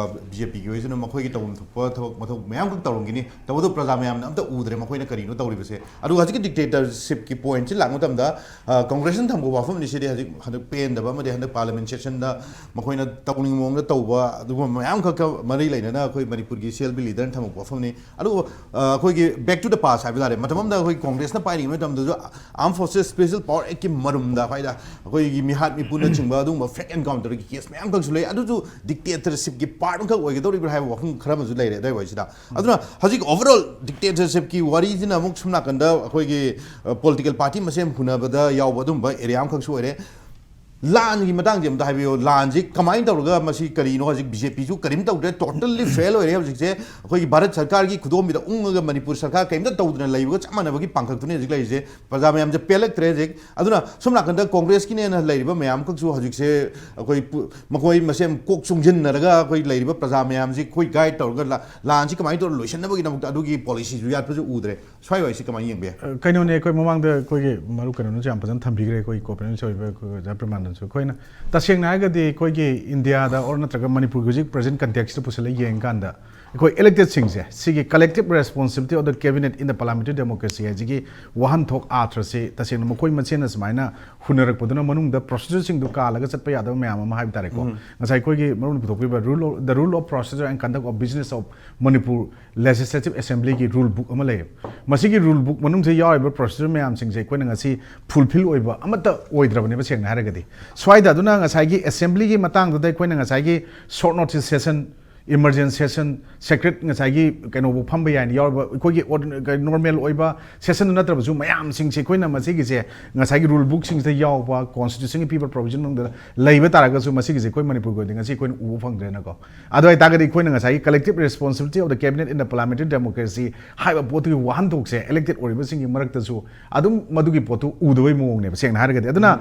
ꯕꯤ ꯖꯦ ꯄꯤꯒꯤ ꯑꯣꯏꯁꯅꯨ, ꯃꯈꯣꯏꯒꯤ ꯇꯧꯐꯝ ꯊꯣꯛꯄ ꯊꯕꯛ ꯃꯊꯧ ꯃꯌꯥꯝ ꯈꯛ ꯇꯧꯔꯝꯒꯤꯅꯤ꯫ ꯇꯧꯕꯇꯕꯨ ꯄ꯭ꯔꯖꯥ ꯃꯌꯥꯝꯅ ꯑꯝꯇ ꯎꯗ꯭ꯔꯦ ꯃꯈꯣꯏꯅ ꯀꯔꯤꯅꯣ ꯇꯧꯔꯤꯕꯁꯦ꯫ ꯑꯗꯨꯒ ꯍꯧꯖꯤꯛꯀꯤ ꯗꯤꯛꯇꯦꯇꯔꯁꯤꯞꯀꯤ ꯄꯣꯏꯟꯠꯁꯤ ꯂꯥꯛꯄ ꯃꯇꯝꯗ, ꯑ, ꯀꯣꯡꯒ꯭ꯔꯦꯁꯅ ꯊꯝꯕ ꯋꯥꯐꯝꯅꯤ꯫ ꯁꯤꯗꯤ ꯍꯧꯖꯤꯛ ꯍꯟꯗꯛ ꯄꯦꯟꯗꯕ ꯑꯃꯗꯤ ꯍꯟꯗꯛ ꯄꯥꯔꯂꯤꯌꯥꯃꯦꯟ ꯁꯦꯁꯟꯗ ꯃꯈꯣꯏꯅ ꯇꯧꯅꯤꯡꯕ ꯃꯑꯣꯡꯗ ꯇꯧꯕ, ꯑꯗꯨꯒꯨꯝꯕ ꯃꯌꯥꯝ ꯈꯛꯀ ꯃꯔꯤ ꯂꯩꯅꯅ ꯑꯩꯈꯣꯏ ꯃꯅꯤꯄꯨꯔꯒꯤ ꯁꯤ ꯑꯦꯜ ꯄꯤ ꯂꯤꯗꯔꯅ ꯊꯝꯃꯛꯄ ꯋꯥꯐꯝꯅꯤ꯫ ꯑꯗꯨꯕꯨ, ꯑ, ꯑꯩꯈꯣꯏꯒꯤ back to the past ꯍꯥꯏꯕ ꯇꯥꯔꯦ, ꯃꯇꯝ ꯑꯃꯗ ꯑꯩꯈꯣꯏ ꯀꯣꯡꯒ꯭ꯔꯦꯁꯅ ꯄꯥꯏꯔꯤꯉꯩ ꯃꯇꯝꯗꯁꯨ Armed Forces Special Power Actꯀꯤ ꯃꯔꯨꯝꯗ ꯑꯩꯈꯣꯏꯗ ꯑꯩꯈꯣꯏꯒꯤ ꯃꯤꯍꯥꯠ ꯃꯤꯄꯨꯅꯆꯤꯡꯕ ꯑꯗꯨꯒꯨꯝꯕ ꯐꯦꯛ ꯑꯦꯟꯀꯥꯎꯟꯇꯔꯒꯤ ꯀꯦꯁ ꯃꯌꯥꯝ ꯈꯛꯁꯨ ꯂꯩ꯫ ꯑꯗꯨꯁꯨ ꯗꯤꯛꯇꯦꯇꯔꯁꯤꯞꯀꯤ ꯄꯥꯔꯠ ꯑꯃꯈꯛ ꯑꯣꯏꯒꯗꯧꯔꯤꯕ꯭ꯔꯥ ꯍꯥꯏꯕ ꯋꯥꯐꯝ ꯈꯔ ꯑꯃꯁꯨ ꯂꯩꯔꯦ ꯑꯗꯨꯋꯥꯏ ꯋꯥꯏꯁꯤꯗ꯫ ꯑꯗꯨꯅ ꯍꯧꯖꯤꯛ ꯑꯣꯚꯔꯑꯣꯜ ꯗꯤꯛꯇꯦꯇꯔꯁꯤꯞꯀꯤ ꯋꯥꯔꯤꯁꯤꯅ ꯑꯃꯨꯛ ꯁꯨꯝ ꯅꯥꯀꯟꯗ ꯑꯩꯈꯣꯏꯒꯤ, ꯑ, ꯄꯣꯂꯤꯇꯤꯀꯦꯜ ꯄꯥꯔꯇꯤ ꯃꯁꯦꯟ ꯍꯨꯟꯅꯕꯗ ꯌꯥꯎꯕ ꯑꯗꯨꯝꯕ ꯑꯦꯔꯤꯌꯥ ꯑꯃꯈꯛꯁꯨ ꯑꯣꯏꯔꯦ꯫ ꯂꯥꯟꯒꯤ ꯃꯇꯥꯡꯁꯦ ꯑꯝꯇ ꯍꯥꯏꯕꯤꯌꯨ, ꯂꯥꯟꯁꯤ ꯀꯃꯥꯏꯅ ꯇꯧꯔꯒ ꯃꯁꯤ ꯀꯔꯤꯅꯣ? ꯍꯧꯖꯤꯛ ꯕꯤ ꯖꯦ ꯄꯤꯁꯨ ꯀꯔꯤꯝ ꯇꯧꯗ꯭ꯔꯦ, ꯇꯣꯇꯜꯂꯤ ꯐꯦꯜ ꯑꯣꯏꯔꯦ꯫ ꯍꯧꯖꯤꯛꯁꯦ ꯑꯩꯈꯣꯏꯒꯤ ꯚꯥꯔꯠ ꯁꯔꯀꯥꯔꯒꯤ ꯈꯨꯗꯣꯝꯕꯤꯗ ꯎꯪꯉꯒ ꯃꯅꯤꯄꯨꯔ ꯁꯔꯀꯥꯔ ꯀꯔꯤꯝꯇ ꯇꯧꯗꯅ ꯂꯩꯕꯒ ꯆꯞ ꯃꯥꯟꯅꯕꯒꯤ ꯄꯥꯡꯈꯛꯇꯨꯅꯤ ꯍꯧꯖꯤꯛ ꯂꯩꯔꯤꯁꯦ꯫ ꯄ꯭ꯔꯖꯥ ꯃꯌꯥꯝꯁꯦ ꯄꯦꯜꯂꯛꯇ꯭ꯔꯦ ꯍꯧꯖꯤꯛ꯫ ꯑꯗꯨꯅ ꯁꯣꯝ ꯅꯥꯀꯟꯗ ꯀꯣꯡꯒ꯭ꯔꯦꯁꯀꯤꯅꯦꯅ ꯂꯩꯔꯤꯕ ꯃꯌꯥꯝ ꯈꯛꯁꯨ ꯍꯧꯖꯤꯛꯁꯦ ꯑꯩꯈꯣꯏ ꯄꯨ-, ꯃꯈꯣꯏ ꯃꯁꯦꯟ ꯀꯣꯛ ꯆꯨꯡꯁꯤꯟꯅꯔꯒ ꯑꯩꯈꯣꯏ ꯂꯩꯔꯤꯕ ꯄ꯭ꯔꯖꯥ ꯃꯌꯥꯝꯁꯤ ꯑꯩꯈꯣꯏ ꯒꯥꯏꯗ ꯇꯧꯔꯒ ꯂꯥ-, ꯂꯥꯟꯁꯤ ꯀꯃꯥꯏꯅ ꯇꯧꯔꯒ ꯂꯣꯏꯁꯤꯟꯅꯕꯒꯤꯗꯃꯛꯇ ꯑꯗꯨꯒꯤ ꯄꯣꯂꯤꯁꯤꯁꯨ ꯌꯥꯠꯄꯁꯨ ꯎꯗ꯭ꯔꯦ꯫ ꯁ꯭ꯋꯥꯏ ꯋꯥꯏꯁꯤ ꯀꯃꯥꯏꯅ ꯌꯦꯡꯕ ꯌꯥꯏ? ꯑ, ꯀꯩꯅꯣꯅꯦ, ꯑꯩꯈꯣꯏ ꯃꯃꯥꯡꯗ ꯑꯩꯈꯣꯏꯒꯤ ꯃꯔꯨꯞ ꯀꯩꯅꯣꯅꯁꯨ ꯌꯥꯝ ꯐꯖꯅ ꯊꯝꯕꯤꯈ꯭ꯔꯦ, ꯑꯩꯈꯣꯏꯒꯤ ꯀꯣ-ꯄꯦꯅꯦꯜꯁ ꯑꯣꯏꯕ ꯑꯩꯈꯣꯏ ꯑꯣꯖꯥ ꯄ꯭ꯔꯦꯃꯥꯅꯟꯗꯁꯨ꯫ ꯑꯩꯈꯣꯏꯅ ꯇꯁꯦꯡꯅ ꯍꯥꯏꯔꯒꯗꯤ ꯑꯩꯈꯣꯏꯒꯤ ꯏꯟꯗꯤꯌꯥꯗ ꯑꯣꯔ ꯅꯠꯇ꯭ꯔꯒ ꯃꯅꯤꯄꯨꯔꯒꯤ ꯍꯧꯖꯤꯛ ꯄ꯭ꯔꯖꯦꯟ ꯀꯟꯇꯦꯛꯁꯇ ꯄꯨꯁꯤꯜꯂꯒ ꯌꯦꯡꯀꯥꯟꯗ ꯑꯩꯈꯣꯏ ꯏꯂꯦꯛꯇꯦꯗꯁꯤꯡꯁꯦ ꯁꯤꯒꯤ collective responsibility of the cabinet in the parliamentary democracy ꯍꯥꯏꯁꯤꯒꯤ ꯋꯥꯍꯟꯊꯣꯛ ꯑꯥꯔꯊꯁꯤ ꯇꯁꯦꯡꯅ ꯃꯈꯣꯏ ꯃꯁꯦꯟꯅ ꯁꯨꯃꯥꯏꯅ ꯍꯨꯟꯅꯔꯛꯄꯗꯨꯅ ꯃꯅꯨꯡꯗ ꯄ꯭ꯔꯣꯁꯤꯗ꯭ꯔꯁꯤꯡꯗꯨ ꯀꯥꯜꯂꯒ ꯆꯠꯄ ꯌꯥꯗꯕ ꯃꯌꯥꯝ ꯑꯃ ꯍꯥꯏꯕ ꯇꯥꯔꯦꯀꯣ꯫ ꯎꯝ꯫ ꯉꯁꯥꯏ ꯑꯩꯈꯣꯏꯒꯤ ꯃꯔꯨꯞꯅ ꯄꯨꯊꯣꯛꯄꯤꯕ rule of, the rule of procedure and conduct of business of Manipur Legislative Assemblyꯒꯤ ꯔꯨꯜ ꯕꯨꯛ ꯑꯃ ꯂꯩꯌꯦꯕ꯫ ꯃꯁꯤꯒꯤ ꯔꯨꯜ ꯕꯨꯛ ꯃꯅꯨꯡꯁꯤꯗ ꯌꯥꯎꯔꯤꯕ ꯄ꯭ꯔꯣꯁꯤꯗꯔ ꯃꯌꯥꯝꯁꯤꯡꯁꯦ ꯑꯩꯈꯣꯏꯅ ꯉꯁꯤ ꯐꯨꯜꯐꯤꯜ ꯑꯣꯏꯕ ꯑꯃꯠꯇ ꯑꯣꯏꯗ꯭ꯔꯕꯅꯦꯕ, ꯁꯦꯡꯅ ꯍꯥꯏꯔꯒꯗꯤ꯫ ꯁ꯭ꯋꯥꯏꯗ ꯑꯗꯨꯅ ꯉꯁꯥꯏꯒꯤ ꯑꯦꯁꯦꯝꯕ꯭ꯂꯤꯒꯤ ꯃꯇꯥꯡꯗꯨꯗ ꯑꯩꯈꯣꯏꯅ ꯉꯁꯥꯏꯒꯤ short notice session, emergency session, secret ꯉꯁꯥꯏꯒꯤ ꯀꯩꯅꯣꯕꯨ ꯐꯝꯕ ꯌꯥꯏꯅ ꯌꯥꯎꯔꯤꯕ ꯑꯩꯈꯣꯏꯒꯤ ꯑꯣꯔ-, ꯀꯩ-, ꯅꯣꯔꯃꯦꯜ ꯑꯣꯏꯕ ꯁꯦꯁꯟꯗꯨ ꯅꯠꯇ꯭ꯔꯕꯁꯨ ꯃꯌꯥꯝꯁꯤꯡꯁꯦ ꯑꯩꯈꯣꯏꯅ ꯃꯁꯤꯒꯤꯁꯦ ꯉꯁꯥꯏꯒꯤ ꯔꯨꯜ ꯕꯨꯛꯁꯤꯡꯁꯤꯗ ꯌꯥꯎꯕ, ꯀꯣꯟꯁꯇꯤꯇ꯭ꯌꯨꯁꯟꯒꯤ ꯄꯤꯕ ꯄ꯭ꯔꯣꯕꯤꯖꯟ ꯃꯅꯨꯡꯗ ꯂꯩꯕ ꯇꯥꯔꯒꯁꯨ ꯃꯁꯤꯒꯤꯁꯦ ꯑꯩꯈꯣꯏ ꯃꯅꯤꯄꯨꯔꯒꯤ ꯑꯣꯏꯅꯗꯤ ꯉꯁꯤ ꯑꯩꯈꯣꯏꯅ ꯎꯕ ꯐꯪꯗ꯭ꯔꯦꯅꯀꯣ꯫ ꯑꯗꯨ ꯑꯣꯏꯇꯥꯔꯒꯗꯤ ꯑꯩꯈꯣꯏꯅ ꯉꯁꯥꯏꯒꯤ collective responsibility of the cabinet in the parliamentary democracy ꯍꯥꯏꯕ ꯄꯣꯠꯇꯨꯒꯤ ꯋꯥꯍꯟꯊꯣꯛꯁꯦ ꯏꯂꯦꯛꯇꯦꯗ ꯑꯣꯏꯔꯤꯕꯁꯤꯡꯒꯤ ꯃꯔꯛꯇꯁꯨ ꯑꯗꯨꯝ ꯃꯗꯨꯒꯤ ꯄꯣꯠꯇꯨ ꯎꯗꯕꯩ ꯃꯑꯣꯡꯅꯦꯕ, ꯁꯦꯡꯅ ꯍꯥꯏꯔꯒꯗꯤ꯫ ꯑꯗꯨꯅ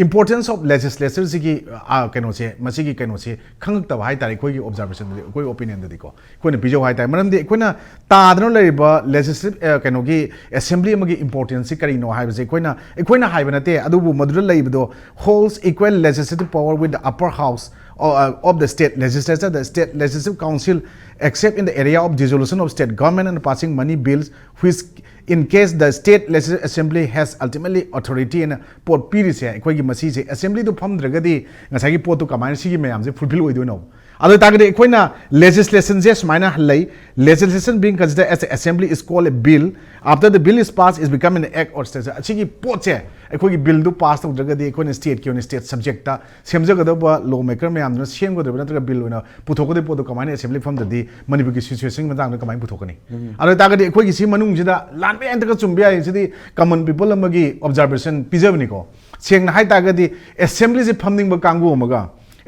importance of legislatureꯁꯤꯒꯤ, ꯑ, ꯀꯩꯅꯣꯁꯦ, ꯃꯁꯤꯒꯤ ꯀꯩꯅꯣꯁꯦ ꯈꯪꯉꯛꯇꯕ ꯍꯥꯏꯇꯥꯔꯦ, ꯑꯩꯈꯣꯏꯒꯤ ꯑꯣꯕꯖꯥꯔꯕꯦꯁꯟꯗꯗꯤ, ꯑꯩꯈꯣꯏ ꯑꯣꯄꯤꯅꯤꯌꯟꯗꯗꯤꯀꯣ꯫ ꯑꯩꯈꯣꯏꯅ ꯄꯤꯖꯧ ꯍꯥꯏꯇꯥꯔꯦ꯫ ꯃꯔꯝꯗꯤ ꯑꯩꯈꯣꯏꯅ ꯇꯥꯗꯅ ꯂꯩꯔꯤꯕ ꯂꯦꯖꯤꯁꯂꯦꯇꯤꯚ, ꯑ, ꯀꯩꯅꯣꯒꯤ ꯑꯦꯁꯦꯝꯕ꯭ꯂꯤ ꯑꯃꯒꯤ importanceꯁꯤ ꯀꯔꯤꯅꯣ ꯍꯥꯏꯕꯁꯦ ꯑꯩꯈꯣꯏꯅ, ꯑꯩꯈꯣꯏꯅ ꯍꯥꯏꯕ ꯅꯠꯇꯦ, ꯑꯗꯨꯕꯨ ꯃꯗꯨꯗ ꯂꯩꯕꯗꯣ holds equal legislative power with the upper house uh, of the state legislature, the state legislative council, except in the area of dissolution of state government and passing many bills, which in case the state legislative assembly has ultimately authority and ꯄꯣꯠ ꯄꯤꯔꯤꯁꯦ, ꯑꯩꯈꯣꯏꯒꯤ ꯃꯁꯤꯁꯦ assemblyꯗꯨ ꯐꯝꯗ꯭ꯔꯒꯗꯤ ꯉꯁꯥꯏꯒꯤ ꯄꯣꯠꯇꯨ ꯀꯃꯥꯏꯅ ꯁꯤꯒꯤ ꯃꯌꯥꯝꯁꯦ fulfill ꯑꯣꯏꯗꯣꯏꯅꯣ? ꯑꯗꯨ ꯑꯣꯏꯇꯥꯔꯒꯗꯤ ꯑꯩꯈꯣꯏꯅ legislationꯁꯦ ꯁꯨꯃꯥꯏꯅ ꯂꯩ, legislation being considered as the assembly is called a bill, after the bill is passed is become an act or statute. ꯑꯁꯤꯒꯤ ꯄꯣꯠꯁꯦ, ꯑꯩꯈꯣꯏꯒꯤ billꯗꯨ pass ꯇꯧꯗ꯭ꯔꯒꯗꯤ ꯑꯩꯈꯣꯏꯅ stateꯀꯤ ꯑꯣꯏꯅ state subjectꯇ ꯁꯦꯝꯖꯒꯗꯧꯕ law maker ꯃꯌꯥꯝꯗꯨꯅ ꯁꯦꯝꯒꯗꯧꯔꯤꯕ ꯅꯠꯇ꯭ꯔꯒ bill ꯑꯣꯏꯅ ꯄꯨꯊꯣꯛꯀꯗꯧꯔꯤꯕ ꯄꯣꯠꯇꯣ ꯀꯃꯥꯏꯅ assembly ꯐꯝꯗ꯭ꯔꯗꯤ ꯃꯅꯤꯄꯨꯔꯒꯤ situationꯒꯤ ꯃꯇꯥꯡꯗ ꯀꯃꯥꯏꯅ ꯄꯨꯊꯣꯛꯀꯅꯤ? ꯑꯗꯨ ꯑꯣꯏꯇꯥꯔꯒꯗꯤ ꯑꯩꯈꯣꯏꯒꯤ ꯁꯤ ꯃꯅꯨꯡꯁꯤꯗ ꯂꯥꯟꯕ ꯌꯥꯏ ꯅꯠꯇ꯭ꯔꯒ ꯆꯨꯝꯕ ꯌꯥꯏ, ꯁꯤꯗꯤ common people ꯑꯃꯒꯤ observation ꯄꯤꯖꯕꯅꯤꯀꯣ꯫ ꯁꯦꯡꯅ ꯍꯥꯏ ꯇꯥꯔꯒꯗꯤ assemblyꯁꯦ ꯐꯝꯅꯤꯡꯕ ꯀꯥꯡꯕꯨ ꯑꯃꯒ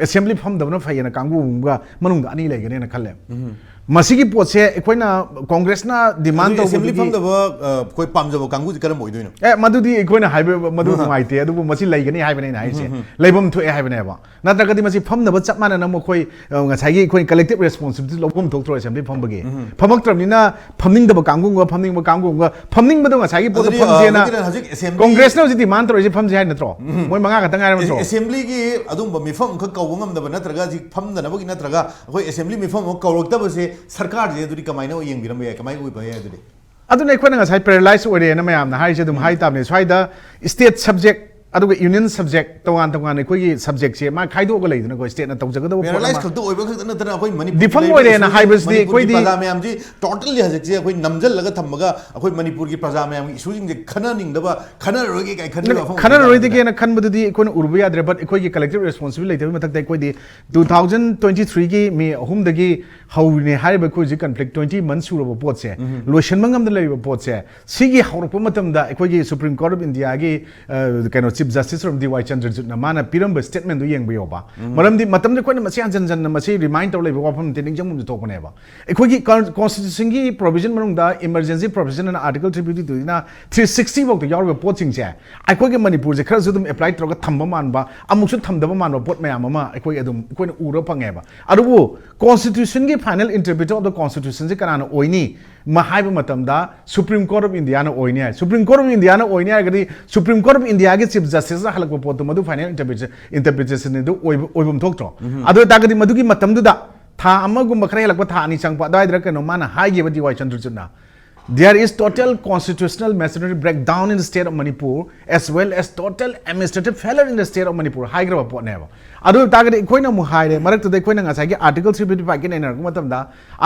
assembly ꯐꯝꯗꯕꯅ ꯐꯩꯌꯦꯅ ꯀꯥꯡꯕꯨ ꯑꯃꯒ ꯃꯅꯨꯡꯗ ꯑꯅꯤ ꯂꯩꯒꯅꯦꯅ ꯈꯜꯂꯦ꯫ ꯃꯁꯤꯒꯤ ꯄꯣꯠꯁꯦ ꯑꯩꯈꯣꯏꯅ congressꯅ demand ꯍꯧꯖꯤꯛ assembly ꯇꯧꯕꯗꯨꯗꯤ ꯐꯝꯗꯕ, ꯑ, ꯑꯩꯈꯣꯏ ꯄꯥꯝꯖꯕ ꯀꯥꯡꯕꯨꯁꯤ ꯀꯔꯝꯕ ꯑꯣꯏꯗꯣꯏꯅꯣ? ꯑꯦ, ꯃꯗꯨꯗꯤ ꯑꯩꯈꯣꯏꯅ ꯍꯥꯏꯕ ꯃꯗꯨ ꯅꯨꯡꯉꯥꯏꯇꯦ, ꯑꯗꯨꯕꯨ ꯃꯁꯤ ꯂꯩꯒꯅꯤ ꯍꯥꯏꯕꯅꯦ ꯑꯩꯅ ꯍꯥꯏꯁꯦ꯫ ꯂꯩꯐꯝ ꯊꯣꯛꯑꯦ ꯍꯥꯏꯕꯅꯦꯕ꯫ ꯅꯠꯇ꯭ꯔꯒꯗꯤ ꯃꯁꯤ ꯐꯝꯅꯕ ꯆꯞ ꯃꯥꯟꯅꯅ ꯃꯈꯣꯏ, ꯑ, ꯉꯁꯥꯏꯒꯤ ꯑꯩꯈꯣꯏ collective responsibility ꯂꯧꯐꯝ ꯊꯣꯛꯇ꯭ꯔꯣ assembly ꯐꯝꯕꯒꯤ? ꯐꯝꯃꯛꯇ꯭ꯔꯕꯅꯤꯅ ꯐꯝꯅꯤꯡꯗꯕ ꯀꯥꯡꯕꯨꯒ ꯐꯝꯅꯤꯡꯕ ꯀꯥꯡꯕꯨꯒ ꯐꯝꯅꯤꯡꯕꯗꯣ ꯉꯁꯥꯏꯒꯤ ꯄꯣꯠꯇꯣ ꯑꯗꯨꯗꯤ, ꯑ, ꯐꯝꯁꯦꯅ ꯍꯧꯖꯤꯛꯀꯤ ꯍꯧꯖꯤꯛ assembly congressꯅ ꯍꯧꯖꯤꯛ demand ꯇꯧꯔꯤꯁꯦ ꯐꯝꯁꯦ ꯍꯥꯏ ꯅꯠꯇ꯭ꯔꯣ? ꯃꯣꯏ ꯃꯉꯥ ꯈꯛꯇ ꯉꯥꯏꯔꯕ ꯅꯠꯇ꯭ꯔꯣ? Assemblyꯒꯤ ꯑꯗꯨꯒꯨꯝꯕ ꯃꯤꯐꯝ ꯑꯃꯈꯛ ꯀꯧꯕ ꯉꯝꯗꯕ ꯅꯠꯇ꯭ꯔꯒ ꯍꯧꯖꯤꯛ ꯐꯝꯗꯅꯕꯒꯤ ꯅꯠꯇ꯭ꯔꯒ ꯑꯩꯈꯣꯏ assembly ꯃꯤꯐꯝ ꯑꯃ ꯀꯧꯔꯛꯇꯕꯁꯦ ꯁꯔꯀꯥꯔꯁꯦ ꯑꯗꯨꯗꯤ ꯀꯃꯥꯏꯅ ꯌꯦꯡꯕꯤꯔꯝꯕ ꯌꯥꯏ, ꯀꯃꯥꯏꯅ ꯑꯣꯏꯕ ꯌꯥꯏ ꯑꯗꯨꯗꯤ? ꯑꯗꯨꯅ ꯑꯩꯈꯣꯏꯅ ꯉꯁꯥꯏ paralyze ꯑꯣꯏꯔꯦꯅ ꯃꯌꯥꯝꯅ ꯍꯥꯏꯔꯤꯁꯦ ꯑꯗꯨꯝ ꯍꯥꯏ ꯇꯥꯕꯅꯦ꯫ ꯁ꯭ꯋꯥꯏꯗ state subject ꯑꯗꯨꯒ union subject ꯇꯣꯉꯥꯟ ꯇꯣꯉꯥꯟꯅ ꯑꯩꯈꯣꯏꯒꯤ subjectꯁꯦ ꯃꯥ ꯈꯥꯏꯗꯣꯛꯑꯒ ꯂꯩꯗꯅꯀꯣ, stateꯅ ꯇꯧꯖꯒꯗꯕ ꯄꯣꯠ paralyze ꯑꯃ ꯈꯛꯇ ꯑꯣꯏꯕ ꯈꯛꯇ ꯅꯠꯇꯅ ꯑꯩꯈꯣꯏ ꯃꯅꯤꯄꯨꯔꯗ defunct ꯂꯩꯔꯤꯕ ꯑꯣꯏꯔꯦꯅ ꯏꯁꯨꯁꯤꯡ, ꯍꯥꯏꯕꯁꯤꯗꯤ ꯃꯅꯤꯄꯨꯔꯒꯤ ꯑꯩꯈꯣꯏꯗꯤ ꯄ꯭ꯔꯖꯥ ꯃꯌꯥꯝꯁꯤ totally ꯍꯧꯖꯤꯛꯁꯦ ꯑꯩꯈꯣꯏ ꯅꯝꯁꯤꯜꯂꯒ ꯊꯝꯃꯒ ꯑꯩꯈꯣꯏ ꯃꯅꯤꯄꯨꯔꯒꯤ ꯄ꯭ꯔꯖꯥ ꯃꯌꯥꯝꯒꯤ ꯏꯁꯨꯁꯤꯡꯁꯦ ꯈꯟꯅꯅꯤꯡꯗꯕ, ꯈꯟꯅꯔꯔꯣꯏꯒꯦ ꯀꯥꯏ ꯈꯟꯕꯒꯤ ꯋꯥꯐꯝ ꯑꯣꯏꯕ ꯇꯥꯔꯒꯗꯤ ꯈꯟꯅꯔꯔꯣꯏꯗꯒꯦꯅ ꯈꯟꯕꯗꯨꯗꯤ ꯑꯩꯈꯣꯏꯅ ꯎꯔꯨꯕ ꯌꯥꯗ꯭ꯔꯦ꯫ But ꯑꯩꯈꯣꯏꯒꯤ collective responsibility ꯂꯩꯇꯕꯒꯤ ꯃꯊꯛꯇ ꯑꯩꯈꯣꯏꯗꯤ two thousand twenty threeꯒꯤ May ꯑꯍꯨꯝꯗꯒꯤ ꯍꯧꯔꯤꯅꯦ ꯍꯥꯏꯔꯤꯕ ꯑꯩꯈꯣꯏ ꯍꯧꯖꯤꯛ conflict twenty months ꯁꯨꯔꯕ ꯄꯣꯠꯁꯦ, ꯂꯣꯏꯁꯤꯟꯕ ꯉꯝꯗꯅ ꯂꯩꯔꯤꯕ ꯄꯣꯠꯁꯦ, ꯁꯤꯒꯤ ꯍꯧꯔꯛꯄ ꯃꯇꯝꯗ ꯑꯩꯈꯣꯏꯒꯤ Supreme Court of Indiaꯒꯤ, ꯑ, ꯀꯩꯅꯣ, Chief Justice from D Y Chandrachudꯅ ꯃꯥꯅ ꯄꯤꯔꯝꯕ statementꯗꯨ ꯌꯦꯡꯕ ꯌꯥꯎꯕ꯫ ꯃꯔꯝꯗꯤ ꯃꯇꯝꯗ ꯑꯩꯈꯣꯏꯅ ꯃꯁꯤ ꯍꯟꯖꯟ ꯍꯟꯖꯟꯅ ꯃꯁꯤ remind ꯇꯧꯔ ꯂꯩꯕ ꯋꯥꯐꯝ ꯅꯠꯇꯦ, ꯅꯤꯡꯁꯤꯡꯐꯝꯁꯨ ꯊꯣꯛꯄꯅꯦꯕ꯫ ꯑꯩꯈꯣꯏꯒꯤ con-, constitutionꯒꯤ provision ꯃꯅꯨꯡꯗ emergency provision ꯑꯅ article three fifty twoꯗꯒꯤꯅ three sixty ꯐꯥꯎꯗ ꯌꯥꯎꯔꯤꯕ ꯄꯣꯠꯁꯤꯡꯁꯦ ꯑꯩꯈꯣꯏꯒꯤ ꯃꯅꯤꯄꯨꯔꯁꯦ ꯈꯔꯁꯨ ꯑꯗꯨꯝ apply ꯇꯧꯔꯒ ꯊꯝꯕ ꯃꯥꯟꯕ, ꯑꯃꯨꯛꯁꯨ ꯊꯝꯗꯕ ꯃꯥꯟꯕ ꯄꯣꯠ ꯃꯌꯥꯝ ꯑꯃ ꯑꯩꯈꯣꯏ ꯑꯗꯨꯝ ꯑꯩꯈꯣꯏꯅ ꯎꯔ ꯐꯪꯉꯦꯕ꯫ ꯑꯗꯨꯕꯨ constitutionꯒꯤ final interpreter of the constitutionꯁꯦ ꯀꯅꯥꯅ ꯑꯣꯏꯅꯤ? ꯃ ꯍꯥꯏꯕ ꯃꯇꯝꯗ Supreme Court of Indiaꯅ ꯑꯣꯏꯅꯤ ꯍꯥꯏ꯫ Supreme Court of Indiaꯅ ꯑꯣꯏꯅꯤ ꯍꯥꯏꯔꯒꯗꯤ Supreme Court of Indiaꯒꯤ Chief Justiceꯅ ꯍꯜꯂꯛꯄ ꯄꯣꯠꯇꯨ ꯃꯗꯨ final interpretation, interpretationꯅꯤꯗꯨ ꯑꯣꯏꯕ, ꯑꯣꯏꯐꯝ ꯊꯣꯛꯇ꯭ꯔꯣ? ꯑꯗꯨ ꯑꯣꯏꯇꯥꯔꯒꯗꯤ ꯃꯗꯨꯒꯤ ꯃꯇꯝꯗꯨꯗ ꯊꯥ ꯑꯃꯒꯨꯝꯕ ꯈꯔ ꯍꯦꯜꯂꯛꯄ, ꯊꯥ ꯑꯅꯤ ꯆꯪꯉꯛꯄ ꯑꯗꯨꯋꯥꯏꯗꯔ ꯀꯩꯅꯣ ꯃꯥꯅ ꯍꯥꯏꯈꯤꯕ ꯗꯤ ꯋꯥꯏ ꯆꯟꯗ꯭ꯔꯆꯨꯗꯅ, "There is total constitutional machinery breakdown in the state of Manipur as well as total administrative failure in the state of Manipur" ꯍꯥꯏꯈ꯭ꯔꯕ ꯄꯣꯠꯅꯦꯕ꯫ ꯑꯗꯨ ꯑꯣꯏꯇꯥꯔꯒꯗꯤ ꯑꯩꯈꯣꯏꯅ ꯑꯃꯨꯛ ꯍꯥꯏꯔꯦ, ꯃꯔꯛꯇꯨꯗ ꯑꯩꯈꯣꯏꯅ ꯉꯁꯥꯏꯒꯤ Article three fifty fiveꯀꯤ ꯅꯩꯅꯔꯛꯄ ꯃꯇꯝꯗ,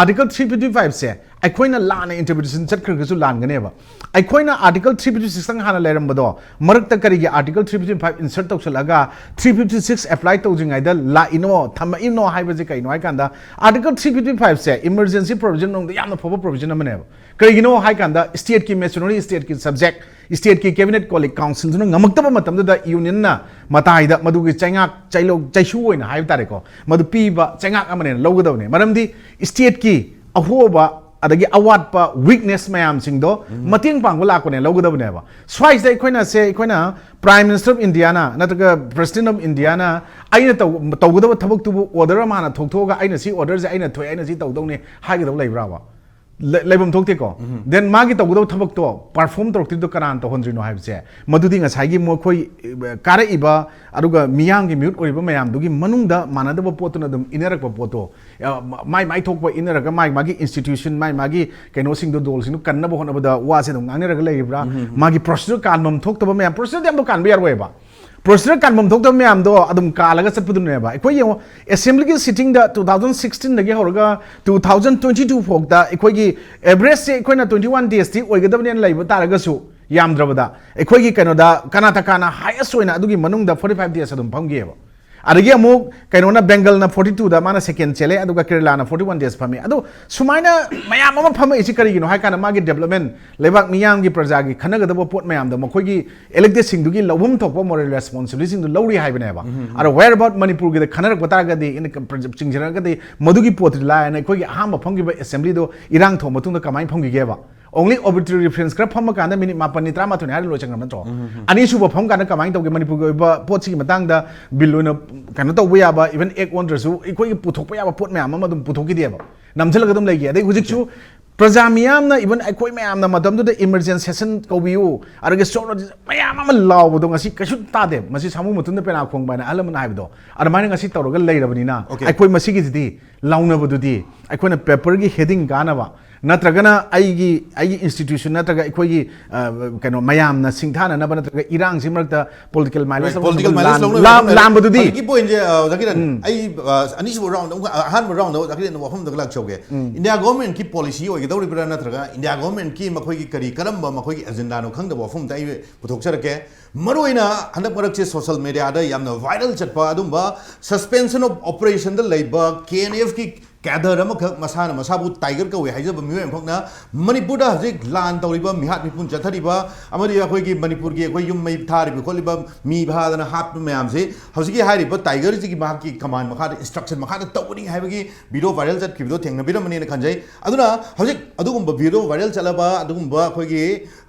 Article three fifty fiveꯁꯦ ꯑꯩꯈꯣꯏꯅ ꯂꯥꯟꯅ interpretation ꯆꯠꯈ꯭ꯔꯒꯁꯨ ꯂꯥꯟꯒꯅꯦꯕ꯫ ꯑꯩꯈꯣꯏꯅ Article three fifty sixꯇꯪ ꯍꯥꯟꯅ ꯂꯩꯔꯝꯕꯗꯣ, ꯃꯔꯛꯇ ꯀꯔꯤꯒꯤ Article three fifty five insert ꯇꯧꯁꯜꯂꯛꯑꯒ three fifty six apply ꯇꯧꯗ꯭ꯔꯤꯉꯩꯗ ꯂꯥꯛꯏꯅꯣ, ꯊꯝꯃꯛꯏꯅꯣ ꯍꯥꯏꯕꯁꯦ ꯀꯩꯅꯣ ꯍꯥꯏꯀꯥꯟꯗ, Article three fifty fiveꯁꯦ emergency provision ꯅꯨꯡꯗ ꯌꯥꯝꯅ ꯐꯕ provision ꯑꯃꯅꯦꯕ꯫ ꯀꯔꯤꯒꯤꯅꯣ ꯍꯥꯏꯀꯥꯟꯗ, stateꯀꯤ machinery, stateꯀꯤ subject, stateꯀꯤ cabinet ꯀꯣꯂꯤꯛ councilꯗꯨꯅ ꯉꯝꯃꯛꯇꯕ ꯃꯇꯝꯗꯨꯗ unionꯅ ꯃꯇꯥꯏꯗ ꯃꯗꯨꯒꯤ ꯆꯩꯉꯥꯛ, ꯆꯩꯂꯧ, ꯆꯩꯁꯨ ꯑꯣꯏꯅ ꯍꯥꯏꯕ ꯇꯥꯔꯦꯀꯣ, ꯃꯗꯨ ꯄꯤꯕ ꯆꯩꯉꯥꯛ ꯑꯃꯅꯦꯅ ꯂꯧꯒꯗꯕꯅꯦ꯫ ꯃꯔꯝꯗꯤ stateꯀꯤ ꯑꯍꯣꯕ ꯑꯗꯒꯤ ꯑꯋꯥꯠꯄ, weakness ꯃꯌꯥꯝꯁꯤꯡꯗꯣ ꯃꯇꯦꯡ ꯄꯥꯡꯕ ꯂꯥꯛꯄꯅꯦ ꯂꯧꯒꯗꯕꯅꯦꯕ꯫ ꯁ꯭ꯋꯥꯏꯁꯤꯗ ꯑꯩꯈꯣꯏꯅ ꯁꯦ, ꯑꯩꯈꯣꯏꯅ Prime Minister of Indiaꯅ ꯅꯠꯇ꯭ꯔꯒ President of Indiaꯅ ꯑꯩꯅ ꯇꯧ-, ꯇꯧꯒꯗꯕ ꯊꯕꯛꯇꯨꯕꯨ order ꯑꯃ ꯍꯥꯟꯅ ꯊꯣꯛꯊꯣꯛꯑꯒ "ꯑꯩꯅ ꯁꯤ orderꯁꯦ ꯑꯩꯅ ꯊꯣꯛꯑꯦ, ꯑꯩꯅ ꯁꯤ ꯇꯧꯗꯧꯅꯤ" ꯍꯥꯏꯒꯗꯕ ꯂꯩꯕ꯭ꯔꯥꯕ? ꯂꯩ-, ꯂꯩꯐꯝ ꯊꯣꯛꯇꯦꯀꯣ꯫ Then ꯃꯥꯒꯤ ꯇꯧꯒꯗꯕ ꯊꯕꯛꯇꯣ perform ꯇꯧꯔꯛꯇ꯭ꯔꯤꯗꯣ ꯀꯅꯥꯅ ꯇꯧꯍꯟꯗ꯭ꯔꯤꯅꯣ ꯍꯥꯏꯕꯁꯦ, ꯃꯗꯨꯗꯤ ꯉꯁꯥꯏꯒꯤ ꯃꯈꯣꯏ, ꯑ, ꯀꯥꯔꯛꯏꯕ ꯑꯗꯨꯒ ꯃꯤꯌꯥꯝꯒꯤ ꯃꯤꯍꯨꯠ ꯑꯣꯏꯔꯤꯕ ꯃꯌꯥꯝꯗꯨꯒꯤ ꯃꯅꯨꯡꯗ ꯃꯥꯟꯅꯗꯕ ꯄꯣꯠꯇꯨꯅ ꯑꯗꯨꯝ ꯏꯟꯅꯔꯛꯄ ꯄꯣꯠꯇꯣ, ꯑ, ꯃ-, ꯃꯥꯏ ꯃꯥꯏ ꯊꯣꯛꯄ ꯏꯟꯅꯔꯒ ꯃꯥꯏ ꯃꯥꯒꯤ institution, ꯃꯥꯏ ꯃꯥꯒꯤ ꯀꯩꯅꯣꯁꯤꯡꯗꯣ, ꯗꯣꯜꯁꯤꯡꯗꯣ ꯀꯟꯅꯕ ꯍꯣꯠꯅꯕꯗ ꯋꯥꯁꯦ ꯑꯗꯨꯝ ꯉꯥꯡꯅꯔꯒ ꯂꯩꯔꯤꯕ꯭ꯔꯥ? ꯃꯥꯒꯤ procedure ꯀꯥꯟꯐꯝ ꯊꯣꯛꯇꯕ ꯃꯌꯥꯝ, procedureꯗꯤ ꯑꯝꯇ ꯀꯥꯟꯕ ꯌꯥꯔꯣꯏꯕ꯫ Procedure ꯀꯥꯟꯐꯝ ꯊꯣꯛꯇꯕ ꯃꯌꯥꯝꯗꯣ ꯑꯗꯨꯝ ꯀꯥꯜꯂꯒ ꯆꯠꯄꯗꯨꯅꯦꯕ꯫ ꯑꯩꯈꯣꯏ ꯌꯦꯡꯉꯣ, assemblyꯒꯤ sittingꯗ two thousand sixteenꯗꯒꯤ ꯍꯧꯔꯒ two thousand twenty two ꯐꯥꯎꯗ ꯑꯩꯈꯣꯏꯒꯤ averageꯁꯦ ꯑꯩꯈꯣꯏꯅ twenty one daysꯇꯤ ꯑꯣꯏꯒꯗꯕꯅꯦꯅ ꯂꯩꯕ ꯇꯥꯔꯒꯁꯨ, ꯌꯥꯝꯗ꯭ꯔꯕꯗ ꯑꯩꯈꯣꯏꯒꯤ ꯀꯩꯅꯣꯗ ꯀꯔꯅꯥꯇꯀꯥꯅ highest ꯑꯣꯏꯅ ꯑꯗꯨꯒꯤ ꯃꯅꯨꯡꯗ forty five days ꯑꯗꯨꯝ ꯐꯝꯈꯤꯑꯕ꯫ ꯑꯗꯒꯤ ꯑꯃꯨꯛ ꯀꯩꯅꯣꯅ, ꯕꯦꯡꯒꯜꯅ forty twoꯗ ꯃꯥꯅ second ꯆꯦꯜꯂꯦ, ꯑꯗꯨꯒ ꯀꯦꯔꯂꯥꯅ forty one days ꯐꯝꯃꯤ꯫ ꯑꯗꯣ ꯁꯨꯃꯥꯏꯅ ꯃꯌꯥꯝ ꯑꯃ ꯐꯝꯃꯛꯏꯁꯤ ꯀꯔꯤꯒꯤꯅꯣ ꯍꯥꯏ ꯀꯥꯟꯗ, ꯃꯥꯒꯤ development, ꯂꯩꯕꯥꯛ ꯃꯤꯌꯥꯝꯒꯤ, ꯄ꯭ꯔꯖꯥꯒꯤ ꯈꯟꯅꯒꯗꯕ ꯄꯣꯠ ꯃꯌꯥꯝꯗꯣ ꯃꯈꯣꯏꯒꯤ electedꯁꯤꯡꯗꯨꯒꯤ ꯂꯧꯐꯝ ꯊꯣꯛꯄ moral responsibilityꯁꯤꯡꯗꯨ ꯂꯧꯔꯤ ꯍꯥꯏꯕꯅꯦꯕ꯫ ꯑꯗꯣ where about ꯃꯅꯤꯄꯨꯔꯒꯤꯗ ꯈꯟꯅꯔꯛꯄ ꯇꯥꯔꯒꯗꯤ, ꯑꯩꯅ ꯆꯤꯡꯖꯔꯒꯗꯤ, ꯃꯗꯨꯒꯤ ꯄꯣꯠꯇꯨꯗꯤ ꯂꯥꯏꯔꯅ ꯑꯩꯈꯣꯏꯒꯤ ꯑꯍꯥꯟꯕ ꯐꯝꯈꯤꯕ assemblyꯗꯣ ꯏꯔꯥꯡ ꯊꯣꯛꯑ ꯃꯇꯨꯡꯗ ꯀꯃꯥꯏꯅ ꯐꯝꯈꯤꯒꯦꯕ? Only obituary reference ꯈꯔ ꯐꯝꯃ ꯀꯥꯟꯗ minute ꯃꯥꯄꯟꯅꯤ, ꯇꯔꯥꯃꯥꯊꯣꯏꯅꯤ ꯍꯥꯏꯔ ꯂꯣꯏꯁꯟꯈ꯭ꯔꯕ ꯅꯠꯇ꯭ꯔꯣ? ꯑꯅꯤꯁꯨꯕ ꯐꯝ ꯀꯥꯟꯗ ꯀꯃꯥꯏꯅ ꯇꯧꯒꯦ? ꯃꯅꯤꯄꯨꯔꯒꯤ ꯑꯣꯏꯕ ꯄꯣꯠꯁꯤꯒꯤ ꯃꯇꯥꯡꯗ bill ꯑꯣꯏꯅ ꯀꯩꯅꯣ ꯇꯧꯕ ꯌꯥꯕ, even act ꯑꯣꯟꯗ꯭ꯔꯁꯨ ꯑꯩꯈꯣꯏꯒꯤ ꯄꯨꯊꯣꯛꯄ ꯌꯥꯕ ꯄꯣꯠ ꯃꯌꯥꯝ ꯑꯃ ꯑꯗꯨꯝ ꯄꯨꯊꯣꯛꯈꯤꯗꯦꯕ, ꯅꯝꯁꯤꯜꯂꯒ ꯑꯗꯨꯝ ꯂꯩꯈꯤ꯫ ꯑꯗꯩ ꯍꯧꯖꯤꯛꯁꯨ ꯄ꯭ꯔꯖꯥ ꯃꯤꯌꯥꯝꯅ, even ꯑꯩꯈꯣꯏ ꯃꯌꯥꯝꯅ ꯃꯇꯝꯗꯨꯗ emergency session ꯀꯧꯕꯤꯌꯨ, ꯑꯗꯒꯤ short notice ꯃꯌꯥꯝ ꯑꯃ ꯂꯥꯎꯕꯗꯣ ꯉꯁꯤ ꯀꯩꯁꯨ ꯇꯥꯗꯦ꯫ ꯃꯁꯤ ꯁꯥꯃꯨ ꯃꯊꯨꯟꯗ ꯄꯦꯅꯥ ꯈꯣꯡꯕ ꯍꯥꯏꯅ ꯑꯍꯜ ꯂꯃꯟ ꯍꯥꯏꯕꯗꯣ ꯑꯗꯨꯃꯥꯏꯅ ꯉꯁꯤ ꯇꯧꯔꯒ ꯂꯩꯔꯕꯅꯤꯅ, Okay. ꯑꯩꯈꯣꯏ ꯃꯁꯤꯒꯤꯁꯤꯗꯤ ꯂꯥꯎꯅꯕꯗꯨꯗꯤ ꯑꯩꯈꯣꯏꯅ paperꯒꯤ heading ꯀꯥꯟꯅꯕ ꯅꯠꯇ꯭ꯔꯒꯅ ꯑꯩꯒꯤ, ꯑꯩꯒꯤ institution ꯅꯠꯇ꯭ꯔꯒ ꯑꯩꯈꯣꯏꯒꯤ, ꯑ, ꯀꯩꯅꯣ, ꯃꯌꯥꯝꯅ ꯁꯤꯡꯊꯥꯅꯅꯕ ꯅꯠꯇ꯭ꯔꯒ ꯏꯔꯥꯡꯁꯤ ꯃꯔꯛꯇ political mileage Right, ꯑꯃ political ꯂꯥꯟ-, mileage ꯂꯧꯅꯕ ꯂꯥꯝ-, ꯍꯣꯠꯅꯔꯦ꯫ ꯂꯥꯝꯕꯗꯨꯗꯤ ꯍꯧꯖꯤꯛꯀꯤ point ꯁꯦ, ꯑ, ꯑꯣꯖꯥ ꯀꯤꯔꯟ, ꯑꯩ, ꯑ, ꯑꯅꯤꯁꯨꯕ round ꯑꯃꯨꯛ, ꯑꯍꯥꯟꯕ round ꯑꯣꯖꯥ ꯀꯤꯔꯟ ꯋꯥꯐꯝꯗꯒ ꯂꯥꯛꯆꯧꯒꯦ꯫ India government ꯀꯤ policy ꯑꯣꯏꯒꯗꯧꯔꯤꯕ꯭ꯔꯥ ꯅꯠꯇ꯭ꯔꯒ India government ꯀꯤ ꯃꯈꯣꯏꯒꯤ ꯀꯔꯤ ꯀꯔꯝꯕ ꯃꯈꯣꯏꯒꯤ agenda ꯅꯣ ꯈꯪꯗꯕ ꯋꯥꯐꯝ ꯑꯝꯇ ꯑꯩ ꯄꯨꯊꯣꯛꯆꯔꯛꯀꯦ꯫ ꯃꯔꯨꯑꯣꯏꯅ ꯍꯟꯗꯛ ꯃꯔꯛꯁꯦ social media ꯗ ꯌꯥꯝꯅ viral ꯆꯠꯄ ꯑꯗꯨꯝꯕ suspension of operation ꯗ ꯂꯩꯕ K N F ꯀꯤ cadre ꯑꯃꯈꯛ, ꯃꯁꯥꯅ ꯃꯁꯥꯕꯨ tiger ꯀꯧꯏ ꯍꯥꯏꯖꯕ ꯃꯤꯑꯣꯏ ꯑꯃꯈꯛꯅ ꯃꯅꯤꯄꯨꯔꯗ ꯍꯧꯖꯤꯛ ꯂꯥꯟ ꯇꯧꯔꯤꯕ, ꯃꯤꯍꯥꯠ ꯃꯤꯄꯨꯟ ꯆꯠꯊꯔꯤꯕ ꯑꯃꯗꯤ ꯑꯩꯈꯣꯏꯒꯤ ꯃꯅꯤꯄꯨꯔꯒꯤ ꯑꯩꯈꯣꯏ ꯌꯨꯝ ꯃꯩ ꯊꯥꯔꯤꯕ ꯈꯣꯠꯂꯤꯕ, ꯃꯤ ꯐꯥꯗꯅ ꯍꯥꯠꯄ ꯃꯌꯥꯝꯁꯦ ꯍꯧꯖꯤꯛꯀꯤ ꯍꯥꯏꯔꯤꯕ tiger ꯁꯤꯒꯤ ꯃꯍꯥꯛꯀꯤ command ꯃꯈꯥꯗ instruction ꯃꯈꯥꯗ ꯇꯧꯒꯅꯤ ꯍꯥꯏꯕꯒꯤ video viral ꯆꯠꯈꯤꯕꯗꯣ ꯊꯦꯡꯅꯕꯤꯔꯝꯃꯅꯤꯅ ꯈꯟꯖꯩ꯫ ꯑꯗꯨꯅ ꯍꯧꯖꯤꯛ ꯑꯗꯨꯒꯨꯝꯕ video viral ꯆꯠꯂꯕ, ꯑꯗꯨꯒꯨꯝꯕ ꯑꯩꯈꯣꯏꯒꯤ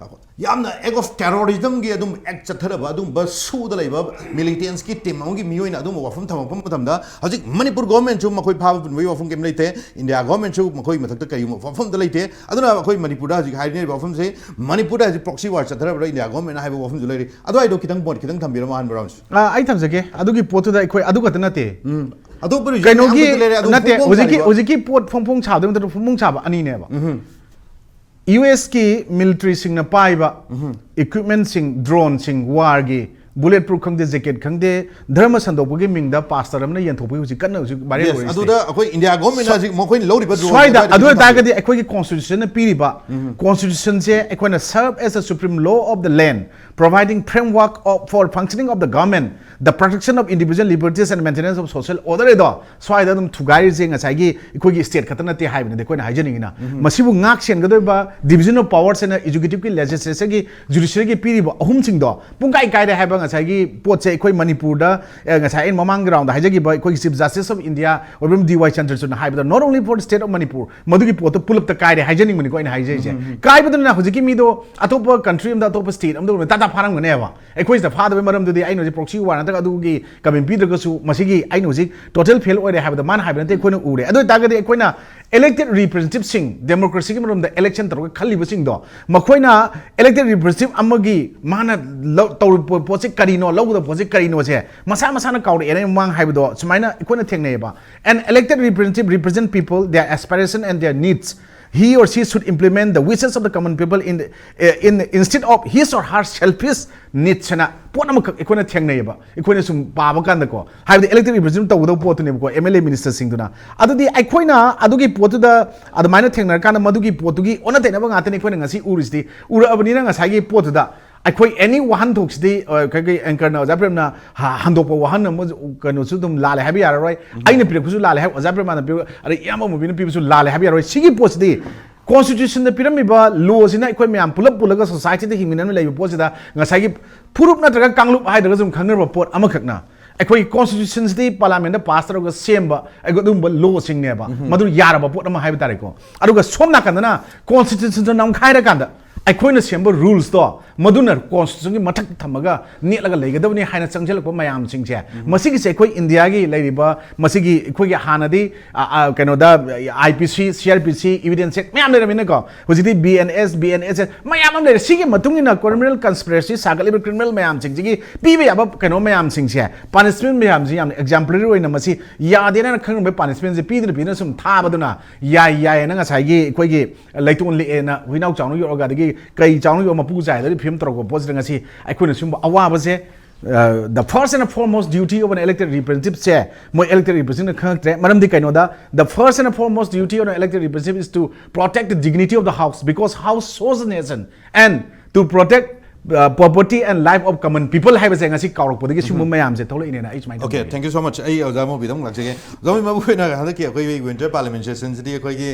ꯌꯥꯝꯅ act of terrorism ꯒꯤ ꯑꯗꯨꯝ act ꯆꯠꯊꯔꯕ, ꯑꯗꯨꯒꯨꯝꯕ ꯁꯨꯗ ꯂꯩꯕ militants ꯀꯤ team ꯑꯃꯒꯤ ꯃꯤꯑꯣꯏꯅ ꯑꯗꯨꯒꯨꯝꯕ ꯋꯥꯐꯝ ꯊꯝꯃꯛꯄ ꯃꯇꯝꯗ, ꯍꯧꯖꯤꯛ ꯃꯅꯤꯄꯨꯔ government ꯁꯨ ꯃꯈꯣꯏ ꯐꯥꯕ ꯄꯨꯟꯕꯒꯤ ꯋꯥꯐꯝ ꯀꯩꯝ ꯂꯩꯇꯦ, India government ꯁꯨ ꯃꯈꯣꯏ ꯃꯊꯛꯇ ꯀꯔꯤꯒꯨꯝꯕ ꯋꯥꯐꯝ ꯑꯝꯇ ꯂꯩꯇꯦ꯫ ꯑꯗꯨꯅ ꯑꯩꯈꯣꯏ ꯃꯅꯤꯄꯨꯔꯗ ꯍꯧꯖꯤꯛ ꯍꯥꯏꯅꯔꯤꯕ ꯋꯥꯐꯝꯁꯦ, ꯃꯅꯤꯄꯨꯔꯗ ꯍꯧꯖꯤꯛ proxy war ꯆꯠꯊꯔꯕ꯭ꯔꯥ India government ꯅ ꯍꯥꯏꯕ ꯋꯥꯐꯝꯁꯨ ꯂꯩꯔꯤ꯫ ꯑꯗꯨꯋꯥꯏꯗꯣ ꯈꯤꯇꯪ point ꯈꯤꯇꯪ ꯊꯝꯕꯤꯔꯝꯃꯣ ꯑꯍꯥꯟꯕ round ꯁꯦ꯫ ꯑ, ꯑꯩ ꯊꯝꯖꯒꯦ꯫ ꯑꯗꯨꯒꯤ ꯄꯣꯠꯇꯨꯗ ꯑꯩꯈꯣꯏ ꯑꯗꯨ ꯈꯛꯇ ꯅꯠꯇꯦ, ꯑꯇꯣꯞꯄ region ꯀꯩꯅꯣꯒꯤ ꯃꯌꯥꯝ ꯑꯃꯁꯨ ꯂꯩꯔꯦ, ꯑꯗꯨ ꯅꯠꯇꯦ, ꯐꯣꯡ ꯐꯣꯡ ꯍꯧꯖꯤꯛꯀꯤ, ꯁꯥꯔꯤꯕ꯫ ꯍꯧꯖꯤꯛꯀꯤ ꯄꯣꯠ ꯐꯣꯡ ꯐꯣꯡ ꯁꯥꯕꯗ ꯅꯠꯇꯅ ꯐꯣꯡ ꯐꯣꯡ ꯁꯥꯕ ꯑꯅꯤꯅꯦꯕ꯫ US ꯀꯤ military ꯁꯤꯡꯅ ꯄꯥꯏꯕ equipment ꯁꯤꯡ, drone ꯁꯤꯡ, war ꯒꯤ bullet proof ꯈꯪꯗꯦ, jacket ꯈꯪꯗꯦ, ꯙꯔꯃ ꯁꯟꯗꯣꯛꯄꯒꯤ ꯃꯤꯡꯗ pastor ꯑꯃꯅ ꯌꯦꯟꯊꯣꯛꯄꯒꯤ ꯍꯧꯖꯤꯛ ꯀꯟꯅ ꯍꯧꯖꯤꯛ viral Yes, ꯑꯣꯏꯔꯤꯁꯦ꯫ ꯑꯗꯨꯗ ꯑꯩꯈꯣꯏ India government ꯅ ꯍꯧꯖꯤꯛ ꯃꯈꯣꯏꯅ ꯂꯧꯔꯤꯕ drone ꯁ꯭ꯋꯥꯏꯗ ꯑꯗꯨꯋꯥꯏꯗ ꯑꯗꯨ ꯈꯤꯇꯪ ꯑꯣꯏꯇꯥꯔꯒꯗꯤ ꯑꯩꯈꯣꯏꯒꯤ constitution ꯅ ꯄꯤꯔꯤꯕ, constitution ꯁꯦ ꯑꯩꯈꯣꯏꯅ serve as a supreme law of the land, providing framework of, for functioning of the government, the protection of individual liberties and maintenance of social order ꯗꯣ ꯁ꯭ꯋꯥꯏꯗ ꯑꯗꯨꯝ ꯊꯨꯒꯥꯏꯔꯤꯁꯦ ꯉꯁꯥꯏꯒꯤ ꯑꯩꯈꯣꯏꯒꯤ state ꯈꯛꯇ ꯅꯠꯇꯦ ꯍꯥꯏꯕꯅꯤꯗꯤ ꯑꯩꯈꯣꯏꯅ ꯍꯥꯏꯖꯅꯤꯡꯉꯤꯅ꯫ ꯃꯁꯤꯕꯨ ꯉꯥꯛ ꯁꯦꯟꯒꯗꯧꯔꯤꯕ division of powers ꯍꯥꯏꯅ executive ꯀꯤ, legislature ꯒꯤ, judiciary ꯒꯤ ꯄꯤꯔꯤꯕ ꯑꯍꯨꯝꯁꯤꯡꯗꯣ ꯄꯨꯡꯀꯥꯏ ꯀꯥꯏꯔꯦ ꯍꯥꯏꯕ ꯉꯁꯥꯏꯒꯤ ꯄꯣꯠꯁꯦ ꯑꯩꯈꯣꯏ ꯃꯅꯤꯄꯨꯔꯗ, ꯑꯦ, ꯉꯁꯥꯏ ꯑꯩꯅ ꯃꯃꯥꯡꯒꯤ round ꯗ ꯍꯥꯏꯖꯈꯤꯕ ꯑꯩꯈꯣꯏꯒꯤ Chief Justice of India ꯑꯣꯏꯕ D Y Chandrachudna ꯍꯥꯏꯕꯗ, not only for the state of Manipur, ꯃꯗꯨꯒꯤ ꯄꯣꯠꯇꯣ ꯄꯨꯂꯞꯇ ꯀꯥꯏꯔꯦ ꯍꯥꯏꯖꯅꯤꯡꯕꯅꯤꯀꯣ ꯑꯩꯅ ꯍꯥꯏꯖꯔꯤꯁꯦ꯫ ꯀꯥꯏꯕꯗꯨꯅ ꯍꯧꯖꯤꯛꯀꯤ ꯃꯤꯗꯣ ꯑꯇꯣꯞꯄ country ꯑꯃꯗ, ꯑꯇꯣꯞꯄ state ꯑꯃꯗ ꯑꯣꯏꯔꯝꯕ ꯇꯥꯇꯥ ꯐꯥꯔꯝꯒꯅꯦꯕ꯫ ꯑꯩꯈꯣꯏ ꯁꯤꯗ ꯐꯥꯗꯕꯩ ꯃꯔꯝꯗꯨꯗꯤ ꯑꯩꯅ ꯍꯧꯖꯤꯛ proxy war ꯅꯠꯇ꯭ꯔꯒ ꯑꯗꯨꯒꯤ ꯀꯃꯦꯟ ꯄꯤꯗ꯭ꯔꯒꯁꯨ ꯃꯁꯤꯒꯤ ꯑꯩꯅ ꯍꯧꯖꯤꯛ total fail ꯑꯣꯏꯔꯦ ꯍꯥꯏꯕꯗ ꯃꯥꯅ ꯍꯥꯏꯕ ꯅꯠꯇꯦ, ꯑꯩꯈꯣꯏꯅ ꯎꯔꯦ꯫ ꯑꯗꯨ ꯑꯣꯏꯇꯥꯔꯒꯗꯤ ꯑꯩꯈꯣꯏꯅ Elected representativeꯁꯤꯡ, democracyꯒꯤ ꯃꯔꯝꯗ election ꯇꯧꯔꯒ ꯈꯜꯂꯤꯕꯁꯤꯡꯗꯣ, ꯃꯈꯣꯏꯅ elected representative ꯑꯃꯒꯤ ꯃꯥꯅ ꯂꯧ- ꯇꯧꯔꯤꯕ ꯄꯣꯠꯁꯦ ꯀꯔꯤꯅꯣ, ꯂꯧꯒꯗꯕ ꯄꯣꯠꯁꯦ ꯀꯔꯤꯅꯣꯁꯦ ꯃꯁꯥ ꯃꯁꯥꯅ ꯀꯥꯎꯔꯛꯑꯦꯅ ꯑꯩꯅ ꯃꯃꯥꯡ ꯍꯥꯏꯕꯗꯣ ꯁꯨꯃꯥꯏꯅ ꯑꯩꯈꯣꯏꯅ ꯊꯦꯡꯅꯩꯌꯦꯕ. An elected representative represent people, their aspiration and their needs. He or she should implement the wishes of the common people in the, in instead of his or her selfish needs ꯍꯥꯏꯅ ꯄꯣꯠ ꯑꯃꯈꯛ ꯑꯩꯈꯣꯏꯅ ꯊꯦꯡꯅꯩꯌꯦꯕ, ꯑꯩꯈꯣꯏꯅ ꯁꯨꯝ ꯄꯥꯕ ꯀꯥꯟꯗꯀꯣ. ꯍꯥꯏꯕꯗꯤ elected representative ꯇꯧꯒꯗꯧꯕ ꯄꯣꯠꯇꯨꯅꯦꯕꯀꯣ, MLA ministerꯁꯤꯡꯗꯨꯅ. ꯑꯗꯨꯗꯤ ꯑꯩꯈꯣꯏꯅ ꯑꯗꯨꯒꯤ ꯄꯣꯠꯇꯨꯗ ꯑꯗꯨꯃꯥꯏꯅ ꯊꯦꯡꯅꯔꯀꯥꯟꯗ ꯃꯗꯨꯒꯤ ꯄꯣꯠꯇꯨꯒꯤ ꯑꯣꯟꯅ ꯇꯩꯅꯕ ꯉꯥꯛꯇꯅꯤ ꯑꯩꯈꯣꯏꯅ ꯉꯁꯤ ꯎꯔꯤꯁꯤꯗꯤ. ꯎꯔꯛꯑꯕꯅꯤꯅ ꯉꯁꯥꯏꯒꯤ ꯄꯣꯠꯇꯨꯗ ꯑꯩꯈꯣꯏ any ꯋꯥꯍꯟꯊꯣꯛꯁꯤꯗꯤ, ꯑ, ꯑꯩꯈꯣꯏꯒꯤ anchorꯅ ꯑꯣꯖꯥ ꯄ꯭ꯔꯦꯝꯅ ꯍ- ꯍꯟꯗꯣꯛꯄ ꯋꯥꯍꯟ ꯑꯃ, ꯀꯩꯅꯣꯁꯨ ꯑꯗꯨꯝ ꯂꯥꯜꯂꯦ ꯍꯥꯏꯕ ꯌꯥꯔꯔꯣꯏ, ꯑꯩꯅ ꯄꯤꯔꯛꯄꯁꯨ ꯂꯥꯜꯂꯦ ꯍꯥꯏꯕ, ꯑꯣꯖꯥ ꯄ꯭ꯔꯦꯝꯅ ꯄꯤꯔꯛꯄ, ꯑꯗꯩ ꯏꯌꯥꯝꯕ ꯃꯨꯕꯤꯅ ꯄꯤꯕꯁꯨ ꯂꯥꯜꯂꯦ ꯍꯥꯏꯕ ꯌꯥꯔꯔꯣꯏ. ꯁꯤꯒꯤ ꯄꯣꯠꯁꯤꯗꯤ constitutionꯗ ꯄꯤꯔꯝꯃꯤꯕ lawꯁꯤꯅ ꯑꯩꯈꯣꯏ ꯃꯌꯥꯝ ꯄꯨꯂꯞ ꯄꯨꯜꯂꯒ societyꯗ ꯍꯤꯡꯃꯤꯟꯅꯗꯨꯅ ꯂꯩꯕ ꯄꯣꯠꯁꯤꯗ ꯉꯁꯥꯏꯒꯤ ꯐꯨꯔꯨꯞ ꯅꯠꯇ꯭ꯔꯒ ꯀꯥꯡꯂꯨꯞ ꯍꯥꯏꯗ꯭ꯔꯒꯁꯨ ꯑꯗꯨꯝ ꯈꯪꯅꯔꯕ ꯄꯣꯠ ꯑꯃꯈꯛꯅ ꯑꯩꯈꯣꯏꯒꯤ constitutionꯁꯤꯗꯤ parliamentꯗ pass ꯇꯧꯔꯒ ꯁꯦꯝꯕ ꯑꯗꯨꯒꯨꯝꯕ lawꯁꯤꯡꯅꯦꯕ. ꯃꯗꯨ ꯌꯥꯔꯕ ꯄꯣꯠ ꯑꯃ ꯍꯥꯏꯕ ꯇꯥꯔꯦꯀꯣ. ꯑꯗꯨꯒ ꯁꯣꯝ ꯅꯥꯀꯟꯗꯅ constitutionꯗ ꯅꯝꯈꯥꯏꯔꯀꯥꯟꯗ ꯑꯩꯈꯣꯏꯅ ꯁꯦꯝꯕ rulesꯇꯣ ꯃꯗꯨꯅ constitutionꯒꯤ ꯃꯊꯛꯇ ꯊꯝꯃꯒ ꯅꯦꯠꯂꯒ ꯂꯩꯒꯗꯕꯅꯤ ꯍꯥꯏꯅ ꯆꯪꯁꯤꯜꯂꯛꯄ ꯃꯌꯥꯝꯁꯤꯡꯁꯦ, ꯃꯁꯤꯒꯤꯁꯦ ꯑꯩꯈꯣꯏ ꯏꯟꯗꯤꯌꯥꯒꯤ ꯂꯩꯔꯤꯕ ꯃꯁꯤꯒꯤ ꯑꯩꯈꯣꯏꯒꯤ ꯍꯥꯟꯅꯗꯤ, ꯑ, ꯑ, ꯀꯩꯅꯣꯗ, IPC, CrPC, Evidence Act ꯃꯌꯥꯝ ꯂꯩꯔꯝꯃꯤꯅꯀꯣ. ꯍꯧꯖꯤꯛꯇꯤ BNS, BNS ꯃꯌꯥꯝ ꯑꯃ ꯂꯩꯔꯦ. ꯁꯤꯒꯤ ꯃꯇꯨꯡ ꯏꯟꯅ criminal conspiracy ꯁꯥꯒꯠꯂꯤꯕ criminal ꯃꯌꯥꯝꯁꯤꯡꯁꯤꯒꯤ ꯄꯤꯕ ꯌꯥꯕ ꯀꯩꯅꯣ ꯃꯌꯥꯝꯁꯤꯡꯁꯦ, punishment ꯃꯌꯥꯝꯁꯦ ꯌꯥꯝꯅ exemplary ꯑꯣꯏꯅ ꯃꯁꯤ ꯌꯥꯗꯦꯅ ꯈꯪꯅꯕ punishmentꯁꯦ ꯄꯤꯗꯅ ꯄꯤꯗꯅ ꯁꯨꯝ ꯊꯥꯕꯗꯨꯅ ꯌꯥꯏ ꯌꯥꯏꯌꯦꯅ ꯉꯁꯥꯏꯒꯤ ꯑꯩꯈꯣꯏꯒꯤ ꯂꯩꯇꯣꯟ ꯂꯤꯛꯑꯦꯅ ꯍꯨꯏꯅꯥꯎ ꯆꯥꯎꯅ ꯌꯣꯛꯑꯒ ꯑꯗꯒꯤ ꯀꯩ ꯆꯥꯎꯅ ꯌꯣꯛꯑ ꯃꯄꯨ ꯆꯥꯏꯗꯒꯤ ꯐꯤꯕꯝ ꯇꯧꯔꯛꯄ ꯄꯣꯠꯁꯤꯗ ꯉꯁꯤ ꯑꯩꯈꯣꯏꯅ ꯁꯤꯒꯨꯝꯕ ꯑꯋꯥꯕꯁꯦ, uh, the first and foremost duty of an elected representativeꯁꯦ ꯃꯣꯏ elected representative ꯈꯪꯉꯛꯇ꯭ꯔꯦ. ꯃꯔꯝꯗꯤ ꯀꯩꯅꯣꯗ, the first and foremost duty of an elected representative is to protect the dignity of the house, because house shows the nation, and to protect, uh, property and life of common people ꯍꯥꯏꯕꯁꯦ ꯉꯁꯤ ꯀꯥꯎꯔꯛꯄꯗꯒꯤ ꯁꯤꯒꯨꯝꯕ ꯃꯌꯥꯝꯁꯦ ꯊꯣꯛꯂꯛꯏꯅꯦꯅ ꯑꯩ ꯁꯨꯃꯥꯏꯅ Okay, ꯊꯝꯖꯒꯦ. Thank you so much. ꯑꯩ ꯑꯣꯖꯥ ꯃꯣꯕꯤꯗ ꯑꯃꯨꯛ ꯂꯥꯛꯆꯒꯦ꯫ ꯑꯣꯖꯥ ꯃꯣꯕꯤ, ꯃꯔꯨ ꯑꯣꯏꯅ ꯍꯟꯗꯛꯀꯤ ꯑꯩꯈꯣꯏꯒꯤ winter parliament sessionꯁꯤꯗꯤ ꯑꯩꯈꯣꯏꯒꯤ,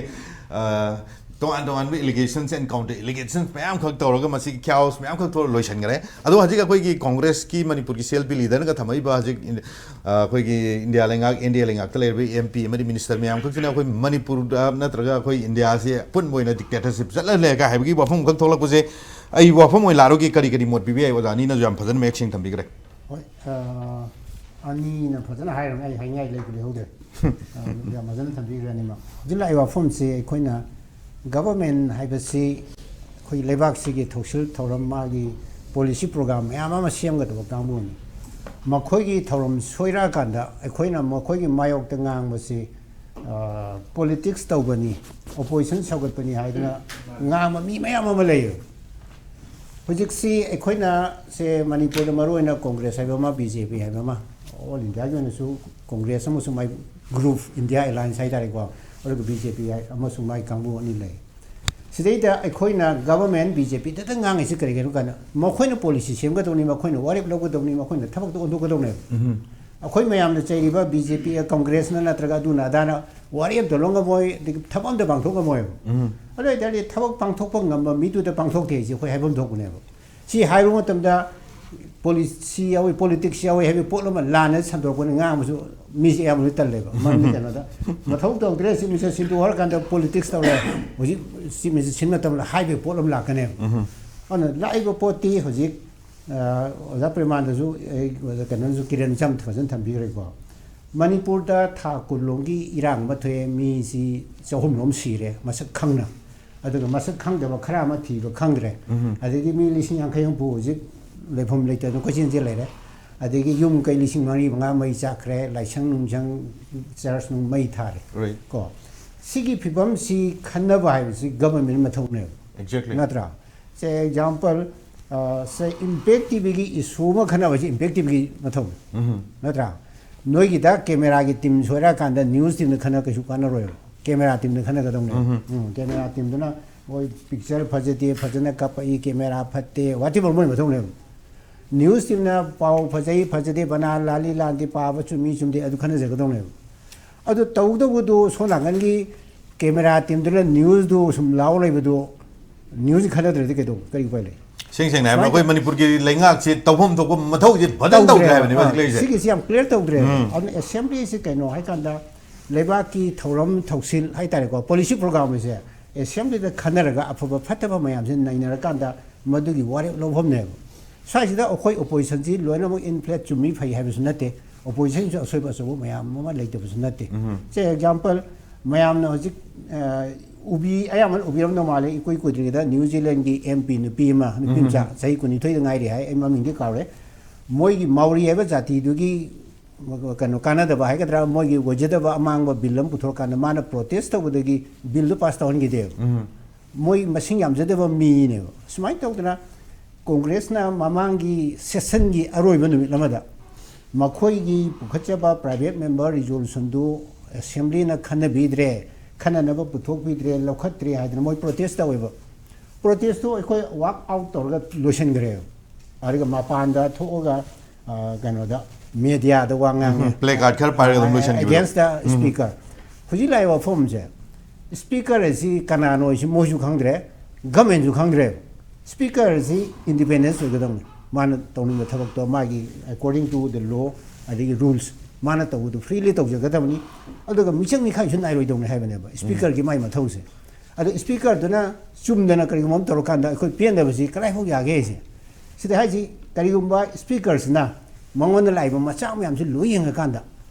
ꯑ, ꯇꯣꯉꯥꯟ ꯇꯣꯉꯥꯟꯕ allegations and counter allegations ꯃꯌꯥꯝꯈꯛ ꯇꯧꯔꯒ ꯃꯁꯤꯒꯤ chaos ꯃꯌꯥꯝꯈꯛ ꯊꯣꯛꯑ ꯂꯣꯏꯁꯤꯟꯈ꯭ꯔꯦ꯫ ꯑꯗꯣ ꯍꯧꯖꯤꯛ ꯑꯩꯈꯣꯏꯒꯤ Congressꯀꯤ ꯃꯅꯤꯄꯨꯔꯒꯤ CLP leaderꯅꯒ ꯊꯝꯃꯛꯏꯕ ꯍꯧꯖꯤꯛ ꯏꯟ-, ꯑ, ꯑꯩꯈꯣꯏꯒꯤ ꯏꯟꯗꯤꯌꯥ ꯂꯩꯉꯥꯛ, NDA ꯂꯩꯉꯥꯛꯇ ꯂꯩꯔꯤꯕ MP ꯑꯃꯗꯤ minister ꯃꯌꯥꯝꯈꯛꯁꯤꯅ ꯑꯩꯈꯣꯏ ꯃꯅꯤꯄꯨꯔꯗ ꯅꯠꯇ꯭ꯔꯒ ꯑꯩꯈꯣꯏ ꯏꯟꯗꯤꯌꯥꯁꯦ ꯑꯄꯨꯟꯕ ꯑꯣꯏꯅ dictatorship ꯆꯠꯂ ꯂꯩꯔꯒ ꯍꯥꯏꯕꯒꯤ ꯋꯥꯐꯝ ꯈꯛ ꯊꯣꯛꯂꯛꯄꯁꯦ, ꯑꯩ ꯋꯥꯐꯝ ꯑꯣꯏꯅ ꯂꯥꯛꯑꯔꯣꯏꯒꯦ꯫ ꯀꯔꯤ ꯀꯔꯤ ꯃꯣꯠ ꯄꯤꯕ ꯌꯥꯏ? ꯑꯣꯖꯥ ꯑꯅꯤꯅꯁꯨ ꯌꯥꯝ ꯐꯖꯅ ꯃꯌꯦꯛ ꯁꯦꯡꯅ ꯊꯝꯕꯤꯈ꯭ꯔꯦ꯫ ꯍꯣꯏ, ꯑ, ꯑꯅꯤꯅ ꯐꯖꯅ ꯍꯥꯏꯔꯝꯃꯦ, ꯑꯩ ꯍꯥꯏꯅꯤꯡꯉꯥꯏ ꯂꯩꯕꯨ ꯂꯩꯍꯧꯗ꯭ꯔꯦ꯫ ꯑ, ꯌꯥꯝ ꯐꯖꯅ ꯊꯝꯕꯤꯈ꯭ꯔꯦ ꯑꯅꯤꯃꯛ꯫ ꯍꯧꯖꯤꯛ ꯂꯥꯛꯏꯕ ꯋꯥꯐꯝꯁꯤ ꯑꯩꯈꯣꯏꯅ government ꯍꯥꯏꯕꯁꯤ ꯑꯩꯈꯣꯏ ꯂꯩꯕꯥꯛꯁꯤꯒꯤ ꯊꯧꯁꯤꯜ ꯊꯧꯔꯝ, ꯃꯥꯒꯤ policy program ꯃꯌꯥꯝ ꯑꯃ ꯁꯦꯝꯒꯗꯕ ꯀꯥꯡꯕꯨꯅꯤ꯫ ꯃꯈꯣꯏꯒꯤ ꯊꯧꯔꯝ ꯁꯣꯏꯔꯛꯑꯀꯥꯟꯗ ꯑꯩꯈꯣꯏꯅ ꯃꯈꯣꯏꯒꯤ ꯃꯥꯌꯣꯛꯇ ꯉꯥꯡꯕꯁꯤ, ꯑ, politics ꯇꯧꯕꯅꯤ, opposition ꯁꯧꯒꯠꯄꯅꯤ ꯍꯥꯏꯗꯅ ꯉꯥꯡꯕ ꯃꯤ ꯃꯌꯥꯝ ꯑꯃ ꯂꯩꯌꯦꯕ꯫ ꯍꯧꯖꯤꯛꯁꯤ ꯑꯩꯈꯣꯏꯅ ꯁꯦ ꯃꯅꯤꯄꯨꯔꯗ ꯃꯔꯨꯑꯣꯏꯅ Congress ꯍꯥꯏꯕ ꯑꯃ, B J P ꯍꯥꯏꯕ ꯑꯃ, all Indiaꯒꯤ ꯑꯣꯏꯅꯁꯨ Congress ꯑꯃꯁꯨꯡ ꯃꯥꯏ group, India Alliance ꯍꯥꯏꯇꯥꯔꯦꯀꯣ, ꯑꯗꯨꯒ B J P ꯍꯥꯏ ꯑꯃꯁꯨꯡ ꯃꯥꯏ ꯀꯥꯡꯕꯨ ꯑꯅꯤ ꯂꯩ꯫ ꯁꯤꯗꯩꯗ ꯑꯩꯈꯣꯏꯅ government B J P ꯗꯇ ꯉꯥꯡꯉꯤꯁꯤ ꯀꯔꯤꯒꯤꯅꯣ ꯀꯥꯟꯗ, ꯃꯈꯣꯏꯅ policy ꯁꯦꯝꯒꯗꯧꯅꯤ, ꯃꯈꯣꯏꯅ ꯋꯥꯔꯦꯞ ꯂꯧꯒꯗꯧꯅꯤ, ꯃꯈꯣꯏꯅ ꯊꯕꯛꯇꯣ ꯑꯣꯟꯊꯣꯛꯀꯗꯧꯅꯦꯕ꯫ ꯑꯩꯈꯣꯏ ꯃꯌꯥꯝꯅ ꯆꯩꯔꯤꯕ B J P, Congressꯅ ꯅꯠꯇ꯭ꯔꯒ ꯑꯗꯨꯅ ꯑꯗꯥꯅ ꯋꯥꯔꯦꯞ ꯑꯝꯇ ꯂꯧ ꯉꯝꯃꯣꯏ, ꯑꯗꯒꯤ ꯊꯕꯛ ꯑꯝꯇ ꯄꯥꯡꯊꯣꯛ ꯉꯝꯃꯣꯏꯕ꯫ ꯑꯗꯨ ꯑꯣꯏꯇꯥꯔꯗꯤ ꯊꯕꯛ ꯄꯥꯡꯊꯣꯛꯄ ꯉꯝꯕ ꯃꯤꯗꯨꯗ ꯄꯥꯡꯊꯣꯛꯇꯦ ꯍꯥꯏꯁꯦ ꯑꯩꯈꯣꯏ ꯍꯥꯏꯐꯝ ꯊꯣꯛꯄꯅꯦꯕ꯫ ꯁꯤ ꯍꯥꯏꯔꯨ ꯃꯇꯝꯗ policy ꯌꯥꯎꯏ, politics ꯌꯥꯎꯏ ꯍꯥꯏꯕꯒꯤ ꯄꯣꯠ ꯑꯃ ꯂꯥꯟꯅ ꯁꯟꯗꯣꯔꯛꯄꯅꯤ, ꯉꯥꯡꯕꯁꯨ ꯃꯤꯁꯦ ꯑꯌꯥꯝꯕꯅ ꯇꯜꯂꯦꯕ꯫ ꯃꯔꯝꯗꯤ ꯀꯩꯅꯣꯗ, ꯃꯊꯧ ꯇꯧꯗ꯭ꯔꯦ, Chief Minister ꯁꯤꯟꯗꯣꯛ ꯍꯥꯏꯔꯀꯥꯟꯗ politics ꯇꯧꯔꯦ, ꯍꯧꯖꯤꯛ Chief Minister ꯁꯤꯟ ꯃꯇꯝꯗ ꯍꯥꯏꯕꯒꯤ ꯄꯣꯠ ꯑꯃ ꯂꯥꯛꯀꯅꯦꯕ꯫ ꯑꯗꯨꯅ ꯂꯥꯛꯏꯕ ꯄꯣꯠꯇꯤ ꯍꯧꯖꯤꯛ, ꯑ, ꯑꯣꯖꯥ ꯄ꯭ꯔꯦꯃꯥꯅꯟꯗꯁꯨ, ꯑꯩ, ꯑꯣꯖꯥ ꯀꯩꯅꯣꯅꯁꯨ, ꯀꯤꯔꯟꯁꯨ ꯌꯥꯝ ꯐꯖꯅ ꯊꯝꯕꯤꯈ꯭ꯔꯦꯀꯣ꯫ ꯃꯅꯤꯄꯨꯔꯗ ꯊꯥ ꯀꯨꯟ ꯂꯣꯝꯒꯤ ꯏꯔꯥꯡ ꯑꯃ ꯊꯣꯛꯑꯦ, ꯃꯤꯁꯤ ꯆꯍꯨꯝ ꯂꯣꯝ ꯁꯤꯔꯦ ꯃꯁꯛ ꯈꯪꯅ꯫ ꯑꯗꯨꯒ ꯃꯁꯛ ꯈꯪꯗꯕ ꯈꯔ ꯑꯃ ꯊꯤꯕ ꯈꯪꯗ꯭ꯔꯦ꯫ ꯑꯗꯒꯤ ꯃꯤ ꯂꯤꯁꯤꯡ ꯌꯥꯡꯈꯩ ꯍꯨꯝꯐꯨ ꯍꯧꯖꯤꯛ ꯂꯩꯐꯝ ꯂꯩꯇꯗꯅ ꯀꯣꯏꯆꯦꯟ ꯆꯦꯟ ꯂꯩꯔꯦ꯫ ꯑꯗꯒꯤ ꯌꯨꯝ ꯀꯩ ꯂꯤꯁꯤꯡ ꯃꯔꯤ ꯃꯉꯥ ꯃꯩ ꯆꯥꯛꯈ꯭ꯔꯦ, ꯂꯥꯏꯁꯪ ꯅꯨꯡꯁꯪ, church ꯅꯨꯡ ꯃꯩ ꯊꯥꯔꯦ꯫ Right. ꯀꯣ, ꯁꯤꯒꯤ ꯐꯤꯕꯝꯁꯤ ꯈꯟꯅꯕ ꯍꯥꯏꯕꯁꯤ government ꯃꯊꯧꯅꯦꯕ꯫ Exactly. ꯅꯠꯇ꯭ꯔꯥ? ꯁꯦ, example, ꯑ, ꯁꯦ, Impact TVꯒꯤ issue ꯑꯃ ꯈꯟꯅꯕꯁꯤ Impact TVꯒꯤ ꯃꯊꯧꯅꯤ꯫ ꯅꯠꯇ꯭ꯔꯥ? ꯅꯣꯏꯒꯤꯗ cameraꯒꯤ team ꯁꯣꯏꯔꯛꯑꯀꯥꯟꯗ news teamꯗ ꯈꯟꯅ ꯀꯩꯁꯨ ꯀꯥꯟꯅꯔꯣꯏꯕ꯫ Camera teamꯗ ꯈꯟꯅꯒꯗꯧꯅꯦꯕ꯫ ꯎꯝ, camera teamꯗꯨꯅ ꯃꯣꯏ picture ꯐꯖꯗꯦ, ꯐꯖꯅ ꯀꯥꯞꯄꯛꯏ, camera ꯐꯠꯇꯦ, whatever ꯃꯣꯏ ꯃꯊꯧꯅꯦꯕ꯫ News teamꯅ ꯄꯥꯎ ꯐꯖꯩ, ꯐꯖꯗꯦ, ꯕꯅꯥꯟ ꯂꯥꯜꯂꯤ, ꯂꯥꯟꯗꯦ, ꯄꯥꯕ ꯆꯨꯝꯃꯤ, ꯆꯨꯝꯗꯦ, ꯑꯗꯨ ꯈꯟꯅꯖꯒꯗꯧꯅꯦꯕ꯫ ꯑꯗꯨ ꯇꯧꯗꯧꯕꯗꯨ ꯁꯣꯝ ꯅꯥꯀꯟꯒꯤ camera teamꯗꯨꯅ newsꯗꯨ ꯁꯨꯝ ꯂꯥꯎ ꯂꯩꯕꯗꯨ, news ꯈꯟꯅꯗ꯭ꯔꯗꯤ ꯀꯩꯗꯧ-, ꯀꯔꯤ ꯎꯄꯥꯏ ꯂꯩ? ꯏꯁꯦꯡ ꯁꯦꯡꯅ ꯍꯥꯏꯕꯗ, ꯁꯨꯃꯥꯏꯅ ꯑꯩꯈꯣꯏ ꯃꯅꯤꯄꯨꯔꯒꯤ ꯂꯩꯉꯥꯛꯁꯤ ꯇꯧꯐꯝ ꯊꯣꯛꯄ ꯃꯊꯧꯁꯤ ꯐꯖꯅ ꯇꯧꯗ꯭ꯔꯦ ꯇꯧꯗ꯭ꯔꯦ ꯍꯥꯏꯕ꯫ ꯍꯥꯏꯕꯅꯦꯕ ꯑꯥ, ꯍꯧꯖꯤꯛ ꯂꯩꯔꯤꯁꯦ꯫ ꯁꯤꯒꯤꯁꯤ ꯌꯥꯝ clear ꯇꯧꯗ꯭ꯔꯦ꯫ ꯎꯝ꯫ ꯑꯗꯨꯅ assemblyꯁꯤ ꯀꯩꯅꯣ ꯍꯥꯏꯀꯥꯟꯗ, ꯂꯩꯕꯥꯛꯀꯤ ꯊꯧꯔꯝ ꯊꯧꯁꯤꯜ ꯍꯥꯏꯇꯥꯔꯦꯀꯣ, policy programꯁꯦ assemblyꯗ ꯈꯟꯅꯔꯒ ꯑꯐꯕ ꯐꯠꯇꯕ ꯃꯌꯥꯝꯁꯦ ꯅꯩꯅꯔꯀꯥꯟꯗ ꯃꯗꯨꯒꯤ ꯋꯥꯔꯦꯞ ꯂꯧꯐꯝꯅꯦꯕ꯫ ꯁ꯭ꯋꯥꯏꯁꯤꯗ ꯑꯩꯈꯣꯏ oppositionꯁꯤ ꯂꯣꯏꯅꯃꯛ in fact ꯆꯨꯝꯃꯤ ꯐꯩ ꯍꯥꯏꯕꯁꯨ ꯅꯠꯇꯦ꯫ ꯑꯣꯄꯣꯖꯤꯁꯟꯁꯨ ꯑꯁꯣꯏꯕ ꯑꯆꯧꯕ ꯃꯌꯥꯝ ꯑꯃ ꯂꯩꯇꯕꯁꯨ ꯅꯠꯇꯦ꯫ ꯁꯦ ꯑꯦꯛꯖꯥꯝꯄꯜ, ꯃꯌꯥꯝꯅ ꯍꯧꯖꯤꯛ ꯑ, ꯎꯕꯤ ꯑꯌꯥꯝꯕꯅ ꯎꯕꯤꯔꯝꯗꯧ ꯃꯥꯜꯂꯦ, ꯏꯀꯨꯏ ꯀꯨꯏꯗ꯭ꯔꯤꯉꯩꯗ ꯅ꯭ꯌꯨ ꯖꯤꯂꯦꯟꯒꯤ ꯑꯦꯝ ꯄꯤ ꯅꯨꯄꯤ ꯑꯃ, ꯅꯨꯄꯤ ꯃꯆꯥ ꯆꯍꯤ ꯀꯨꯟꯅꯤꯊꯣꯏꯗ ꯉꯥꯏꯔꯤ ꯍꯥꯏ, ꯑꯩ ꯃꯃꯤꯡꯗꯤ ꯀꯥꯎꯔꯦ, ꯃꯣꯏꯒꯤ ꯃꯥꯎꯔꯤ ꯍꯥꯏꯕ ꯖꯥꯇꯤꯗꯨꯒꯤ ꯀꯩꯅꯣ ꯀꯥꯟꯅꯗꯕ ꯍꯥꯏꯒꯗ꯭ꯔꯥ, ꯃꯣꯏꯒꯤ ꯑꯣꯏꯖꯗꯕ ꯑꯃꯥꯡꯕ ꯕꯤꯜ ꯑꯃ ꯄꯨꯊꯣꯔꯀꯥꯟꯗ ꯃꯥꯅ ꯄ꯭ꯔꯣꯇꯦꯁ ꯇꯧꯕꯗꯒꯤ ꯕꯤꯜꯗꯣ ꯄꯥꯁ ꯇꯧꯍꯟꯈꯤꯗꯦꯕ꯫ ꯃꯣꯏ ꯃꯁꯤꯡ ꯌꯥꯝꯖꯗꯕ ꯃꯤꯅꯦꯕ꯫ ꯁꯨꯃꯥꯏꯅ ꯇꯧꯗꯅ ꯀꯣꯡꯒ꯭ꯔꯦꯁꯅ ꯃꯃꯥꯡꯒꯤ ꯁꯦꯁꯟꯒꯤ ꯑꯔꯣꯏꯕ ꯅꯨꯃꯤꯠ ꯑꯃꯗ ꯃꯈꯣꯏꯒꯤ ꯄꯨꯈꯠꯆꯕ ꯄ꯭ꯔꯥꯏꯚꯦꯠ ꯃꯦꯝꯕꯔ ꯔꯤꯖꯣꯂꯨꯁꯟꯗꯨ ꯑꯦꯁꯦꯝꯕ꯭ꯂꯤꯅ ꯈꯟꯅꯕꯤꯗ꯭ꯔꯦ, ꯈꯟꯅꯅꯕ ꯄꯨꯊꯣꯛꯄꯤꯗ꯭ꯔꯦ, ꯂꯧꯈꯠꯇ꯭ꯔꯦ ꯍꯥꯏꯗꯅ ꯃꯣꯏ ꯄ꯭ꯔꯣꯇꯦꯁ ꯇꯧꯋꯦꯕ꯫ ꯄ꯭ꯔꯣꯇꯦꯁꯇꯨ ꯑꯩꯈꯣꯏ ꯋꯥꯛ ꯑꯥꯎꯠ ꯇꯧꯔꯒ ꯂꯣꯏꯁꯤꯟꯈ꯭ꯔꯦꯕ꯫ ꯑꯗꯨꯒ ꯃꯄꯥꯟꯗ ꯊꯣꯛꯑꯒ, ꯑ, ꯀꯩꯅꯣꯗ, ꯃꯦꯗꯤꯌꯥꯗ ꯋꯥ ꯉꯥꯡꯉꯦ꯫ ꯎꯝ, placard ꯈꯔ ꯄꯥꯏꯔꯒ ꯑꯗꯨꯝ ꯂꯣꯏꯁꯤꯟꯈꯤꯕꯗꯣ꯫ ꯑꯦꯒꯦꯟꯁꯇ ꯎꯝ꯫ ꯁ꯭ꯄꯤꯀꯔ꯫ ꯍꯧꯖꯤꯛ ꯂꯥꯛꯏꯕ ꯋꯥꯐꯝꯁꯦ, ꯁ꯭ꯄꯤꯀꯔ ꯑꯁꯤ ꯀꯅꯥꯅꯣ ꯍꯥꯏꯁꯤ ꯃꯣꯏꯁꯨ ꯈꯪꯗ꯭ꯔꯦ, ꯒꯃꯦꯟꯁꯨ ꯈꯪꯗ꯭ꯔꯦ꯫ ꯁ꯭ꯄꯤꯀꯔ ꯑꯁꯤ ꯏꯟꯗꯤꯄꯦꯟꯗꯦꯟꯁ ꯑꯣꯏꯒꯗꯕꯅꯤ꯫ ꯃꯥꯅ ꯇꯧꯅꯤꯡꯕ ꯊꯕꯛꯇꯣ ꯃꯥꯒꯤ according to the law, ꯑꯗꯒꯤ ꯔꯨꯜꯁ, ꯃꯥꯅ ꯇꯧꯕꯗꯨ ꯐ꯭ꯔꯤꯂꯤ ꯇꯧꯖꯒꯗꯕꯅꯤ꯫ ꯑꯗꯨꯒ ꯃꯤꯆꯪ ꯃꯤꯈꯥꯏꯁꯨ ꯅꯥꯏꯔꯣꯏꯗꯧꯅꯤ ꯍꯥꯏꯕꯅꯦꯕ ꯁ꯭ꯄꯤꯀꯔꯒꯤ ꯃꯥꯏ ꯃꯊꯧꯁꯦ꯫ ꯑꯗꯣ ꯁ꯭ꯄꯤꯀꯔꯗꯨꯅ ꯆꯨꯝꯗꯅ ꯀꯔꯤꯒꯨꯝꯕ ꯑꯃ ꯇꯧꯔꯀꯥꯟꯗ ꯑꯩꯈꯣꯏ ꯄꯦꯟꯗꯕꯁꯤ ꯀꯗꯥꯏꯐꯥꯎ ꯌꯥꯒꯦ ꯍꯥꯏꯁꯦ? ꯁꯤꯗ ꯍꯥꯏꯁꯤ, ꯀꯔꯤꯒꯨꯝꯕ ꯁ꯭ꯄꯤꯀꯔꯁꯤꯅ ꯃꯉꯣꯟꯗ ꯂꯥꯛꯏꯕ ꯃꯆꯥꯛ ꯃꯌꯥꯝꯁꯤ ꯂꯣꯏ ꯌꯦꯡꯉꯀꯥꯟꯗ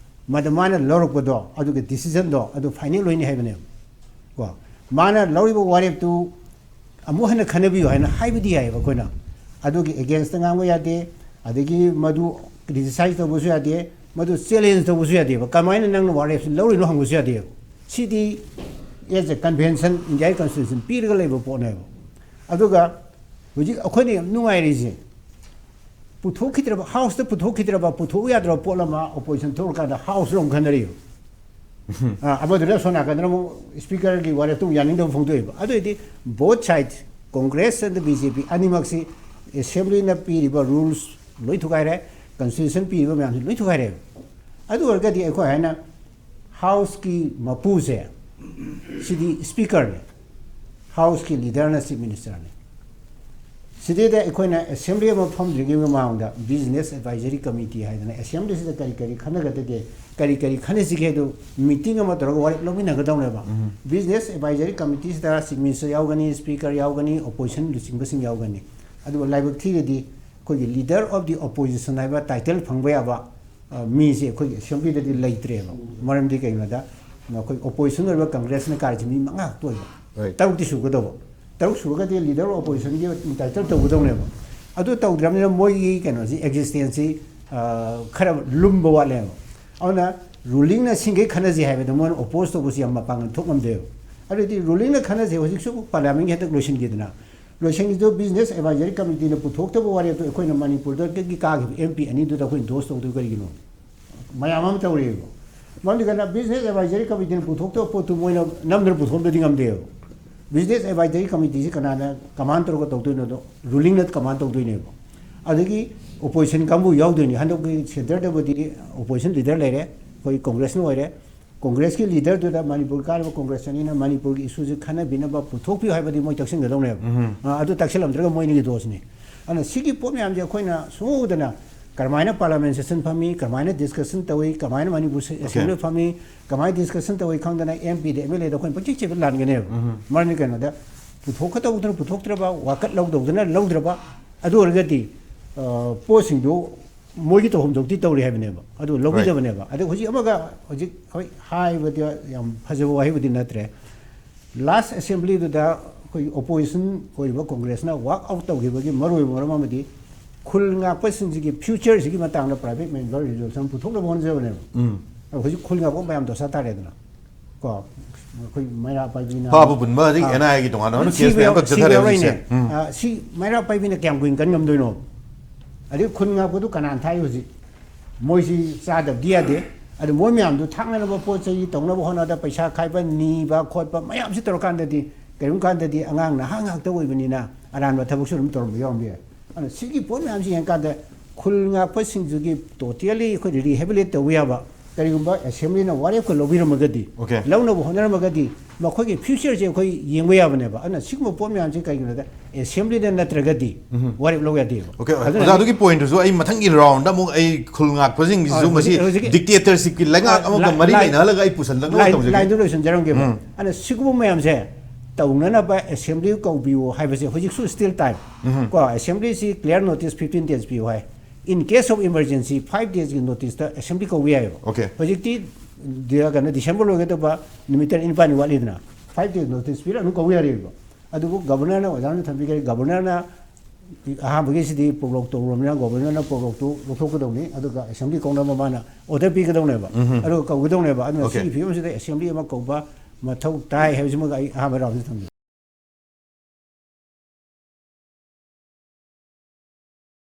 ꯃꯗ ꯃꯥꯅ ꯂꯧꯔꯛꯄꯗꯣ, ꯑꯗꯨꯒꯤ ꯗꯤꯁꯤꯖꯟꯗꯣ ꯑꯗꯨ ꯐꯥꯏꯅꯦꯜ ꯑꯣꯏꯅꯤ ꯍꯥꯏꯕꯅꯦꯕ꯫ ꯀꯣ, ꯃꯥꯅ ꯂꯧꯔꯤꯕ ꯋꯥꯔꯦꯞꯇꯨ ꯑꯃꯨꯛ ꯍꯟꯅ ꯈꯟꯅꯕꯤꯌꯨ ꯍꯥꯏꯅ ꯍꯥꯏꯕꯗꯤ ꯌꯥꯏꯑꯕ ꯑꯩꯈꯣꯏꯅ꯫ ꯑꯗꯨꯒꯤ ꯑꯦꯒꯦꯟꯁꯇ ꯉꯥꯡꯕ ꯌꯥꯗꯦ, ꯑꯗꯒꯤ ꯃꯗꯨ ꯀ꯭ꯔꯤꯇꯤꯁꯥꯏꯖ ꯇꯧꯕꯁꯨ ꯌꯥꯗꯦ, ꯃꯗꯨ ꯆꯦꯂꯦꯟꯖ ꯇꯧꯕꯁꯨ ꯌꯥꯗꯦꯕ꯫ ꯀꯃꯥꯏꯅ ꯅꯪꯅ ꯋꯥꯔꯦꯞꯁꯤ ꯂꯧꯔꯤꯅꯣ ꯍꯪꯕꯁꯨ ꯌꯥꯗꯦꯕ꯫ ꯁꯤꯗꯤ as a convention, ꯏꯟꯗꯤꯌꯥꯒꯤ ꯀꯟꯁꯇꯤꯇ꯭ꯌꯨꯁꯟ ꯄꯤꯔꯒ ꯂꯩꯕ ꯄꯣꯠꯅꯦꯕ꯫ ꯑꯗꯨꯒ ꯍꯧꯖꯤꯛ ꯑꯩꯈꯣꯏꯅ ꯌꯥꯝ ꯅꯨꯡꯉꯥꯏꯔꯤꯁꯦ, ꯄꯨꯊꯣꯛꯈꯤꯗ꯭ꯔꯕ, ꯍꯥꯎꯁꯇ ꯄꯨꯊꯣꯛꯈꯤꯗ꯭ꯔꯕ, ꯄꯨꯊꯣꯛꯎ ꯌꯥꯗ꯭ꯔꯕ ꯄꯣꯠ ꯑꯃ ꯑꯣꯄꯣꯖꯤꯁꯟ ꯊꯣꯛꯂꯀꯥꯟꯗ ꯍꯥꯎꯁꯇ ꯑꯃꯨꯛ ꯈꯟꯅꯔꯤꯕ꯫ ꯑ, ꯑꯃꯗꯨꯅ ꯁꯣꯝ ꯅꯥꯀꯟꯗꯅ ꯑꯃꯨꯛ ꯁ꯭ꯄꯤꯀꯔꯒꯤ ꯋꯥꯔꯦꯞꯇꯨ ꯑꯃꯨꯛ ꯌꯥꯅꯤꯡꯗꯕ ꯐꯣꯡꯗꯣꯛꯑꯦꯕ꯫ ꯑꯗꯨ ꯑꯣꯏꯔꯗꯤ both side, Congress and B J P ꯑꯅꯤꯃꯛꯁꯤ ꯑꯦꯁꯦꯝꯕ꯭ꯂꯤꯅ ꯄꯤꯔꯤꯕ ꯔꯨꯜꯁ ꯂꯣꯏ ꯊꯨꯒꯥꯏꯔꯦ, ꯀꯟꯁꯇꯤꯇ꯭ꯌꯨꯁꯟ ꯄꯤꯔꯤꯕ ꯃꯌꯥꯝꯁꯤ ꯂꯣꯏ ꯊꯨꯒꯥꯏꯔꯦꯕ꯫ ꯑꯗꯨ ꯑꯣꯏꯔꯒꯗꯤ ꯑꯩꯈꯣꯏ ꯍꯥꯏꯅ ꯍꯥꯎꯁꯀꯤ ꯃꯄꯨꯁꯦ ꯁꯤꯗꯤ ꯁ꯭ꯄꯤꯀꯔꯅꯤ, ꯍꯥꯎꯁꯀꯤ ꯂꯤꯗꯔꯅ ꯆꯤꯐ ꯃꯤꯅꯤꯁꯇꯔꯅꯤ꯫ ꯁꯤꯗꯩꯗ ꯑꯩꯈꯣꯏꯅ ꯑꯦꯁꯦꯝꯕ꯭ꯂꯤ ꯑꯃ ꯐꯝꯗ꯭ꯔꯤꯉꯩ ꯃꯃꯥꯡꯗ ꯕꯤꯖꯤꯅꯦꯁ ꯑꯦꯗꯚꯥꯏꯖꯔꯤ ꯀꯃꯤꯇꯤ ꯍꯥꯏꯗꯅ ꯑꯦꯁꯦꯝꯕ꯭ꯂꯤꯁꯤꯗ ꯀꯔꯤ ꯀꯔꯤ ꯈꯟꯅꯒꯗꯒꯦ, ꯀꯔꯤ ꯀꯔꯤ ꯈꯟꯅꯁꯤꯒꯦ ꯍꯥꯏꯗꯨ ꯃꯤꯇꯤꯡ ꯑꯃ ꯇꯧꯔꯒ ꯋꯥꯔꯦꯞ ꯂꯧꯃꯤꯟꯅꯒꯗꯧꯅꯦꯕ꯫ ꯕꯤꯖꯤꯅꯦꯁ ꯑꯦꯗꯚꯥꯏꯖꯔꯤ ꯀꯃꯤꯇꯤꯁꯤꯗ ꯆꯤꯐ ꯃꯤꯅꯤꯁꯇꯔ ꯌꯥꯎꯒꯅꯤ, ꯁ꯭ꯄꯤꯀꯔ ꯌꯥꯎꯒꯅꯤ, ꯑꯣꯄꯣꯖꯤꯁꯟ ꯂꯨꯆꯤꯡꯕꯁꯤꯡ ꯌꯥꯎꯒꯅꯤ꯫ ꯑꯗꯨꯒ ꯂꯥꯏꯕꯛ ꯊꯤꯔꯗꯤ ꯑꯩꯈꯣꯏꯒꯤ ꯂꯤꯗꯔ ꯑꯣꯐ ꯗꯤ ꯑꯣꯄꯣꯖꯤꯁꯟ ꯍꯥꯏꯕ ꯇꯥꯏꯇꯜ ꯐꯪꯕ ꯌꯥꯕ ꯑ, ꯃꯤꯁꯦ ꯑꯩꯈꯣꯏꯒꯤ ꯑꯦꯁꯦꯝꯕ꯭ꯂꯤꯗꯗꯤ ꯂꯩꯇ꯭ꯔꯦꯕ꯫ ꯃꯔꯝꯗꯤ ꯀꯩꯒꯤꯅꯣꯗ, ꯑꯩꯈꯣꯏ ꯑꯣꯄꯣꯖꯤꯁꯟ ꯑꯣꯏꯕ ꯀꯪꯒ꯭ꯔꯦꯁꯅ ꯀꯥꯔꯤꯁꯦ ꯃꯤ ꯃꯉꯥ ꯈꯛꯇ ꯑꯣꯏꯕ꯫ Right. ꯇꯔꯨꯛꯇꯤ ꯁꯨꯒꯗꯧꯕ꯫ ꯇꯔꯨꯛ ꯁꯨꯔꯒꯗꯤ ꯂꯤꯗꯔ ꯑꯣꯄꯣꯖꯤꯁꯟꯒꯤ ꯏꯟꯇꯥꯏꯇꯜ ꯇꯧꯒꯗꯧꯅꯦꯕ꯫ ꯑꯗꯨ ꯇꯧꯗ꯭ꯔꯕꯅꯤꯅ ꯃꯣꯏꯒꯤ ꯀꯩꯅꯣꯁꯤ, ꯑꯦꯛꯖꯤꯁꯇꯦꯟꯁꯁꯤ, ꯑ, ꯈꯔ ꯂꯨꯝꯕ ꯋꯥꯠꯂꯦꯕ꯫ ꯑꯗꯨꯅ ꯔꯨꯂꯤꯡꯅ ꯁꯤꯡꯈꯩ ꯈꯟꯅꯁꯤ ꯍꯥꯏꯕꯗ ꯃꯣꯏꯅ ꯑꯣꯄꯣꯖ ꯇꯧꯕꯁꯤ ꯌꯥꯝ ꯃꯄꯥꯡꯒꯜ ꯊꯣꯛꯉꯝꯗꯦꯕ꯫ ꯑꯗꯨꯗꯤ ꯔꯨꯂꯤꯡꯅ ꯈꯟꯅꯁꯤ ꯍꯧꯖꯤꯛꯁꯨ ꯄꯥꯔꯂꯤꯌꯥꯃꯦꯟꯒꯤ ꯍꯟꯗꯛ ꯂꯣꯏꯁꯤꯟꯈꯤꯗꯅ, ꯂꯣꯏꯁꯪꯒꯤꯗꯨ ꯕꯤꯖꯤꯅꯦꯁ ꯑꯦꯗꯚꯥꯏꯖꯔꯤ ꯀꯃꯤꯇꯤꯅ ꯄꯨꯊꯣꯛꯇꯕ ꯋꯥꯔꯦꯞꯇꯨ ꯑꯩꯈꯣꯏꯅ ꯃꯅꯤꯄꯨꯔꯗꯒꯤ ꯀꯥꯈꯤꯕ ꯑꯦꯝ ꯄꯤ ꯑꯅꯤꯗꯨꯗ ꯑꯩꯈꯣꯏ ꯏꯟꯗꯣꯔꯁ ꯇꯧꯗꯣꯏ ꯀꯔꯤꯒꯤꯅꯣ? ꯃꯌꯥꯝ ꯑꯃ ꯇꯧꯔꯤꯑꯕ꯫ ꯃꯔꯝꯗꯤ ꯀꯩꯅꯣ, ꯕꯤꯖꯤꯅꯦꯁ ꯑꯦꯗꯚꯥꯏꯖꯔꯤ ꯀꯃꯤꯇꯤꯅ ꯄꯨꯊꯣꯛꯇꯕ ꯄꯣꯠꯇꯨ ꯃꯣꯏꯅ ꯅꯝꯗꯅ ꯄꯨꯊꯣꯛꯍꯟꯕꯗꯤ ꯉꯝꯗꯦꯕ꯫ ꯕꯤꯖꯤꯅꯦꯁ ꯑꯦꯗꯚꯥꯏꯖꯔꯤ ꯀꯃꯤꯇꯤꯁꯤ ꯀꯅꯥꯅ ꯀꯃꯥꯟ ꯇꯧꯔꯒ ꯇꯧꯗꯣꯏꯅꯣꯗꯣ, ꯔꯨꯂꯤꯡꯅ ꯀꯃꯥꯟ ꯇꯧꯗꯣꯏꯅꯦꯕ꯫ ꯑꯗꯒꯤ ꯑꯣꯄꯣꯖꯤꯁꯟ ꯀꯥꯡꯕꯨ ꯌꯥꯎꯗꯣꯏꯅꯤ꯫ ꯍꯟꯗꯛꯀꯤ ꯁꯦꯟꯇꯔꯗꯕꯨꯗꯤ ꯑꯣꯄꯣꯖꯤꯁꯟ ꯂꯤꯗꯔ ꯂꯩꯔꯦ, ꯑꯩꯈꯣꯏ ꯀꯣꯡꯒ꯭ꯔꯦꯁꯅ ꯑꯣꯏꯔꯦ꯫ ꯀꯣꯡꯒ꯭ꯔꯦꯁꯀꯤ ꯂꯤꯗꯔꯗꯨꯗ ꯃꯅꯤꯄꯨꯔ ꯀꯥꯔꯤꯕ ꯀꯣꯡꯒ꯭ꯔꯦꯁ ꯑꯅꯤꯅ ꯃꯅꯤꯄꯨꯔꯒꯤ ꯏꯁꯨꯁꯤ ꯈꯟꯅꯕꯤꯅꯕ ꯄꯨꯊꯣꯛꯄꯤꯌꯨ ꯍꯥꯏꯕꯗꯤ ꯃꯣꯏ ꯇꯛꯁꯤꯟꯒꯗꯧꯅꯦꯕ꯫ ꯑ, ꯑꯗꯨ ꯇꯛꯁꯤꯜꯂꯝꯗ꯭ꯔꯒ ꯃꯣꯏ ꯑꯅꯤꯒꯤ ꯗꯣꯁꯅꯤ꯫ ꯑꯗꯨꯅ ꯁꯤꯒꯤ ꯄꯣꯠ ꯃꯌꯥꯝꯁꯦ ꯑꯩꯈꯣꯏꯅ ꯁꯨꯗꯅ ꯀꯔꯝꯍꯥꯏꯅ ꯄꯥꯔꯂꯤꯌꯥꯃꯦꯟ ꯁꯦꯁꯟ ꯐꯝꯃꯤ, ꯀꯃꯥꯏꯅ ꯗꯤꯁꯀꯁꯟ ꯇꯧꯏ, ꯀꯃꯥꯏꯅ ꯃꯅꯤꯄꯨꯔ ꯑꯦꯁꯦꯝꯕ꯭ꯂꯤ ꯐꯝꯃꯤ, ꯀꯃꯥꯏꯅ ꯗꯤꯁꯀꯁꯟ ꯇꯧꯏ ꯈꯪꯗꯅ ꯑꯦꯝ ꯄꯤꯗ ꯑꯦꯝ ꯑꯦꯜ ꯑꯦꯗ ꯑꯩꯈꯣꯏꯅ ꯄꯪꯆꯦꯛ ꯆꯦꯛꯄ ꯂꯥꯟꯒꯅꯦꯕ꯫ ꯃꯔꯝꯗꯤ ꯀꯩꯅꯣꯗ, ꯄꯨꯊꯣꯛꯀꯗꯧꯗꯅ ꯄꯨꯊꯣꯛꯇ꯭ꯔꯕ, ꯋꯥꯀꯠ ꯂꯧꯗꯧꯗꯅ ꯂꯧꯗ꯭ꯔꯕ, ꯑꯗꯨ ꯑꯣꯏꯔꯒꯗꯤ, ꯑ, ꯄꯣꯠꯁꯤꯡꯗꯨ ꯃꯣꯏꯒꯤ ꯇꯧꯐꯝ ꯊꯣꯛꯇꯤ ꯇꯧꯔꯤ ꯍꯥꯏꯕꯅꯦꯕ, ꯑꯗꯨ ꯂꯧꯕꯤꯗꯕꯅꯦꯕ꯫ ꯑꯗ ꯍꯧꯖꯤꯛ ꯑꯃꯒ ꯍꯧꯖꯤꯛ, ꯍꯣꯏ, ꯍꯥꯏꯕꯗꯤ ꯌꯥꯝ ꯐꯖꯕ ꯋꯥꯍꯩꯕꯨꯗꯤ ꯅꯠꯇ꯭ꯔꯦ꯫ ꯂꯥꯁ ꯑꯦꯁꯦꯝꯕ꯭ꯂꯤꯗꯨꯗ ꯑꯩꯈꯣꯏ ꯑꯣꯄꯣꯖꯤꯁꯟ ꯑꯣꯏꯔꯤꯕ ꯀꯣꯡꯒ꯭ꯔꯦꯁꯅ ꯋꯥꯛ ꯑꯥꯎꯠ ꯇꯧꯈꯤꯕꯒꯤ ꯃꯔꯨꯑꯣꯏꯕ ꯃꯔꯝ ꯑꯃꯗꯤ ꯈꯨꯜ ꯉꯥꯛꯄꯁꯤꯡꯁꯤꯒꯤ ꯐ꯭ꯌꯨꯆꯔꯁꯤꯒꯤ ꯃꯇꯥꯡꯗ ꯄ꯭ꯔꯥꯏꯚꯦꯠ ꯃꯦꯝꯕꯔ ꯔꯤꯖꯣꯂꯨꯁꯟ ꯄꯨꯊꯣꯛꯅꯕ ꯍꯣꯠꯅꯖꯕꯅꯦꯕ꯫ ꯎꯝ꯫ ꯑꯗꯣ ꯍꯧꯖꯤꯛ ꯈꯨꯜ ꯉꯥꯛꯄ ꯃꯌꯥꯝ ꯗꯣꯁꯥ ꯇꯥꯔꯦꯗꯅ꯫ ꯀꯣ, ꯑꯩꯈꯣꯏ ꯃꯩꯔꯥ ꯄꯥꯏꯕꯤꯅ, ꯐꯥꯕ ꯄꯨꯟꯕ, ꯑꯗꯒꯤ ꯑꯥ, ꯑꯦꯟ ꯑꯥꯏ ꯑꯦꯒꯤ ꯇꯣꯉꯥꯟꯅ ꯑꯃ ꯁꯤ ꯀꯦꯁ ꯃꯌꯥꯝ ꯌꯥꯎ-, ꯁꯤ ꯀꯛꯊꯠꯊꯔꯦ ꯌꯥꯎꯔꯛꯏꯅꯦ꯫ ꯍꯧꯖꯤꯛꯁꯦ꯫ ꯎꯝ꯫ ꯑꯥ, ꯁꯤ ꯃꯩꯔꯥ ꯄꯥꯏꯕꯤꯅ ꯀꯌꯥꯝ ꯀꯨꯏꯅ ꯀꯟ ꯉꯝꯗꯣꯏꯅꯣ? ꯑꯗꯩ ꯈꯨꯟ ꯉꯥꯛꯄꯗꯨ ꯀꯅꯥꯅ ꯊꯥꯛꯏ ꯍꯧꯖꯤꯛ? ꯃꯣꯏꯁꯤ ꯆꯥꯗꯕꯗꯤ ꯌꯥꯗꯦ꯫ ꯑꯗꯨ ꯃꯣꯏ ꯃꯌꯥꯝꯗꯨ ꯊꯥꯛꯅꯅꯕ ꯄꯣꯠ ꯆꯩ ꯇꯧꯅꯕ ꯍꯣꯠꯅꯕꯗ ꯄꯩꯁꯥ ꯈꯥꯏꯕ, ꯅꯤꯕ ꯈꯣꯠꯄ ꯃꯌꯥꯝꯁꯤ ꯇꯧꯔꯀꯥꯟꯗꯗꯤ, ꯀꯔꯤꯒꯨꯝꯕ ꯀꯥꯟꯗꯗꯤ ꯑꯉꯥꯡ ꯅꯍꯥ ꯉꯥꯛꯇ ꯑꯣꯏꯕꯅꯤꯅ ꯑꯔꯥꯟꯕ ꯊꯕꯛꯁꯨ ꯑꯗꯨꯝ ꯇꯧꯔꯝꯕ ꯌꯥꯎꯔꯝꯕ ꯌꯥꯏ꯫ ꯑꯗꯨꯅ ꯁꯤꯒꯤ ꯄꯣꯠ ꯃꯌꯥꯝꯁꯤ ꯌꯦꯡꯀꯥꯟꯗ ꯈꯨꯜ ꯉꯥꯛꯄꯁꯤꯡꯗꯨꯒꯤ ꯇꯣꯇꯦꯜꯂꯤ ꯑꯩꯈꯣꯏ ꯔꯤꯍꯦꯕꯤꯂꯤꯇꯦꯠ ꯇꯧꯕ ꯌꯥꯕ, ꯀꯔꯤꯒꯨꯝꯕ ꯑꯦꯁꯦꯝꯕ꯭ꯂꯤꯅ ꯋꯥꯔꯦꯞꯀ ꯂꯧꯕꯤꯔꯝꯃꯒꯗꯤ, Okay. ꯂꯧꯅꯕ ꯍꯣꯠꯅꯔꯝꯃꯒꯗꯤ, ꯃꯈꯣꯏꯒꯤ ꯐ꯭ꯌꯨꯆꯔꯁꯦ ꯑꯩꯈꯣꯏ ꯌꯦꯡꯕ ꯌꯥꯕꯅꯦꯕ꯫ ꯑꯗꯨꯅ ꯁꯤꯒꯨꯝꯕ ꯄꯣꯠ ꯃꯌꯥꯝꯁꯦ ꯀꯩꯒꯤꯅꯣꯗ, ꯑꯦꯁꯦꯝꯕ꯭ꯂꯤꯗ ꯅꯠꯇ꯭ꯔꯒꯗꯤ ꯋꯥꯔꯦꯞ ꯂꯧ ꯌꯥꯗꯦꯕ꯫ Okay, ꯑꯗꯨꯅ ꯑꯣꯖꯥ, ꯑꯗꯨꯒꯤ ꯄꯣꯏꯟꯠꯇꯨꯁꯨ ꯑꯩ ꯃꯊꯪꯒꯤ ꯔꯥꯎꯟꯗ ꯑꯃꯨꯛ ꯑꯩ ꯈꯨꯜ ꯉꯥꯛꯄꯁꯤꯡꯁꯤꯁꯨ ꯑ, ꯃꯁꯤ ꯍꯧꯖꯤꯛ, ꯍꯧꯖꯤꯛꯀꯤ ꯗꯤꯛꯇꯦꯇꯔꯁꯤꯞꯀꯤ ꯂꯩꯉꯥꯛ ꯑ, ꯑꯃꯒ ꯂꯥꯏ-, ꯃꯔꯤ ꯂꯥꯏ-, ꯂꯩꯅꯍꯜꯂꯒ ꯑꯩ ꯄꯨꯁꯜꯂꯛꯅꯕ ꯂꯥꯏꯟ-, ꯇꯧꯖꯒꯦ꯫ ꯂꯥꯏꯟꯗꯨ ꯂꯣꯏꯁꯤꯟꯖꯔꯝꯒꯦꯕ꯫ ꯎꯝ꯫ ꯑꯗꯨꯅ ꯁꯤꯒꯨꯝꯕ ꯃꯌꯥꯝꯁꯦ ꯇꯧꯅꯅꯕ ꯑꯦꯁꯦꯝꯕ꯭ꯂꯤ ꯀꯧꯕꯤꯌꯨ ꯍꯥꯏꯕꯁꯦ ꯍꯧꯖꯤꯛꯁꯨ ꯁ꯭ꯇꯤꯜ ꯇꯥꯏꯝ꯫ ꯎꯝ꯫ ꯀꯣ, ꯑꯦꯁꯦꯝꯕ꯭ꯂꯤꯁꯤ ꯀ꯭ꯂꯤꯌꯥꯔ ꯅꯣꯇꯤꯁ ꯐꯤꯐꯇꯤꯟ ꯗꯦꯖ ꯄꯤꯌꯨ ꯍꯥꯏ꯫ In case of emergency five days ꯀꯤ notice ꯇ assembly ꯀꯧꯕ ꯌꯥꯏꯑꯕ꯫ Okay. ꯍꯧꯖꯤꯛꯇꯤ ꯗꯤ- ꯀꯩꯅꯣ December ꯂꯣꯏꯒꯗꯕ ꯅꯨꯃꯤꯠ ꯇꯔꯥ ꯅꯤꯄꯥꯟꯅꯤ ꯋꯥꯠꯂꯤꯗꯅ, five days notice ꯄꯤꯔ ꯑꯗꯨꯝ ꯀꯧꯕ ꯌꯥꯔꯤꯕ꯫ ꯑꯗꯨꯕꯨ Governor ꯅ ꯑꯣꯖꯥꯅ ꯊꯝꯕꯤꯈ꯭ꯔꯦ, Governor ꯅ ꯑꯍꯥꯟꯕꯒꯤꯁꯤꯗꯤ ꯄꯣꯛꯂꯣꯛ ꯇꯧꯔꯕꯅꯤꯅ Governor ꯅ ꯄꯣꯛꯂꯣꯛꯇꯨ ꯂꯧꯊꯣꯛꯀꯗꯧꯅꯤ, ꯑꯗꯨꯒ assembly ꯀꯧꯅꯕ ꯃꯥꯅ order ꯄꯤꯒꯗꯧꯅꯦꯕ, ꯑꯗꯨꯒ ꯀꯧꯒꯗꯧꯅꯦꯕ꯫ ꯑꯗꯨꯅ Okay. ꯁꯤꯒꯤ ꯐꯤꯕꯝꯁꯤꯗ assembly ꯑꯃ ꯀꯧꯕ ꯃꯊꯧ ꯇꯥꯏ ꯍꯥꯏꯕꯁꯤꯃꯒ ꯑꯩ ꯑꯍꯥꯟꯕ round ꯁꯤꯗ ꯊꯝꯖꯒꯦ꯫